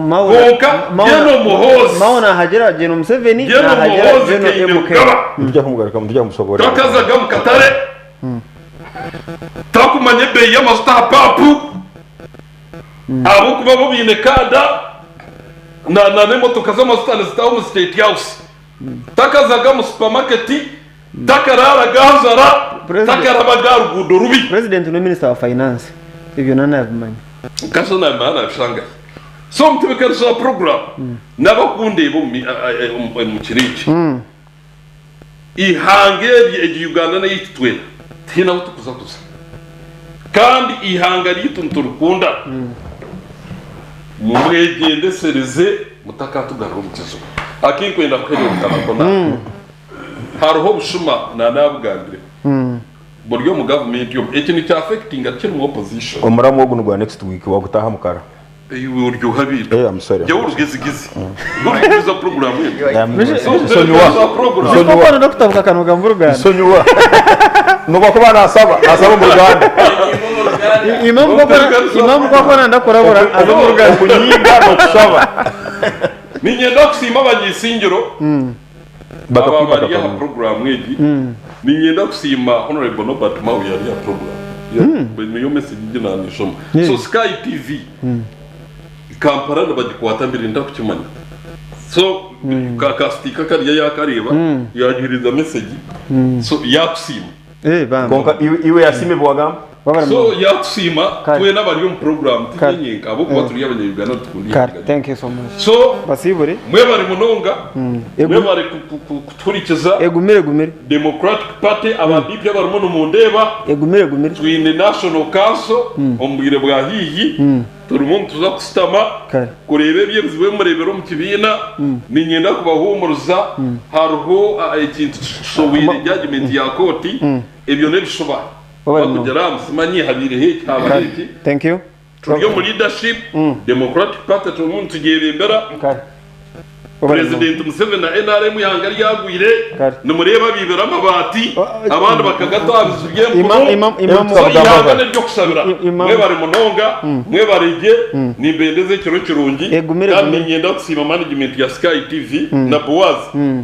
Kwonka Gen Muhoozi.
Mao nahagira Gen Museveni
Gen
nahagira
Muhoozi
Gen MK.
Kainerugaba.
Nitujya kumugaruka nitujya kumusoborera.
Takazaga mu katare, takumanya ebeeyi y'amajuta aha paapu, ahabw'okuba bo baine kaada na na n'emotoka z'amajuta nizitaaha omu state house. Takazaga mu supamaketi, Takararaga aha njara, takarabaga aha ruguudo rubi.
President ni minister wa finance ebyo nanabimanya.
Kasha nabimanya nabishangahi. So omutebekanisa wa program n'abakundeeba omu kiro eki, eihanga eri egi Uganda n'eyaitu twena tihaine ahu turikuza kuza. Kandi eihanga ryaitu niturikunda, mwegyendesereze mutakatugarura omu kizibu. Akinkwenda kuhereerukana ko naakora. Hariho obushuma nanabugambire buri omu gavumenti omu eki nikya affectinga tikiri mu opposition.
Omuramu ogu nigwa next week wagutaha mukara.
Iwe ori oha bintu.
Eh I'm sorry.
Jya orugezigezi. Orikuguza program egi.
Nsonyiwa.
Nsonyiwa. Nokutabuka akanwa ga muruganda.
Nsonyiwa. Nobwakuba nasaba, nasaba omu Ruganda.
Imamu kwakora nanda kurabura aza omu Ruganda.
Okunyiga nokusaba.
Ninyenda kusiima abanyisingiro Aba bari aha program egi ninyenda kusiima Honorable Norbert Mao yari aha program niyo message egi nanishoma so Sky TV Kampala nibagikwata mbere ndakukimanya so ka ka sticker kariya yakareba yagiheriza message so yakusiima
Kwonka iwe yasiime ebi wagamba?
So yakusiima twena abari omu program tinye nyenka ahabw'okuba turi abanya Uganda nitukunda
Kare,
ihanga ryaitu.
thank you so much.
So
Basibure.
mwebare munonga mwebare kutuhurikiza.
Egumire egumire.
Democratic Party aba DP abarimu nimundeeba.
Egumire egumire.
Twine National Council omu bwire bwa haihi turimu nituza kushutama kureeba ebi ebizibu ebi mureebire omu kibiina. Niinyenda kubahuumuriza hariho ekintu kishoboire judgement ya kooti ebyo n'ebishuba. Bakugira ngu simanyi habaireho eki habaho eki.
Thank you.
Turi omu leadership, Democratic Party turimu nitugyebembera. President Museveni na nrm eihanga ryagwire, nimureeba baibire amabaati, abandi bakagata aha biju by'empunu. So eihanga n'eryokushabira. Mwebare munonga, mwebare gye, nimbendeza ekiro kirungi kandi niinyenda kusiima management ya Sky TV na Boaz.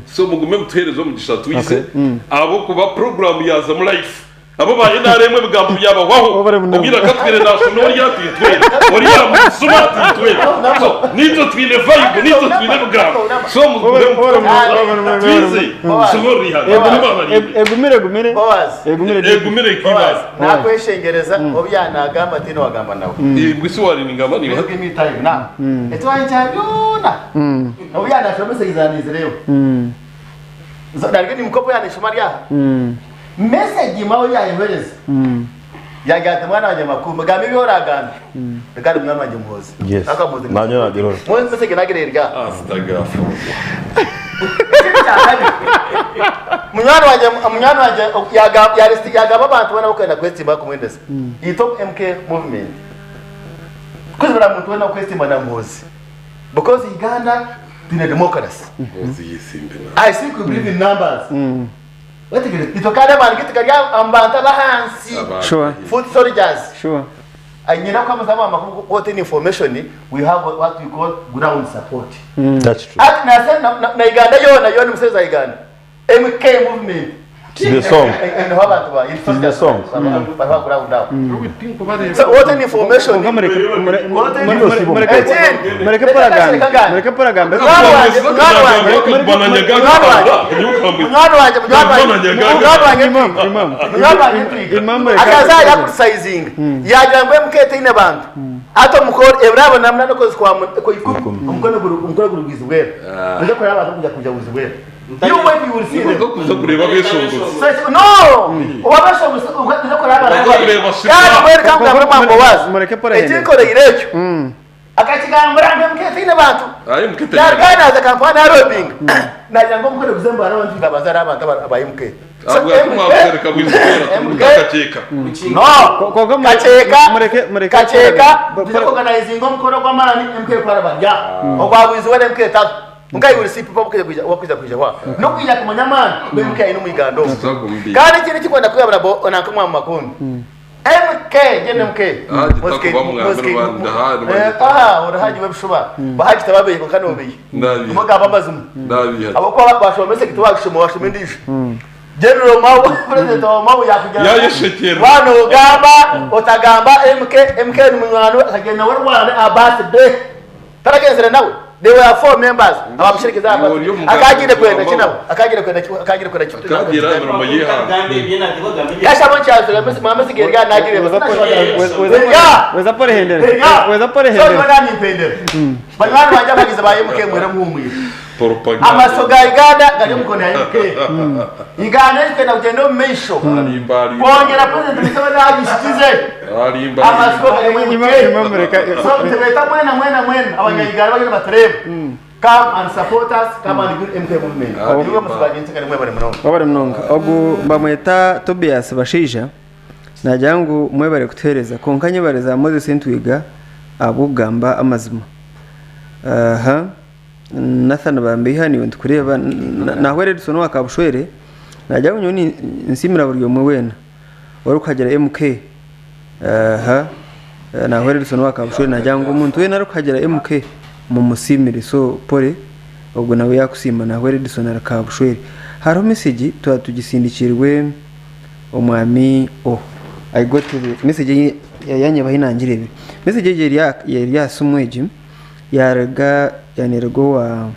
So mugume mutuheereze omugisha twize ahabw'okuba puroguraamu yaazamu life. Abo ba nrm ebigambo byabahwaho obwire akatwire nashona oriya atitwere oriya amusuma atitwere so nitwe twine vibe nitwe twine ebigambo so mugume twize tusoborere ihanga
Egumire egumire. Egumire
egumire
Boaz, nakweshengereza obu yanagamba tihaine owagamba nawe.
Mbwe si wariningamba niiwe.
Give me time now. Ekiwankya byona. Obu yanashoma message zanizireho. Naryo ni mukopo yanashoma ari aha. Message imwe aho yayohereza. Yagira ati mwana wanjye makuru mugamba ebi oragamba. Reka ndi mwana wanjye Muhoozi.
Yes.
Aka Muhoozi.
Nanyo nagirora.
Muhoozi message nagire rya. Munywani wanjye munywani wanjye yagamba yagamba abantu bona bakwenda kwesitima kumwendeza. Iyi top MK movement. Kwizibira muntu wena kwesitima na Muhoozi. Because Uganda tine democracy. I think we believe in numbers. Wetegereze itwe kandi abantu gitu kari abantu abahansi.
Sure.
Foot soldiers.
Sure.
Anyina kwa mzamu amakuru kote ni information we have what we call ground support.
That's true.
Ati na na, na Uganda yona yona museza Uganda. MK movement.
The song.
Niho abantu ba
It is the song.
bari ground up. So what an information.
Mureke Paul agambe. Mureke Paul agambe.
Mwana wanjye, mwana wanjye, mwana wanjye, mwana wanjye, mwana wanjye, mwana wanjye, akazajya kusayizinga yagira ngo MK teine bantu ato mukoro ebrabo namna no kozi kwa ko umukono guru umukono guru bwizi bwera nje ko yabantu kujya kujya buzi bwera you wait you will see them.
Kuza kureba abeshongozi.
No wabashongozi uza kureba abantu kandi mwere kandi mambo wazi
Mureke Paul ahende.
ekinkoreire ekyo akakigambira ngu MK teine bantu
Ayi MK teine.
yarganaza kampani ya robing nagira ngo mukore kuzemba abantu ngabaza ari abantu aba MK
Ahubwo tumwabusereka bwizera tumukakeka.
No kacheka kacheka tuzaorganizinga omukoro gw'amaani MK kwarabarya ogwabwiziwe na MK tatu nkayi uri sipi pabukuja kuja wakuja kuja wa nokwija kumanya amaani gwe MK ayine omwiganda omu kandi ekindi kikwenda kuyabura bo onanka mu makundi MK genda MK aha urahaji webishuba bahagita babeye kandi obeye umugabo amazima abakuba bashomese kitwakishoma washoma endisho General Mao President wa Mao yakugera
Yayeshekera.
Wano ugamba otagamba MK MK ni munywani akagenda warwana Abbas de taragenzera nawe they were four members abamushirikiza Abbas akagire kwenda kinabo akagire kwenda akagire kwenda
Akagira imirimo yihanga.
Yashabo nchazira mama sigerga nagire
Weza Paul ahendere. Weza Paul
So
ahendere.
nani mpendere Banywani banje bagize ba MK mwere muhumwire
Propaganda.
Amaso ga Uganda gari mukono ya MK Uganda ikwenda kugenda omu maisho kwongera president Museveni agishikize amasiko gari mu MK so tebeta mwena mwena mwena abanyayuganda bagenda baturebe come and support us come and build MK movement niwe musibagenzi kari mwebare munonga
Wabare munonga. Ogu bamweta Tobias Bashaija nagira ngu mwebare kutuhereza konka nyebare za Moses Ntwiga abugamba amazima. Aha Nathan Bambiha niwe ntukureba nahwere Edson wa Kabushwere nagira ngu nyoni nsimira buri umwe wena wari ukagera MK aha nahwere Edson wa Kabushwere nagira ngu umuntu wena ari ukagera MK mumusimire so pole ubwo nawe yakusima nahwere Edson arakabushwere hariho message tuba tugisindikirwe omwami oh I got the message yanyabaho inangire ibi message yari yari yasumweji yarega yanergo wa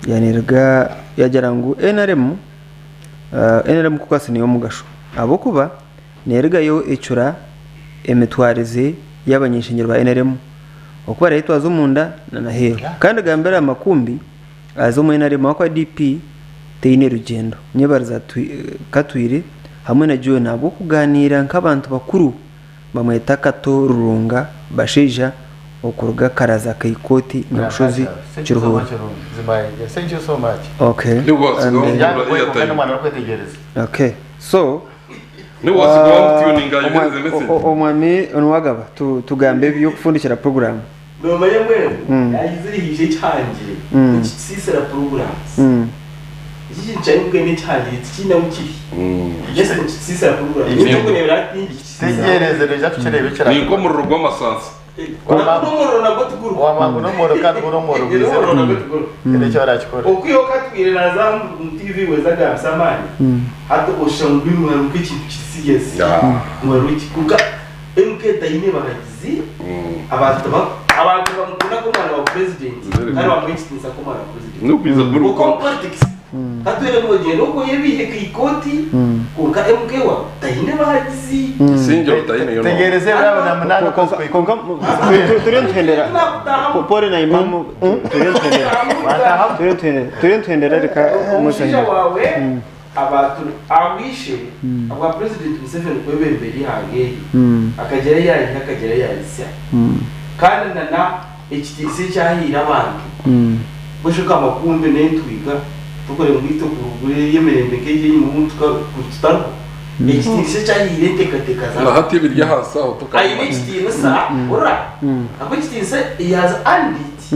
yanerga yagira ngu NRM NRM kuko niyo mugasho abo kuba nerega yo ecura emitwarize y'abanyeshengero ba NRM okuba rero munda na nahero kandi gambera amakumbi azo mu NRM akwa DP teine rugendo nyebariza katwire hamwe na Joe nabwo kuganira nk'abantu bakuru bamweta Kato Rurunga Basheja okuruga Karaza Kaikoti na Bushozi Kiruhura.
Thank you so much.
Okay. Okay. So omwami onwagaba tugambe byokufundikira program.
Nomanye mwene yayizirihije cyangire ikisisera programs. Iki cyangire cyangire kina mukiri. Yes ikisisera program. Nikurebera
Tegereze reja tucerebe cyara.
Ni nko muriro gw'amasansi.
N'umuriro nabwo tuguru.
Wamangu n'umuriro kandi n'umuriro gwize. Nicyo barakikora.
Okwiyo katwire naza mu TV wezaga samani. Hato oshangwi mwaru kiki kisigeze. Mwaru kikuka MK tayine baragizi. Abantu abantu bamukunda ko mwana wa president. Kandi bamwitinza ko mwana wa president.
No kwiza muri
uko politics. Katwire ngogendo ko yebihe kikoti kuka MK wa tayine baragizi.
Sinjye tayine yo.
Tegereze bravo na munani
konka turiyo ntwendera Paul na Imamu turiyo ntwendera turiyo ntwendera reka
umushinja wawe abantu awishe abwa president Museveni kwebemberi hange akagera yayi akagera yayisya kandi nana ekitisi cyahira abantu bushuka amakumbe nentwiga tukore mwito kurugure yemerembe keje yimuntu tutaro ekitisi cyahira entekateka za
Nahati birya hasi aho
tukaba ayi ekitisi ora ako ekitisi yaza andit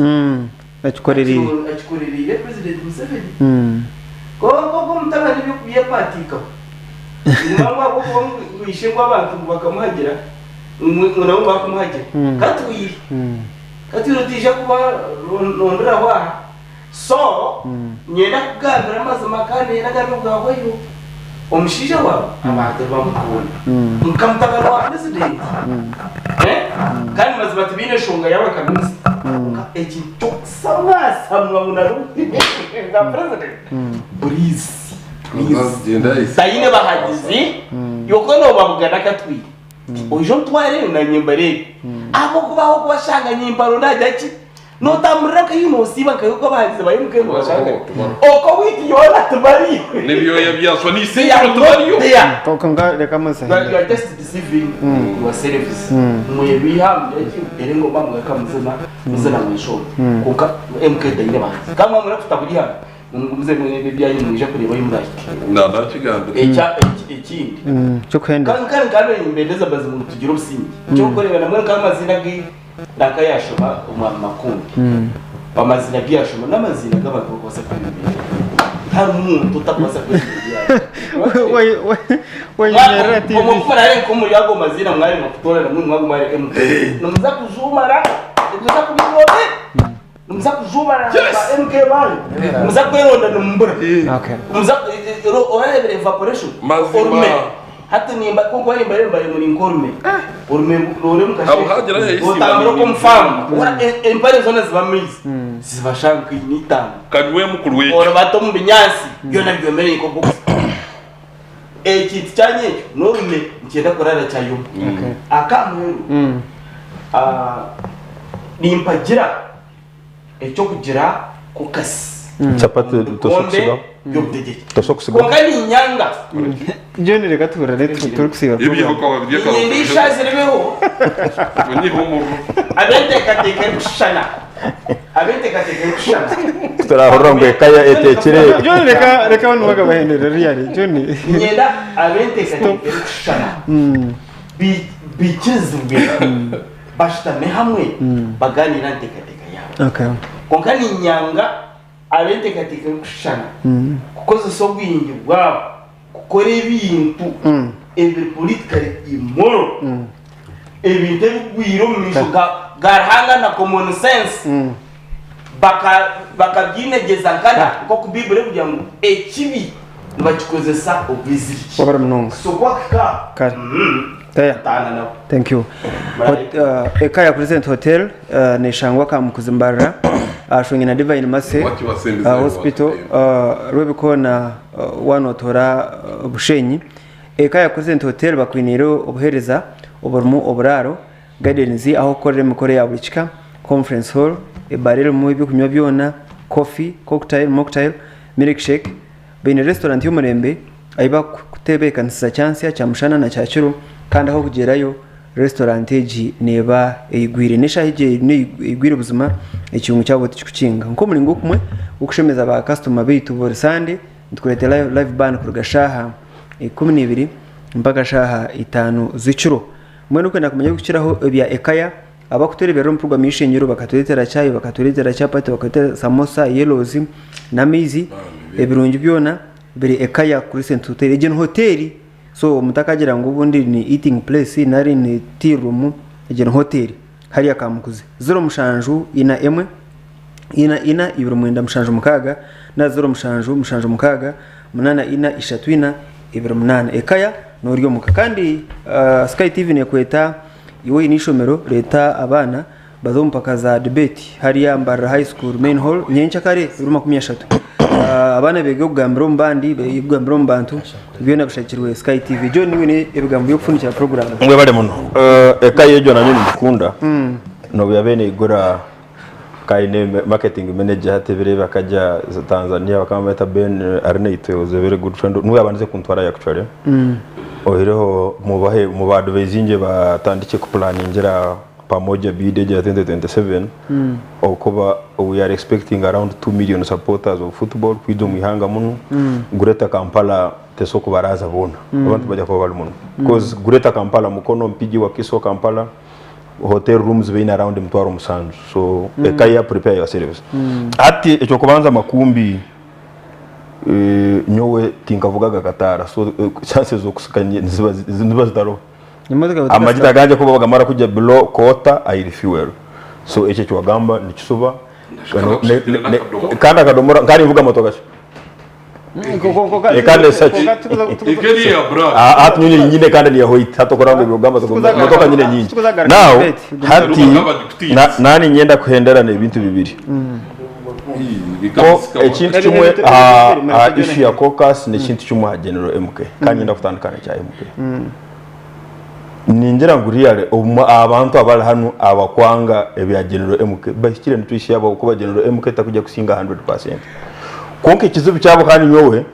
akikorereye
akikorereye president Museveni koko mutabani byo patika nimangwa ko ngwishengwa abantu bakamuhagira nabo bakumuhagira katwiri katwiri tija kuba rondera wa so nyenda kugambira amazima kandi nagambira bwahoyo Omushaija waawe abantu tibamukunda nka mutabani wa purezidenti kandi mazima tibaine nshonga yawe nka minisita kwonka ekintu ky'okusamwasamwa ngu nka purezidenti puriizi puriizi taine bahagizi iwe ku noobabugana akatwire oije ontwareyo nanye mbareebe ahabw'okuba aho okubashanga nyimparo nagira ki Notamburira nka haihi nosiiba nka oku abahandizi ba MK nibashanga. Oko wiiki yoona tibariyo.
N'ebyoya byaswa n'eisingiro tibariyo.
Konka reka
You
musahire.
are just deceiving yourselves. Mwebiha mugire ki mutere engoma mugaruka muzina muzina mweshonga. Konka MK taine bahanzi. Kandi mwamara kutabura ihanga mugumize mwine ebyanyu nimwija kureeba ahu murahike.
Nakigambire.
Ekya ekindi.
Ky'okuhendera.
Kandi kandi kandi nimbendeza mazima ngu tugire obusinge. Ekyokureeba namwe nk'amazina ge Nanka yashoma Omwami Makumbi. Amazina agu yashoma n'amaziina g'abantu abarikubaasa kwebembera. Tiharimu muntu otarikubaasa kwebembera
Wayemerera TV.
Omwe ku muraabe nk'omuri ago maziina mwaremwa kutoorana mbwenu mwaguma ahari MK. Nimuza kujuumara, nimuza kubirobe, nimuza kujuumara ba MK banyu, nimuza kweronda nimubura. Nimuza orareebire evaporation?
Mazima.
Orume. Hati nimba kwonka nimba mbaire muri nk'orume. Orume rore
Abo hagira yayisiima
Otambura
ni-
omu faamu. Ora empare zoona ziba amaizi. Zibashanga nka ina itaano.
Kanywe mukuru w'ekyo.
Oribata omu binyaatsi byona byomire nk'obwokisi. Ekintu kyangye ekyo n'orume nikyenda kurara kyayoma. Aka muheru nimpagira eky'okugira kokasi
Chapati
omu
tosobola
bikombe
kusigaho.
by'obutegyeki.
Tosobola kusigaho.
Kwonka niinyanga
John reka tuhurire turikusiiba
niinyenda eishaazi ribeho ab'enteekateeka erikushushana ab'enteekateeka erikushushana
Turahurira ngu eka ya etekire.
John reka reka banu bagabahendere really John.
Niinyenda ab'enteekateeka erikushushana baikirizibwe bashutame hamwe bagaaniire aha nteekateeka yaabo.
Okay.
Kwonka niinyanga ab'enteekateeka erikushushana kukozesa obwingi bwabo kukora ebintu ebiri politically immoral, ebintu ebigwire omu maisho ga Ruhanga na common sense, bakabyinegyeza nkana nk'oku Baiburi erikugira ngu ekibi nibakikozesa obweziriki.
Wabara munonga.
So ku akika,
Kare. Taya.
Taana nabo.
Thank you. Hot, eka ya Crescent Hotel neshangwa Kamukuzi Mbarara ahashongye na Divine Mercy Hospital Rwebikoona wanotora Bushenyi. Eka ya Crescent Hotel bakwiniire obuhereza oburimu oburaaro, gardens ahu okukorera emikoro ya buri kika, conference hall, ebaara erimu ebyokunywa byona, coffee, cocktail, mocktail, milkshake. Baine restaurant y'omurembe ahi bakutebeekanisiza kyantsya, kyamushana na kyakiro kandi ah'okugyerayo restaurant egi neeba eigwire. N'eshaaha egi eigwire buzima ekiyungu kyabo tikikukinga. Nk'omuringo gumwe gw'okushemeza ba kasitoma baitu buri Sande nitukureetera live band kuruga shaaha 12 mpaka shaaha 5 z'ekiro. Mbwenu orikwenda kumanya ebirikukiraho ebya Ekaya, Abakutureeberera omu puroguramu y'eishengyero bakatureetera chai, bakatureetera chapati, bakatureetera samosa, yellows n'amaizi. Ebirungi byona biri Ekaya Crescent Hotel. Egyo ni hoteeri, so mutakagira ngu obundi ni eating place nari ni tea room, egyo ni hoteeri hariya Kamukuzi. 07 41 4 2 9 7 na 07 7 6 8 3 4 28. Ekaya noorya omuka. Kandi Sky TV neekweta. Iwe oine eishomero, reeta abaana baze omu mpaka za debate hariya Mbarara High School main hall nyenkyakare ebiro 30. Abaana beege okugambira omu bandi, beege okugambira omu bantu, byona bishagikirwe Sky TV. John niiwe oine ebigambo by'okufundikira puroguraamu.
Mwebale muno. Eka y'egyo nanye ningikunda nobu yabaire neigura kaine marketing manager hati ebiro ebi akagya Tanzania bakaba nibamweta Ben Arinaitwe was a very good friend niwe yabandize kuntwarayo actually. Oihireho mubahe muba advisinge batandikye ku planningira pamoja bid egyo ya 2027 okuba we are expecting around 2 million supporters of football kwija omu ihanga munu Greater Kampala tesobola kubaraaza boona abantu nibagya kuba bari muno because Greater Kampala Mukono, Mpigi, Wakiso, Kampala hotel rooms baine around 70,000 so ekaya prepare yourselves hati ekyokubanza makumbi Nyowe tinkavugaga akataara so chances z'okusika niziba niziba zitaroho.
Emotoka yawe
Amagita
tekasika.
gangye kuba bagamara kugya below quarter I refuel. So ekyo ekiwagamba nikisuba.
Ndashaka
Ne-
kushukira
ne- ne-
n'akadomora.
Kandi akadomora kandi nvuga motoka ki? Ekandi esaki. Hati nyine nyine kandi ni ya white hati okora ngu ebyogamba motoka nyine nyingi. Now hati na ninyenda kuhenderana ebintu bibiri. Ko ekintu kimwe aha aha issue ya caucus n'ekintu kimwe aha General MK kandi nyenda kutandika n'ekya MK. Ningira ngu really obumwe abantu abari hanu abakwanga ebya General MK bahikire nitwishya yabo ahabw'okuba General MK takuja kusinga 100%. Kwonka ekizibu kyabo kandi nyowe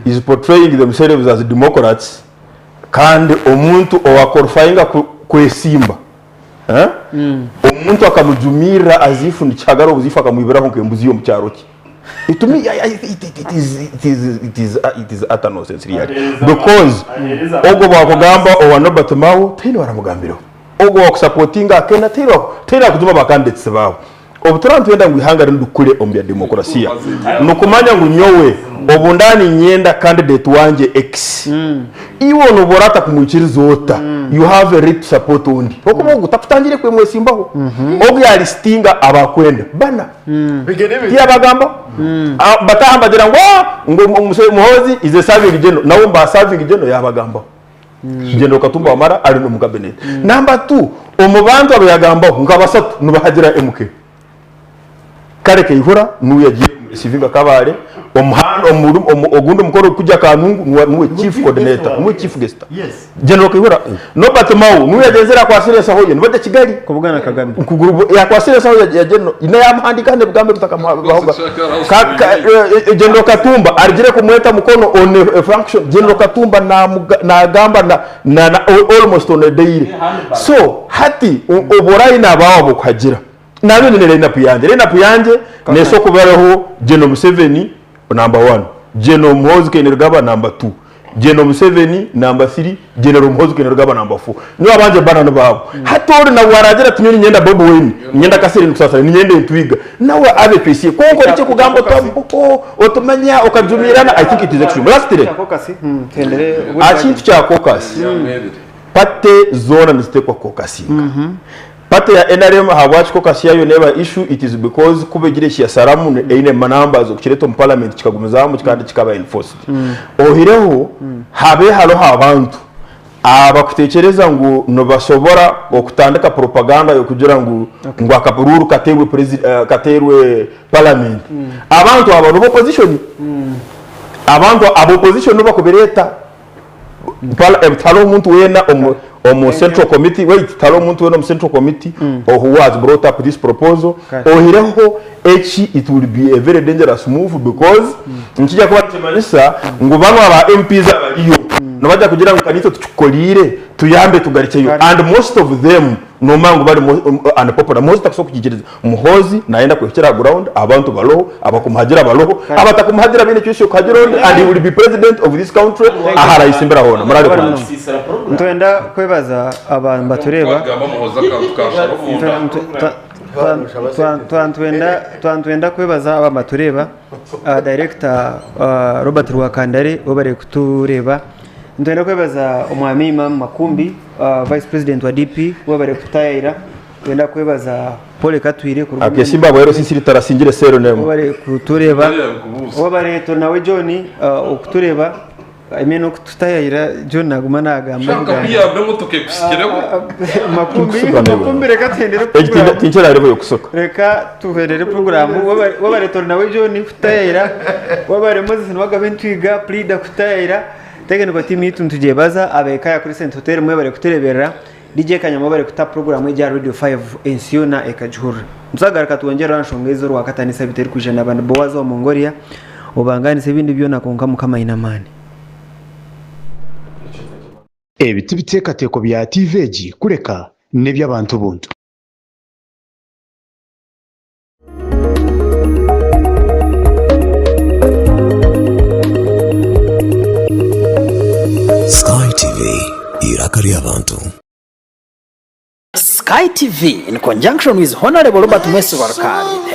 is portraying themselves as democrats kandi omuntu owa qualifyinga kwesimba eh, omuntu akamujumirira as if nikihagara obuzifu akamwibiraho nk'embuzi y'omu kyaro kye. To me, I, I, it, it, it is, it is, it is, it is utter nonsense really. Because ogwo bwakugamba owa Norbert Mao taine waramugambireho. Ogwo wakusapotinga Akena taine taine akutuma ba candidates bawe. Obu turaba nitwenda ngu ihanga rinu rikure omu bya demokrasiya, nikumanya ngu nyowe obu ndaba ninyenda candidate wangye X, iwe noba orata kumwikiriza ota? You have a right to support ondi. Ahabw'okuba ogu takutangire kwemwesimbaho. Ogu yalisitinga abakwenda bana. Tiyabagambaho. Bataaha nibagira ngu ah, ngu Muhoozi is a serving general. Nawe mba serving general yabagambaho. General Katumba Wamala ari n'omu cabinet. Number two, omu bantu abu yagambaho nka basatu nibahagira MK. Kale Kaihura niwe yagiire kumuresiivinga Kabale, omuhanda ogundi omukoro ogukugya Kanungu niwe chief coordinator, niwe chief guest. General Kaihura, Norbert Mao niwe yagyenzire akwatsire ensaho ye nibajya Kigali.
Kubugana Kagame.
Yakwatsire ensaho ya General, nayamuhandiika hanu ebigambo ebi takamuhaga. General Katumba arugire kumweta Mukono on a function, General Katumba nagamba na almost on a daily. So hati obu oraine abaawe abokuhagira, nanye nyine line up yangye, line up yangye neesobola kuba eriho General Museveni number one, General Muhoozi Kainerugaba number two, General Museveni number three, General Muhoozi Kainerugaba number four. Nyowe abangye bana nibaabo. Hati ori nawe aragira ati nyowe niinyenda Bobi Wine, niinyenda Kasirye Nikusaasira, niinyenda Entwiga, nawe abe choice ye. Kwonka orekye kugamba oti oho, otumanya, okajumiirana, I think it is extreme. Lastly, aha kintu kya caucus, party zoona niziteekwa kukokasinga. Party ya nrm ahabwaki caucus yaayo neeba issue it is because kuba egira ekiyasaramu eine numbers okukireta omu parliament kikagumizamu kandi kikaba enforced. Ohireho habe hariho abantu abakutekyereza ngu nibasobora okutandika propaganda yokugira ngu ngu akaruuru kateerwe kateerwe parliament. Abantu abo nibo opposition. Abantu aba opposition nibo bakubireeta. Tihariho omuntu weena omu central committee, wait, tihariho omuntu weena omu central committee who has brought up this proposal. Oihireho eki it will be a very dangerous move because nikija kuba nikimanyisa ngu banu aba MPs abariyo nibaija kugira ngu ka nitwe tukikukoriire tuyambe tugarukyeyo and most of them nomanya ngu bari unpopular. Muhoozi takusobola kukiikiriza. Muhoozi nayenda kuhikira aha ground, abantu baroho, abakumuhagira baroho, abatakumuhagira baine choice yokuhagira ondi and he will be president of this country ahu arayesimbira hoona. Muraare kurungi.
Nitwenda kwebaza abantu batureeba. Twantwenda kwebaza abantu batureeba. Director Robert Rwakandare webare kutureeba. Nitwenda kwebaza Omwami Imam Makumbi, Vice President wa DP webare kututayayira. Twenda kwebaza Paul Katwire kuruga omu
Akesimba bweru sisiri tarasingire seero n'emwe.
Webare kutureeba. Webare Turinawe John okutureeba I mean okututayayira John naguma nagamba
Shaka
ebigambo.
kuyamba emotoka ekusikireho.
Makumbi
Tinkusuka newe.
Makumbi reka tuhendere
Egi
program.
tinkyarareeba yokusuka.
Reka tuhendere program. Webare webare Turinawe John kutayayira. Webare Moses Niwagabe Ntwiga Pleader kutayayira. Technical team yitu nitugyebaza ab'eka ya Crescent Hotel mwebare kutureberera. DJ Kanyama webare kuta puroguramu egi aha Radio 5 ensi yoona ekagihurira. Nituzagaruka twongyere aha nshonga ezi orwakataano esabiti erikwija naba ni Boaz wa Mongolia obangaanise ebindi byona kwonka Mukama aine amaani.
Ebi ti biteekateeko bya tiivi egi kureka n'eby'abantu buntu.
Sky TV, eiraka ry'abantu.
Sky TV in conjunction with Honorable Robert Mwesigwa Rukali.